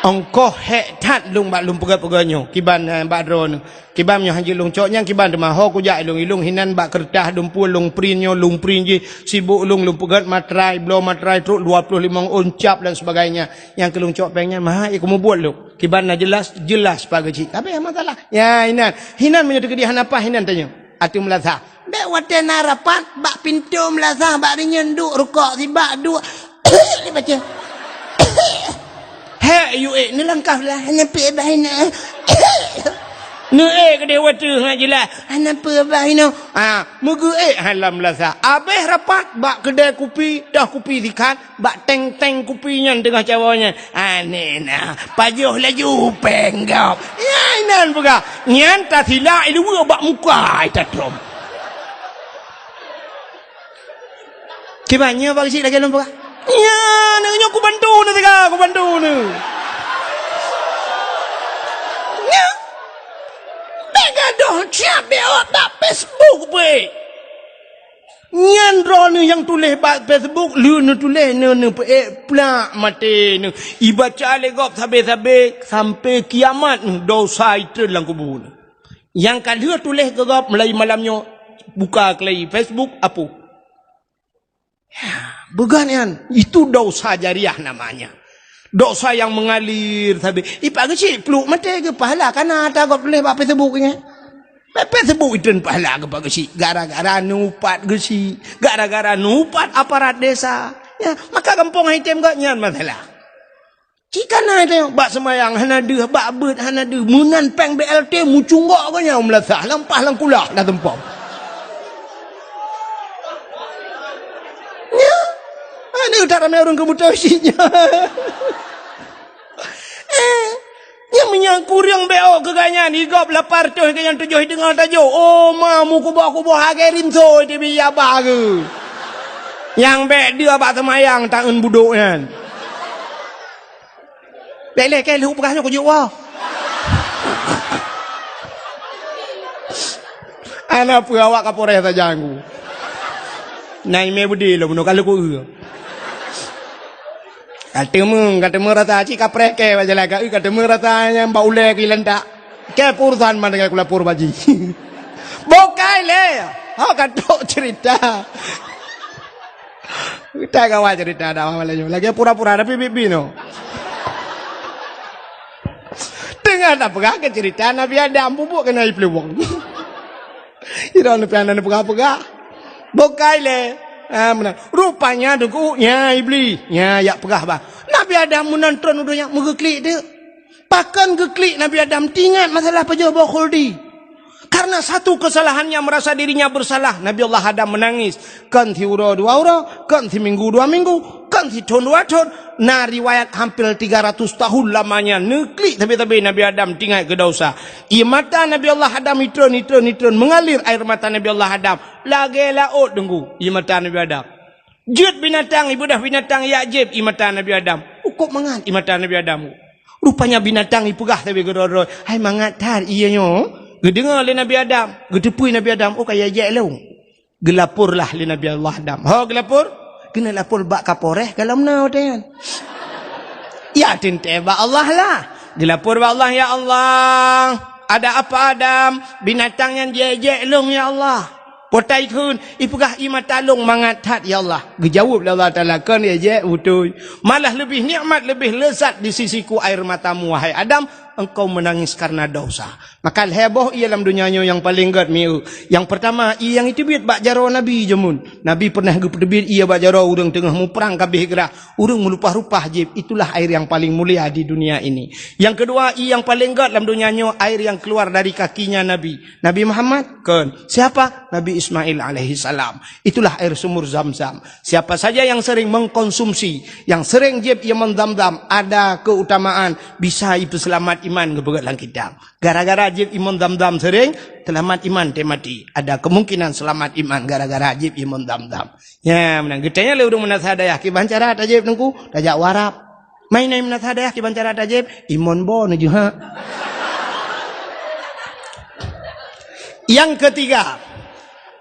Ongkoh hék that lôn bak lôn peugah-peugah nyoe, kiban, eh, bak droeneuh. Kiban nyoe hana jeuet lôn cok nyan, kiban teuma ho kujak ilong-ilong hinan bak keureutah dumpue lôn print nyoe, lôn print jih, sibok lôn, lôn peugét matrai, bloe matrai trok dua ploh limong ôn cap dan sebagainya. Nyang keu lôn cok péng nyan, maha ikeu mubuet lôn. Kiban na jeulaih, jeulaih Pak Geuchik. Tapi masalah. Ya, hinan. Hinan meunyoe teukeudi hana paih hinan tanyoe. Ateueh Meulasah. Bék watée na rapat, bak pintoe Meulasah, bak rinyeun duek rukok sibak duek. Dibaca. Hék, yue ék, neulangkah lah, hana peue bah inoe. Neuék keudeh watée hana jeulaih, hana peue bah inoe. Ah, meugeuék hai lam Meulasah. Abéh rapat, bak keudée kupi, toh kupi sikat, bak teng-teng kupi nyan teungoh cawoe nyan. Aneh na, pajoh laju péng gob. Nyan inan peugah. Nyan tasila iluwa bak muka ita trom. Kiban nyoe Pak Geuchik lagée lôn peugah. Nyan, nyoe kubantu neuh siga, kubantu neuh. Nyan. Bék gadoh siab bék awak bak Facebook beuék. Nyan droeneuh nyang tuléh bak Facebook, lheueh neutuléh neuh, neupeuék plak maté neuh. Ibaca lé gob sabé-sabé sampoe kiamat neuh, dosa itreun lam kubu neuh. Nyang ka lheueh tuléh keu gob mulai malam nyoe, buka keulai Facebook, apoh. Beugan nyan, itu dosa jariah namanya. Dosa yang mengalir sabé. Ipak geuchik pluek maté geupahala kana ata gob tuléh bak Facebook nyan. Bak Facebook itreun pahala geupak geuchik gara-gara neuupat geuchik, gara-gara neuupat aparat desa. Ya, maka gampông hai tem geuh nyan masalah. Cit kana teuh bak seumayang hana deuh, bak beuet hana deuh, meunan péng B L T mucunggok geuh nyan meulasah lam paih lam kulah na teumpom. Nya. Aneuk that ramé ureueng keubutoe cit nyan. Eh, nyang meunyan kureueng B O keu gobnyan, igob lapan reutôh keu nyang tujoh i teungoh tajok. Oh, ma meukuboh-kuboh lagèe rinso di biya ba geuh. Nyang bèk deuh bak seumayang taeun budok nyan. Bèk lé kèe lheueh peugah nyoe kujok woe. Hana peue awak Kapolres sajan ku. Na imè beudé lom bunoe ka lheueh ku eu. Ka teumé, ka teumé rasa cit kapreh kèe bak jalan ka eu, ka teumé rasa nyang bak ulèe keu ilantak. Kèe peurusan ban dengan kulapor baji. Bukai lé. Ha ka trok cerita. Kita kawan cerita dah malam nyoe. Lagi pura-pura tapi bibi no. Teungoh tapeugah keu cerita Nabi Adam bubuk keunan ipluwong. Ira neupian neupeugah-peugah. Bukai lé. Ha, meunan. Rupanya deungon nya Iblis. Nya yak peugah bah. Nabi Adam meunan tron u donya meugeuklik teuk. Pakon geuklik Nabi Adam teuingat masalah pajoh boh khuldi. Karena satu kesalahannya merasa dirinya bersalah, Nabi Allah Adam menangis. Kon siuroe dua uroe, kon siminggu dua minggu, kon sithon dua thon. Na riwayat hampir tiga ratus tahun lamanya neuklik sabe-sabe Nabi Adam teuingat keu dosa. Ie mata Nabi Allah Adam itron, itron, itron, mengalir air mata Nabi Allah Adam. Lagèe laôt deungon ie mata Nabi Adam. Jeuet binatang, ibeudôh binatang yak jieb ie mata Nabi Adam. Ukôb mangat ie mata Nabi Adam. Rupanya binatang ipeugah sabe keudroe-droe, "Hai mangat that ie nyoe." Geudeungoe lé Nabi Adam, geuteupeue Nabi Adam, "Oh, ka ijak lôn." Geulaporlah lé Nabi Allah Adam. Ho geulapor? Keuneuk lapor bak Kapolres ka lom na watèe nyan. Ya teuntèe bak Allah lah. Geulapor bak Allah, "Ya Allah, ada apa Adam? Binatang nyan jijak lôn, ya Allah. Po tai kheun, ipeugah ie mata lôn mangat that, ya Allah." Geujaweueb lé Allah Taala, "Kon jijak, beutôi. Malah leubeh nikmat, leubeh lezat di sisiku air matamu, wahai Adam, engkau menangis karena dosa." Maka lhèe boh ie lam donya nyoe nyang paleng gèt mieu. Nyang peurtama, ie nyang iteubiet bak jaroe Nabi jameun. Nabi peureunah geupeuteubiet ie bak jaroe ureueng teungoh muprang ka abéh grah. Ureueng meulupah-lupah jieb, itulah air yang paling mulia di dunia ini. Yang kedua, ie nyang paleng gèt lam donya nyoe, air yang keluar dari kakinya Nabi. Nabi Muhammad? Kon. Siapa? Nabi Ismail alaihissalam. Itulah air sumur Zam-Zam. Siapa saja yang sering mengkonsumsi, yang sering jieb ie mon Zam-Zam, ada keutamaan bisa ipeuseulamat iman geupeugah lam kitab. Gara-gara jieb ie mon Zam-Zam sering, seulamat iman teuh maté. Ada kemungkinan seulamat iman gara-gara jieb ie mon Zam-Zam. Ya, meunan. Geutanyong lé ureueng meunasah dayah, "Kiban cara tajieb, Teungku?" "Tajak u Arab." "Mai na meunasah dayah, kiban cara tajieb?" "Ie mon bo neujeuhak." Yang ketiga,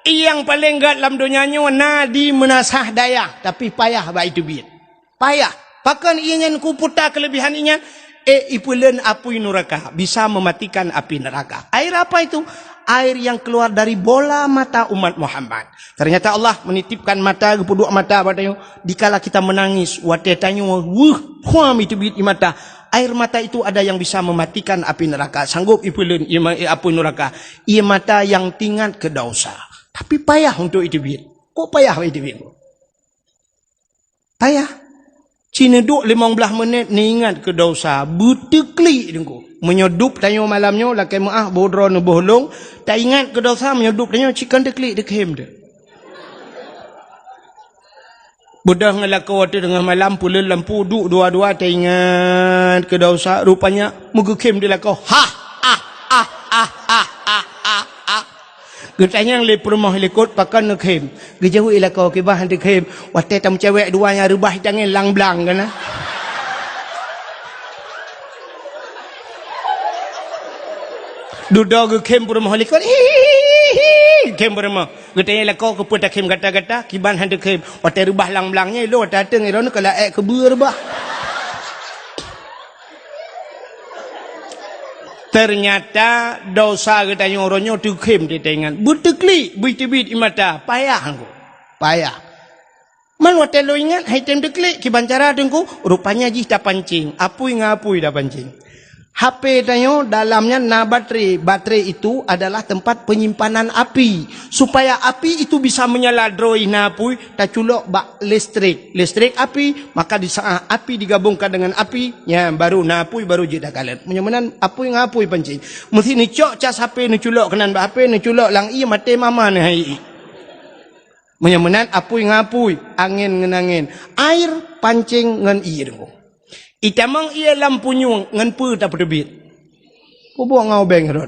ie nyang paleng gèt lam donya nyoe na di meunasah dayah, tapi payah bak iteubiet. Payah. Pakon ie nyan kuputa kelebihan ie nyan? Eh, ipeuleuen apui nuraka, bisa mematikan api neraka. Air apa itu? Air yang keluar dari bola mata umat Muhammad. Ternyata Allah menitipkan mata, geupeuduek mata bak tanyoe. Dikala kita menangis, watèe tanyoe weueh, phuam iteubiet ie mata. Air mata itu ada yang bisa mematikan api neraka. Sanggup ipeuleuen ie ma-, apui nuraka. Ie mata yang teuingat keu dosa. Tapi payah untuk iteubiet. Kok payah iteubiet? Payah. Ci neuduek limong blaih menit neuingat keu dosa, beuteuklik Teungku. Meunyoe dub tanyoe malam nyoe lakèe meu'ah boh droe neuboh lôn, taingat keu dosa meunyoe dub tanyoe ci kon teuklik teukhem teuh. Beudôh ngon lakoe watèe teungoh malam peuleuen lampu duek dua-dua taingat keu dosa, rupanya meugeukhem di lakoe. Hah, ah, ah, ah, ah, ah, ah, ah. Geutanyong lé peurumoh likot, "Pakon neukhem?" Geujaweueb lakoe, "Kiban han teukhem, watèe tameucewek dua nyang reubah tangieng lam blang keunan." Dudoe geukhem peurumoh likot, "Hihihi, khem peurumoh." Geutanyong lakoe, "Keupeue takhem gata-gata?" "Kiban han teukhem, watèe reubah lam blang nyan, ilôn watèe ateueng, droeneuh ka laék keubeue reubah." Ternyata dosa geutanyoe uroe nyoe teukhem teuingat. Beuteuklik, beuteubit ie mata. Payah Teungku. Payah. Man watèe lôn ingat, han item teuklik, kiban cara Teungku? Rupanya jih tapancing. Apui ngon apui tapancing. H P tanyoe dalam nyan na baterai. Baterai itu adalah tempat penyimpanan api. Supaya api itu bisa menyala droe na apui, taculok bak listrik. Listrik api, maka di saat api digabungkan dengan api, nyan baru na apui, baru jeuet takalon. Meunyoe meunan apui ngon apui pancing. Meusti neucok cas H P, neuculok keunan bak H P, neuculok lam ie, maté mama neuh hai ie. Meunyoe meunan apui ngon apui, angén ngon angén, air pancing ngon ie Teungku. Itamong ie lam punyueng ngon peue tapeuteubiet? Peubuet ngon ubeng rot.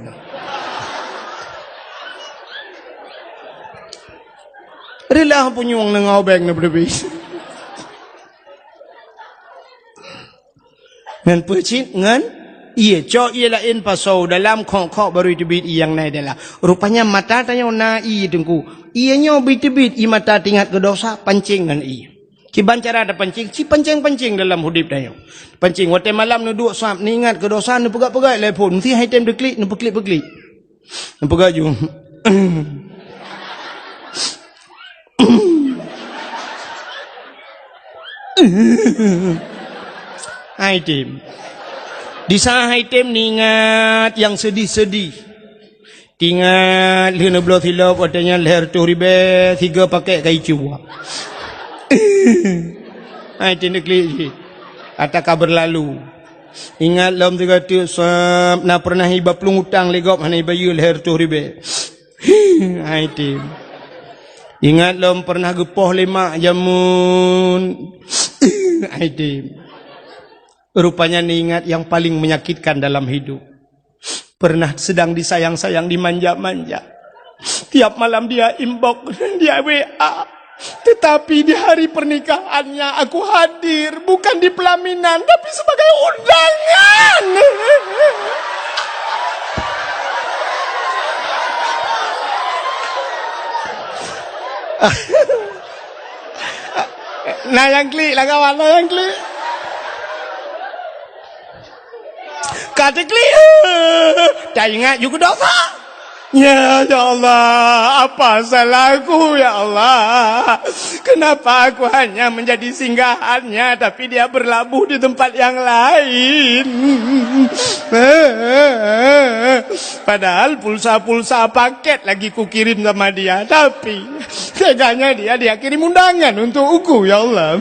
Reulah punyueng ngon ubeng na peuteubiet. Ngon peue cit? Ngon ie. Cok ie laén pasoe dalam, khok-khok baru iteubiet ie nyang na dalam. Rupanya mata tanyoe na ie Teungku. Ie nyoe beuteubit ie mata teuingat keu dosa, pancing ngon ie. Kiban cara tapancing, ci pancing-pancing dalam udeb tanyoe. Pancing, watèe malam neuduek sab, neuingat keu dosa, neupeugah-peugah lé phon, meusti han item teuklik, neupeuklik-peuklik. Neupeugah ju. Han item. Di saat han item neuingat nyang seudih-seudih. Teuingat lheueh neubloe silop watèe nyan lhèe reutôh ribèe, sigoe pakèk kayèe cue. Han item teuklik cit. Ata ka beurlalu. Ingat lom sigoe teuk sab, na peureunah iba plueng utang lé gob hana ibayeue lhèe reutôh ribèe. Han item. Ingat lom peureunah geupoh lé mak jameun. Han item. Rupanya neuingat nyang paleng menyakitkan dalam hidup. Pernah sedang disayang-sayang, dimanja-manja. Tiap malam dia inbox, dia W A. Tetapi di hari pernikahannya aku hadir, bukan di pelaminan, tapi sebagai undangan. Na nyang klik lah kawan, na nyang klik. Ka teuklik, taingat ju keu dosa. Ya, ya Allah, apa salahku, ya Allah? Kenapa aku hanya menjadi singgahannya, tapi dia berlabuh di tempat yang lain? Padahal pulsa-pulsa paket lagi kukirim sama dia, tapi teganya dia, dia kirim undangan untuk uku, ya Allah.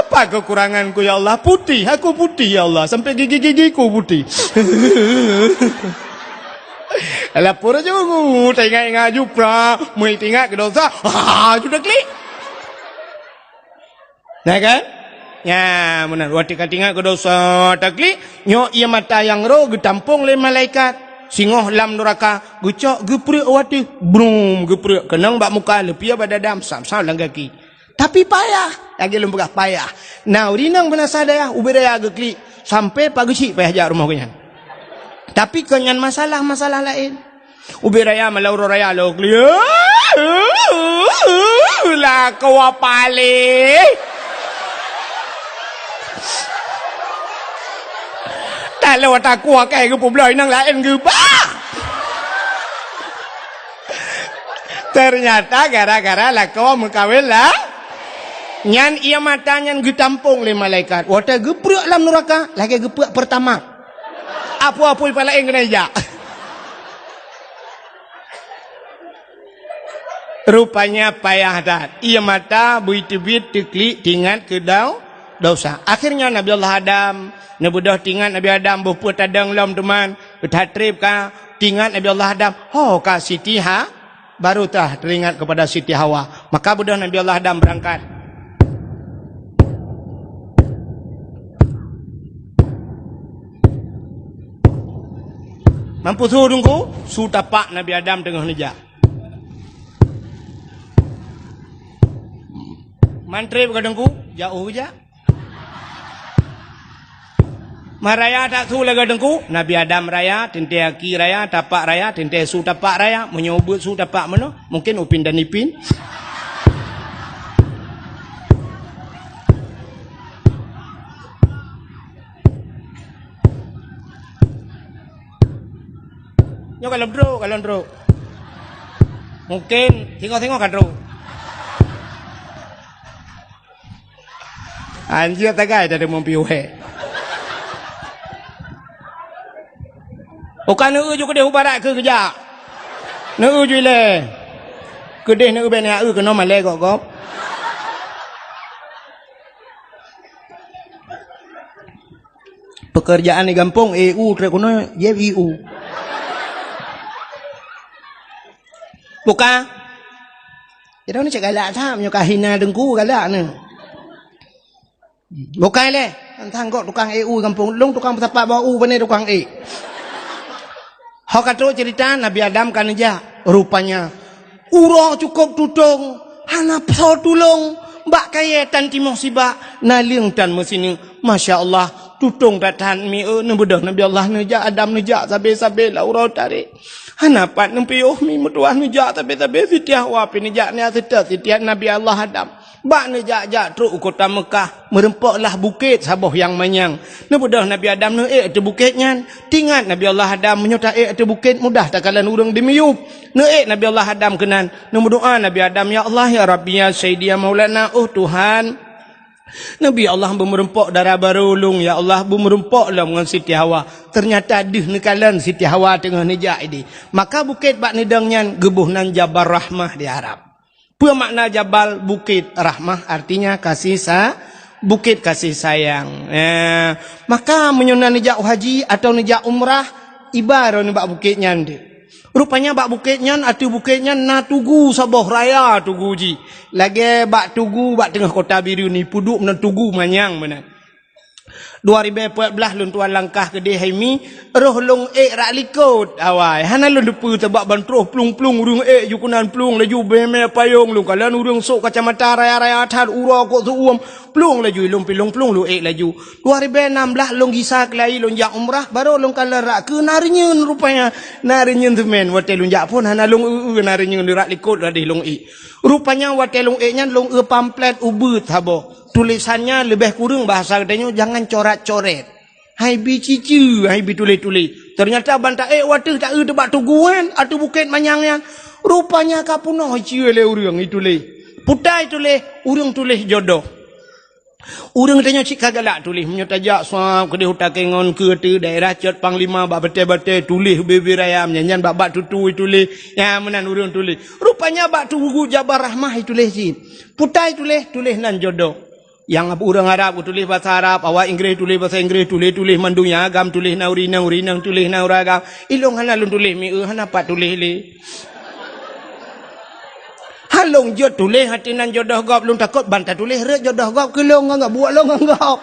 Apa kekuranganku, ya Allah? Putih, aku putih, ya Allah. Sampai gigi-gigiku putih. Lapor aja, taingat-ingat ju pra, meuingat keu dosa. Ha, sudah klik. Nah kan? Nya, meunan. Watèe ka teuingat keu dosa taklik, nyoe ié mata nyang roh geutampong lé malaikat. Singoh lam nuraka, geucok geupreuek u ateueh, brum, geupreuek keunong bak muka, leupie bak dada, sam-sam lam gaki. Tapi payah, lagèe lôn peugah payah. Na ureueng inong beunasa dayah, ubé raya geuklik, sampai pageuchik payah jak rumoh geuhnyan. Tapi kon nyan masalah, masalah laén. Ubé raya malam uroe raya lôn klik. Lakoe paléh. Taloe takue akai geupeubloe inong laén geuba. Ternyata gara-gara lakoe meukawen lah. Nyan ié mata nyan geutampong lé malaikat. Watèe geupreuek lam nuraka, lagèe geupreuek Pertamax. Apui-apui pih laén keuneuk jak. Rupanya payah that. Ié mata beuteubiet teuklik teuingat keu dau-, dosa. Akhirnya Nabi Allah Adam, neubeudôh teuingat Nabi Adam boh peue tadong lom teuma, that treb ka teuingat Nabi Allah Adam, ho ka Siti Ha-, baru tah teuingat kepada Siti Hawa. Maka beudôh Nabi Allah Adam beurangkat. Mampu su Teungku, su tapak Nabi Adam teungoh neujak. Man treb ka Teungku, jak u jak. Man raya that su lagèe Teungku, Nabi Adam raya, teuntèe aki raya, tapak raya, teuntèe su tapak raya, meunyoe ubeuet su tapak meunoe, mungken Upin dan Ipin. Nyoe ka lôn trok, ka lôn trok. Mungken singoh-singoh ka trok. Anjir tagai dah deungon piôh hèk. Uka neu ju keudeh u barat keu geujak. Neu ju ilèe. Keudeh neu bèk neu keunoe malèe gop-gop. Pekerjaan di gampông, E U trép keunoe, jép I U. Buka. Jadi ni cek galak that, meunyoe ka hina Teungku galak ni. Buka lé, tantang kok tukang E U gampông. Lôn tukang peusapat bak u, pane tukang ék. Ho ka trok cerita Nabi Adam ka neujak. Rupanya, uroe cukôp tutong, hana soe tulông, bak kayèe tan timoh sibak, naleueng tan meusineuk. Masya Allah, tutong that-that mi, eh, neubeudôh Nabi Allah neujak, Adam neujak, sabé-sabé lam uroe tarek. Hana pat neupiôh mi meutuah neujak, sabé-sabé Siti Hawa pih neujak, nyan seutôt Siti Nabi Allah Adam. Bak neujak-jak trok u kota Meukah, meurumpok lah bukét saboh nyang manyang. Neubeudôh Nabi Adam neuék ateueh bukét nyan. Teuingat Nabi Allah Adam, meunyoe taék ateueh bukét mudah takalon ureueng dimiyueb. Neuék Nabi Allah Adam keunan. Neumeudoa Nabi Adam, "Ya Allah, ya Rabbi, ya Sayyidi, ya Maulana, oh Tuhan." Nabi Allah beumeurumpok dara barô lôn, ya Allah, beumeurumpok lom ngon Siti Hawa. Ternyata deuh neukalon Siti Hawa teungoh neujak idéh. Maka bukét bak neudong nyan geuboh nan Jabal Rahmah di Arab. Peue makna jabal? Bukét. Rahmah artinya kasih sa-, bukét kasih sayang. Eh, maka meunyoe na neujak haji atau neujak umrah, iba droeneuh bak bukét nyan deuh. Rupanya bak bukét nyan, ateueh bukét nyan na tugu saboh raya tugu jih. Lagèe bak tugu bak teungoh kota Bireuen ni, peuduek meunan tugu manyang meunan. Dua ribèe peuet blah lôn tuan langkah keudeh hai mi, roh lôn ék rak likot awai. Hana lôn teupeue sabab ban troh plueng-plueng ureueng ék ju keunan plueng laju bèe mè payong lôn kalon ureueng sôk kacamata raya-raya that uroe kok seuuem plueng laju ilôn pi lôn plueng lôn ék laju. Dua ribèe nam blah lôn gisa keulayi lôn jak umrah barô lôn kalon rak keu na reunyeun rupanya. Na reunyeun seumén watèe lôn jak phôn hana lôn eu-eu na reunyeun rak likot ladeh lôn ék. Rupanya watèe lôn ék nyan lôn eu pamflet ubeut saboh. Tulésan nyan leubeh kureueng bahasa geutanyoe jangan corat-coret. Hai bi ciceue, hai bi tuléh-tuléh. Teunyata ban taék watèe taeu teuh bak tuguan ateueh bukét manyang nyan. Rupanya ka peunoh iceue lé ureueng ituléh. Putai tuléh, ureueng tuléh jodoh. Ureueng tanyoe cit ka galak tuléh. Meunyoe tajak sab keudeh u Takengon keu ateueh daerah Cot Panglima bak batèe-batèe tuléh bibir ayam nyan, nyan bak-bak tutui tuléh. Nyan meunan ureueng tuléh. Rupanya bak tugu Jabal Rahmah ituléh cit. Putai tuléh, tuléh nan jodoh. Nyang ureueng Arab geutuléh basa Arab, awak Inggréh tuléh basa Inggréh, tuléh-tuléh mandum nyang agam tuléh na ureueng inong, ureueng inong tuléh na ureueng agam. Ilôn hana lôn tuléh mieu, hana pat tuléh lé. Han lôn jeuet tuléh ateueh nan jodoh gob, lôn takot ban tatuléh rhot jodoh gob keu lôn ngon gob, buet lôn ngon gob.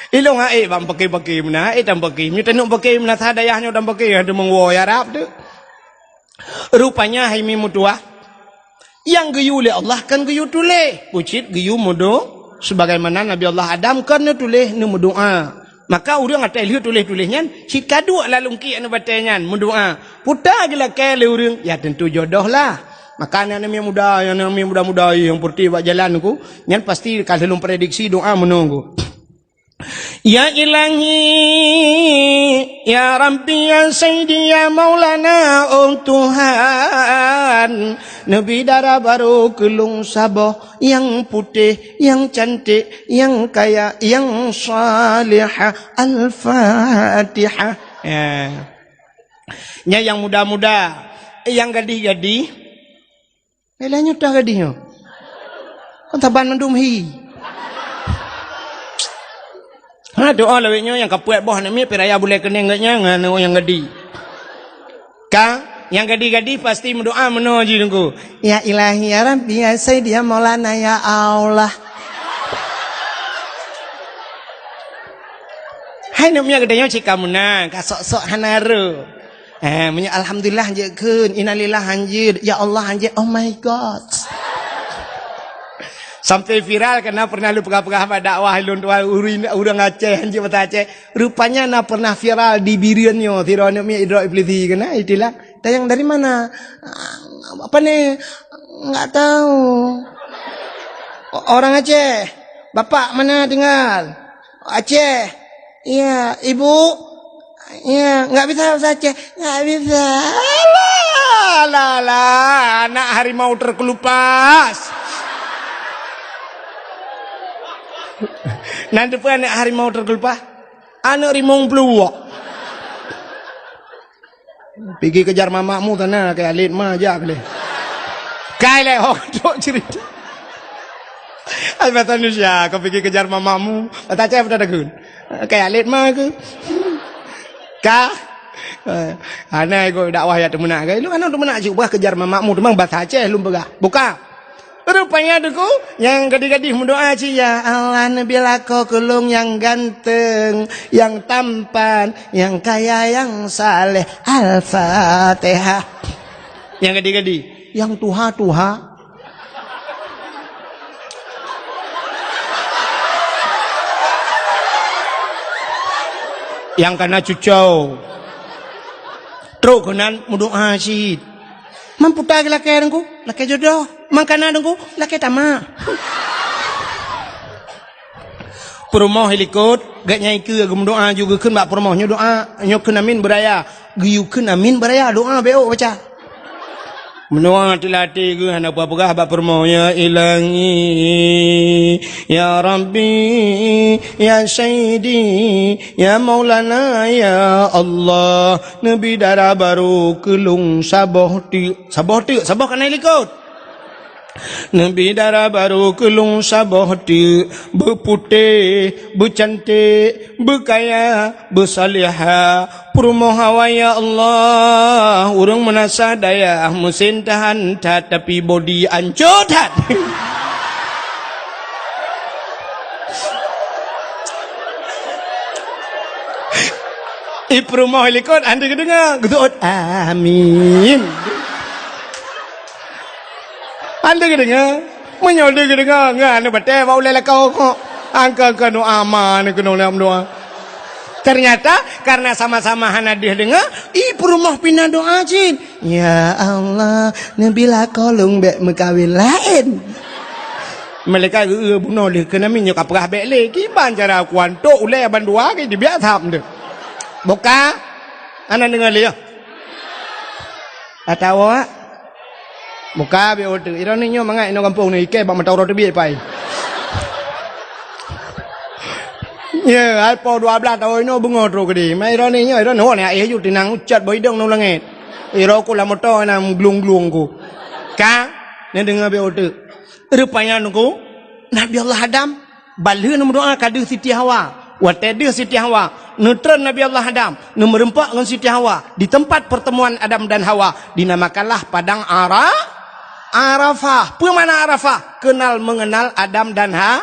Ilôn han ék ban paké-paké meunan, han ék tan paké. Meunyoe taneuk paké meunan sa dayah nyoe tan paké, han teumeung woe Arab teuh. Rupanya hai mi meutuah, nyang geuyue lé Allah kon geuyue tuléh, keucit geuyue meudo-, sebagaimana Nabi Allah Adam kon neutuléh neumeudoá. Maka ureueng watèe lheueh tuléh-tuléh nyan cit ka duek lam lungkiek nibak batèe nyan meudoá. Peue ta geulakèe lé ureueng, ya tentu jodoh lah. Maka aneuk miet muda, aneuk miet muda-muda nyang peureutih bak jalan ku, nyan pasti ka lheueh lôn prediksi doa meunoe ku. Ya Ilahi, ya Rabbi, ya Sayyidi, ya Maulana, oh Tuhan, neubi dara barô keu lôn saboh nyang putéh, nyang cantik, nyang kaya, nyang salihah. Al-Fatihah. Ya. Nyan nyang muda-muda, nyang gadih-gadih. Lé nyoe toh gadih nyoe. Kon saban mandum hi. Ha, doa lawét nyoe nyang ka peuet boh aneuk miet, pih raya bulèe keuneng geuh nyan ngon nyang gadih. Ka, nyang gadih-gadih pasti meudoa meunoe jih Teungku. Ya Ilahi, ya Rabbi, ya Sayyidi, ya Maulana, ya Allah. Hai aneuk miet geutanyoe cit ka meunan, ka sok-sok hana rhot. Eh, meunyoe alhamdulillah han jeuet kheun, innalillah han jeuet, ya Allah han jeuet, oh my God. Sampai viral karena pernah lôn peugah-peugah bak dakwah lôn tuan ureueng, ureueng Aceh han jeuet basa Aceh. Rupanya na pernah viral di Bireuen nyoe, sidroe aneuk miet idrop iblisi keunan, itulah. Tanyong dari mana? Apa ni? Enggak tahu. O-, orang Aceh. Bapak mana tinggal? Aceh. Iya, ibu? Iya, enggak bisa bahasa Aceh. Enggak bisa. Alah, alah, alah, anak harimau terkelupas. Nan teupeu anak harimau terkelupas? Aneuk rimong peuluwok. Pigi kejar mamakmu sana, keu alet ma jak lé. Kai lé, ho, trok cerita. Ai, bahasa Indonesia, kau pigi kejar mamakmu. Bahasa Aceh apa tak ada kun? Kai alet ma ke? Ka? Eh, hana iko dakwah ya teumeunak ke? Lu kan teumeunak cit bah kejar mamakmu, teuma bahasa Aceh lom peugah. Buka. Rupanya Teungku, nyang gadih-gadih meudoa cit, "Ya Allah, neubi lakoe keu lôn nyang ganteng, nyang tampan, nyang kaya, nyang saleh." Al-Fatihah. Nyang gadih-gadih, nyang tuha-tuha. Nyang kana cucau. Trok keunan meudoa cit. Man peue ta geulakèe Teungku? Lakèe jodoh. Man kana Teungku? Lakèe tamak. Peurumoh i likot, gèt nyang ikeue geumeudoa ju geukheun bak peurumoh nyoe doa, nyoe kheun amin beuraya. Geuyue kheun amin beuraya, doa bèk ôk baca. Meunoe teulatih geuh hana peugah-peugah bak peurumoh, "Ya Ilahi, ya Rabbi, ya Sayyidi, ya Maulana, ya Allah, neubi dara barô keu lôn saboh teuk." Saboh teuk, saboh kana i likot. Neubi dara barô keu lôn saboh teuk, beuputéh, beucanték, beukaya, beusalihah, peurumoh awai ya Allah, ureueng meunasah dayah, meusén tahan that, tapi bodi ancô that. I peurumoh likot, hana geudeungoe. Geuseuôt, "Amin." Hana geudeungoe. Meunyoe lheueh geudeungoe, ngon aneuk batée bak ulée lakoe kok. Angka-angka doa ma aneuk keunoe lom doa. Ternyata, karena sama-sama hana deuh deungoe, i peurumoh pih na doa cit. "Ya Allah, neubi lakoe lôn bék meukawen laén." Malaikat geu-, geu-, bunoe lé keunan, meunyoe ka peugah bék lé, kiban cara kuantok ulée bandua ke dibiak tham deuh. Buka, hana deungoe lé, ya. Atawa, buka bék uteuk. Iroh nyoe mangat inoe gampông nyoe, ikée bak mata uroe teubiet pai. Ya, hai po dua blaih tahun inoe beungoh trok keudeh. Mai iroh nyoe, iroh nyoe, nyoe, eh, ju tinang ucat bak idong nyoe langét. Iroh ku lam moto na glung-glung ku. Ka, neudeungoe bék uteuk. Rupanya nunggu, Nabi Allah Adam, ban lheueh neumeudoa ka deuh Siti Hawa. Watée deuh Siti Hawa, neutreun Nabi Allah Adam, neumeureumpok ngon Siti Hawa di tempat pertemuan Adam dan Hawa, dinamakanlah Padang Ara-, Arafah. Peue makna Arafah? Kenal mengenal Adam dan Ha-,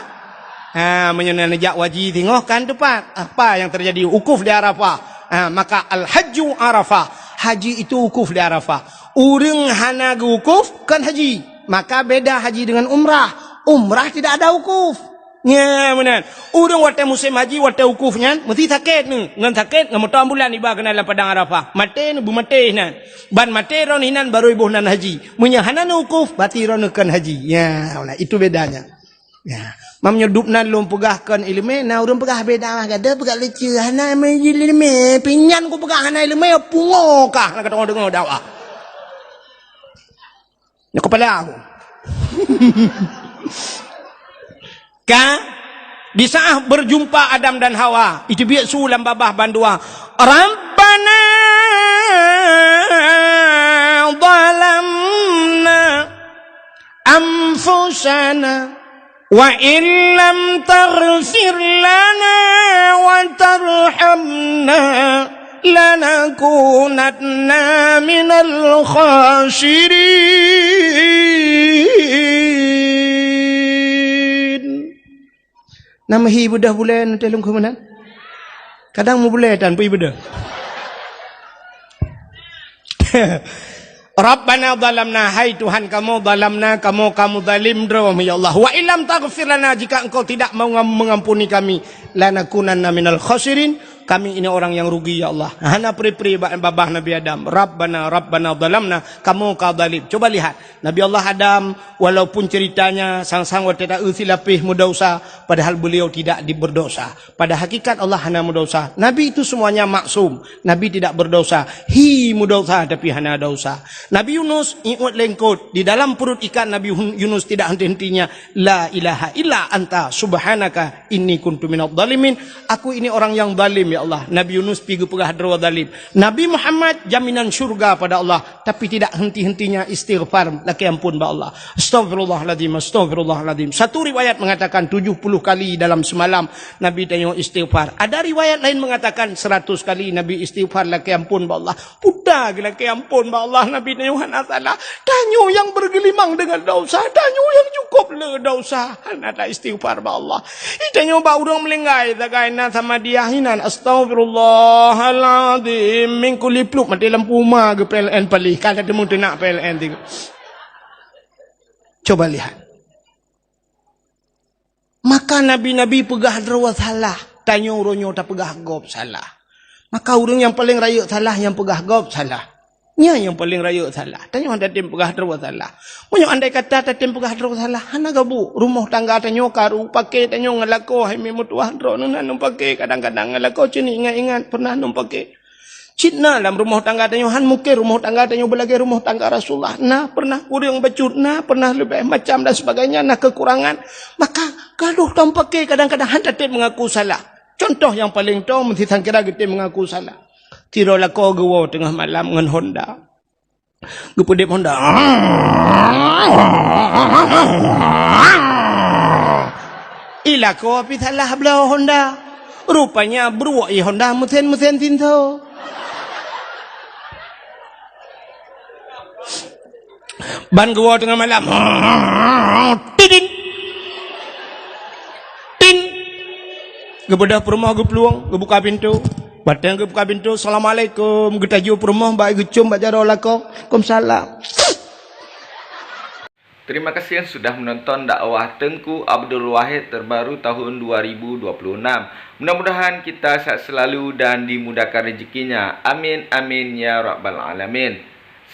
ha, meunyoe neujak haji singoh kan tepat. Apa yang terjadi? Wukuf di Arafah. Ha, maka al-hajju Arafah. Haji itu wukuf di Arafah. Ureuëng hana geuwukuf, kon haji. Maka beda haji dengan umrah. Umrah tidak ada wukuf. Nya, meunan. Ureuëng watée musém haji, watée wukuf nyan, meusti sakét nyoe. Ngon sakét, ngon moto ambulan iba keunan lam Padang Arafah. Maté nyoe, beumaté inan. Ban maté droeneuh inan, barô iboh nan haji. Meunyoe hana neuwukuf, berarti droeneuh kon haji. Ya, meunan. Itu bedanya. Ya. Mam nyoe dub nan lôn peugah kon iéleumé, na ureuëng peugah beda mah, gata peugah lucu, hana iéleumé, pinyan kupeugah hana iéleumé, pungo kah na ka deungoe dakwah. Nyoe kepala aku. Ka, di saat berjumpa Adam dan Hawa, itu biasa lam babah bandua. Rabbana zalamna anfusana wa illam taghfir lana wa tarhamna lanakunanna minal khasirin. Nama hi beudôh buleuen teuh lungkhu meunan? Kadang mubulée tan pui beudôh. Rabbana zalamna, hai Tuhan kamoe, zalamna, kamoe ka meuzalim droe, ya Allah. Wa illam taghfir lana, jika Engkau tidak mau ngam-, mengampuni kami, lanakunanna minal khasirin, kami ini orang yang rugi, ya Allah. Hana pri-pri ba-, babah Nabi Adam. Rabbana, Rabbana zalamna, kamoe ka zalim. Coba lihat, Nabi Allah Adam, walaupun ceritanya sang-sang watée ta-eu silapéh meudausa, padahal beliau tidak di-, berdosa. Pada hakikat Allah hana meudausa. Nabi itu semuanya maksum. Nabi tidak berdosa. Hi meudausa tapi hana dausa. Nabi Yunus iôt lengkot. Di dalam perut ikan Nabi Hun-, Yunus tidak henti-hentinya, "La ilaha illa anta subhanaka inni kuntu minadh dhalimin." Aku ini orang yang zalim, ya Allah. Nabi Yunus pi geupeugah droe zalim. Nabi Muhammad jaminan syurga pada Allah. Tapi tidak henti-hentinya istighfar, lakée ampôn bak Allah. Astaghfirullahalazim, astaghfirullahalazim. Satu riwayat mengatakan tujuh puluh kali dalam semalam Nabi tanyoe istighfar. Ada riwayat lain mengatakan seratus kali Nabi istighfar, lakée ampôn bak Allah. Puta geulakée ampôn bak Allah, Nabi tanyoe hana salah. Tanyoe nyang bergelimang dengan dosa, tanyoe nyang cukup le dosa. Hana ta istighfar bak Allah. Ih, tanyoe bak ureuëng meulinggai sagai na sama dia hinan, "Astaghfirullahalazim." Minggu lipluk maté lampu uma geu P L N palih. Ka teumeung teunak P L N tiga. Coba lihat. Maka nabi-nabi peugah droe salah, tanyoe uroe nyoe tapeugah gob salah. Maka ureuëng nyang paleng rayeuk salah nyang peugah gob salah. Nyan nyang paleng rayeuk salah. Tanyoe hana tatem peugah droe salah. Meunyoe andai kata tatem peugah droe salah, hana gabuek. Rumoh tangga tanyoe karu, paké tanyoe ngon lakoe, hai meutuah droeneuh na ngon paké, kadang-kadang ngon lakoe cit ingat-ingat pernah ngon paké. Cit na lam rumoh tangga tanyoe, han mungken rumoh tangga tanyoe beulagée rumoh tangga Rasulullah. Na pernah kureueng bacut, na pernah leubeh macam dan sebagainya, na kekurangan. Maka gadoh tom paké kadang-kadang han tatem mengaku salah. Contoh nyang paleng tom, meusti sangkira geutem mengaku salah. Sidroe lakoe geuwoe teungoh malam ngon Honda. Geupeudeb Honda. I lakoe pih salah bloe Honda. Rupanya bruek i Honda meusen-meusen sinso. Ban geuwoe teungoh malam. Tidin. Tin. Geubeudôh peurumoh geuplueng, geubuka pintoe. Watée geubuka pintoe, "Assalamualaikum." Geutaju peurumoh bak geucom bak jaroe lakoe, "Waalaikumsalam." Terima kasih yang sudah menonton dakwah Tengku Abdul Wahid terbaru tahun dua ribu dua puluh enam. Mudah-mudahan kita sehat selalu dan dimudahkan rezekinya. Amin, amin, ya rabbal alamin.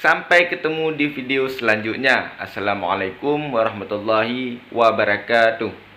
Sampai ketemu di video selanjutnya. Assalamualaikum warahmatullahi wabarakatuh.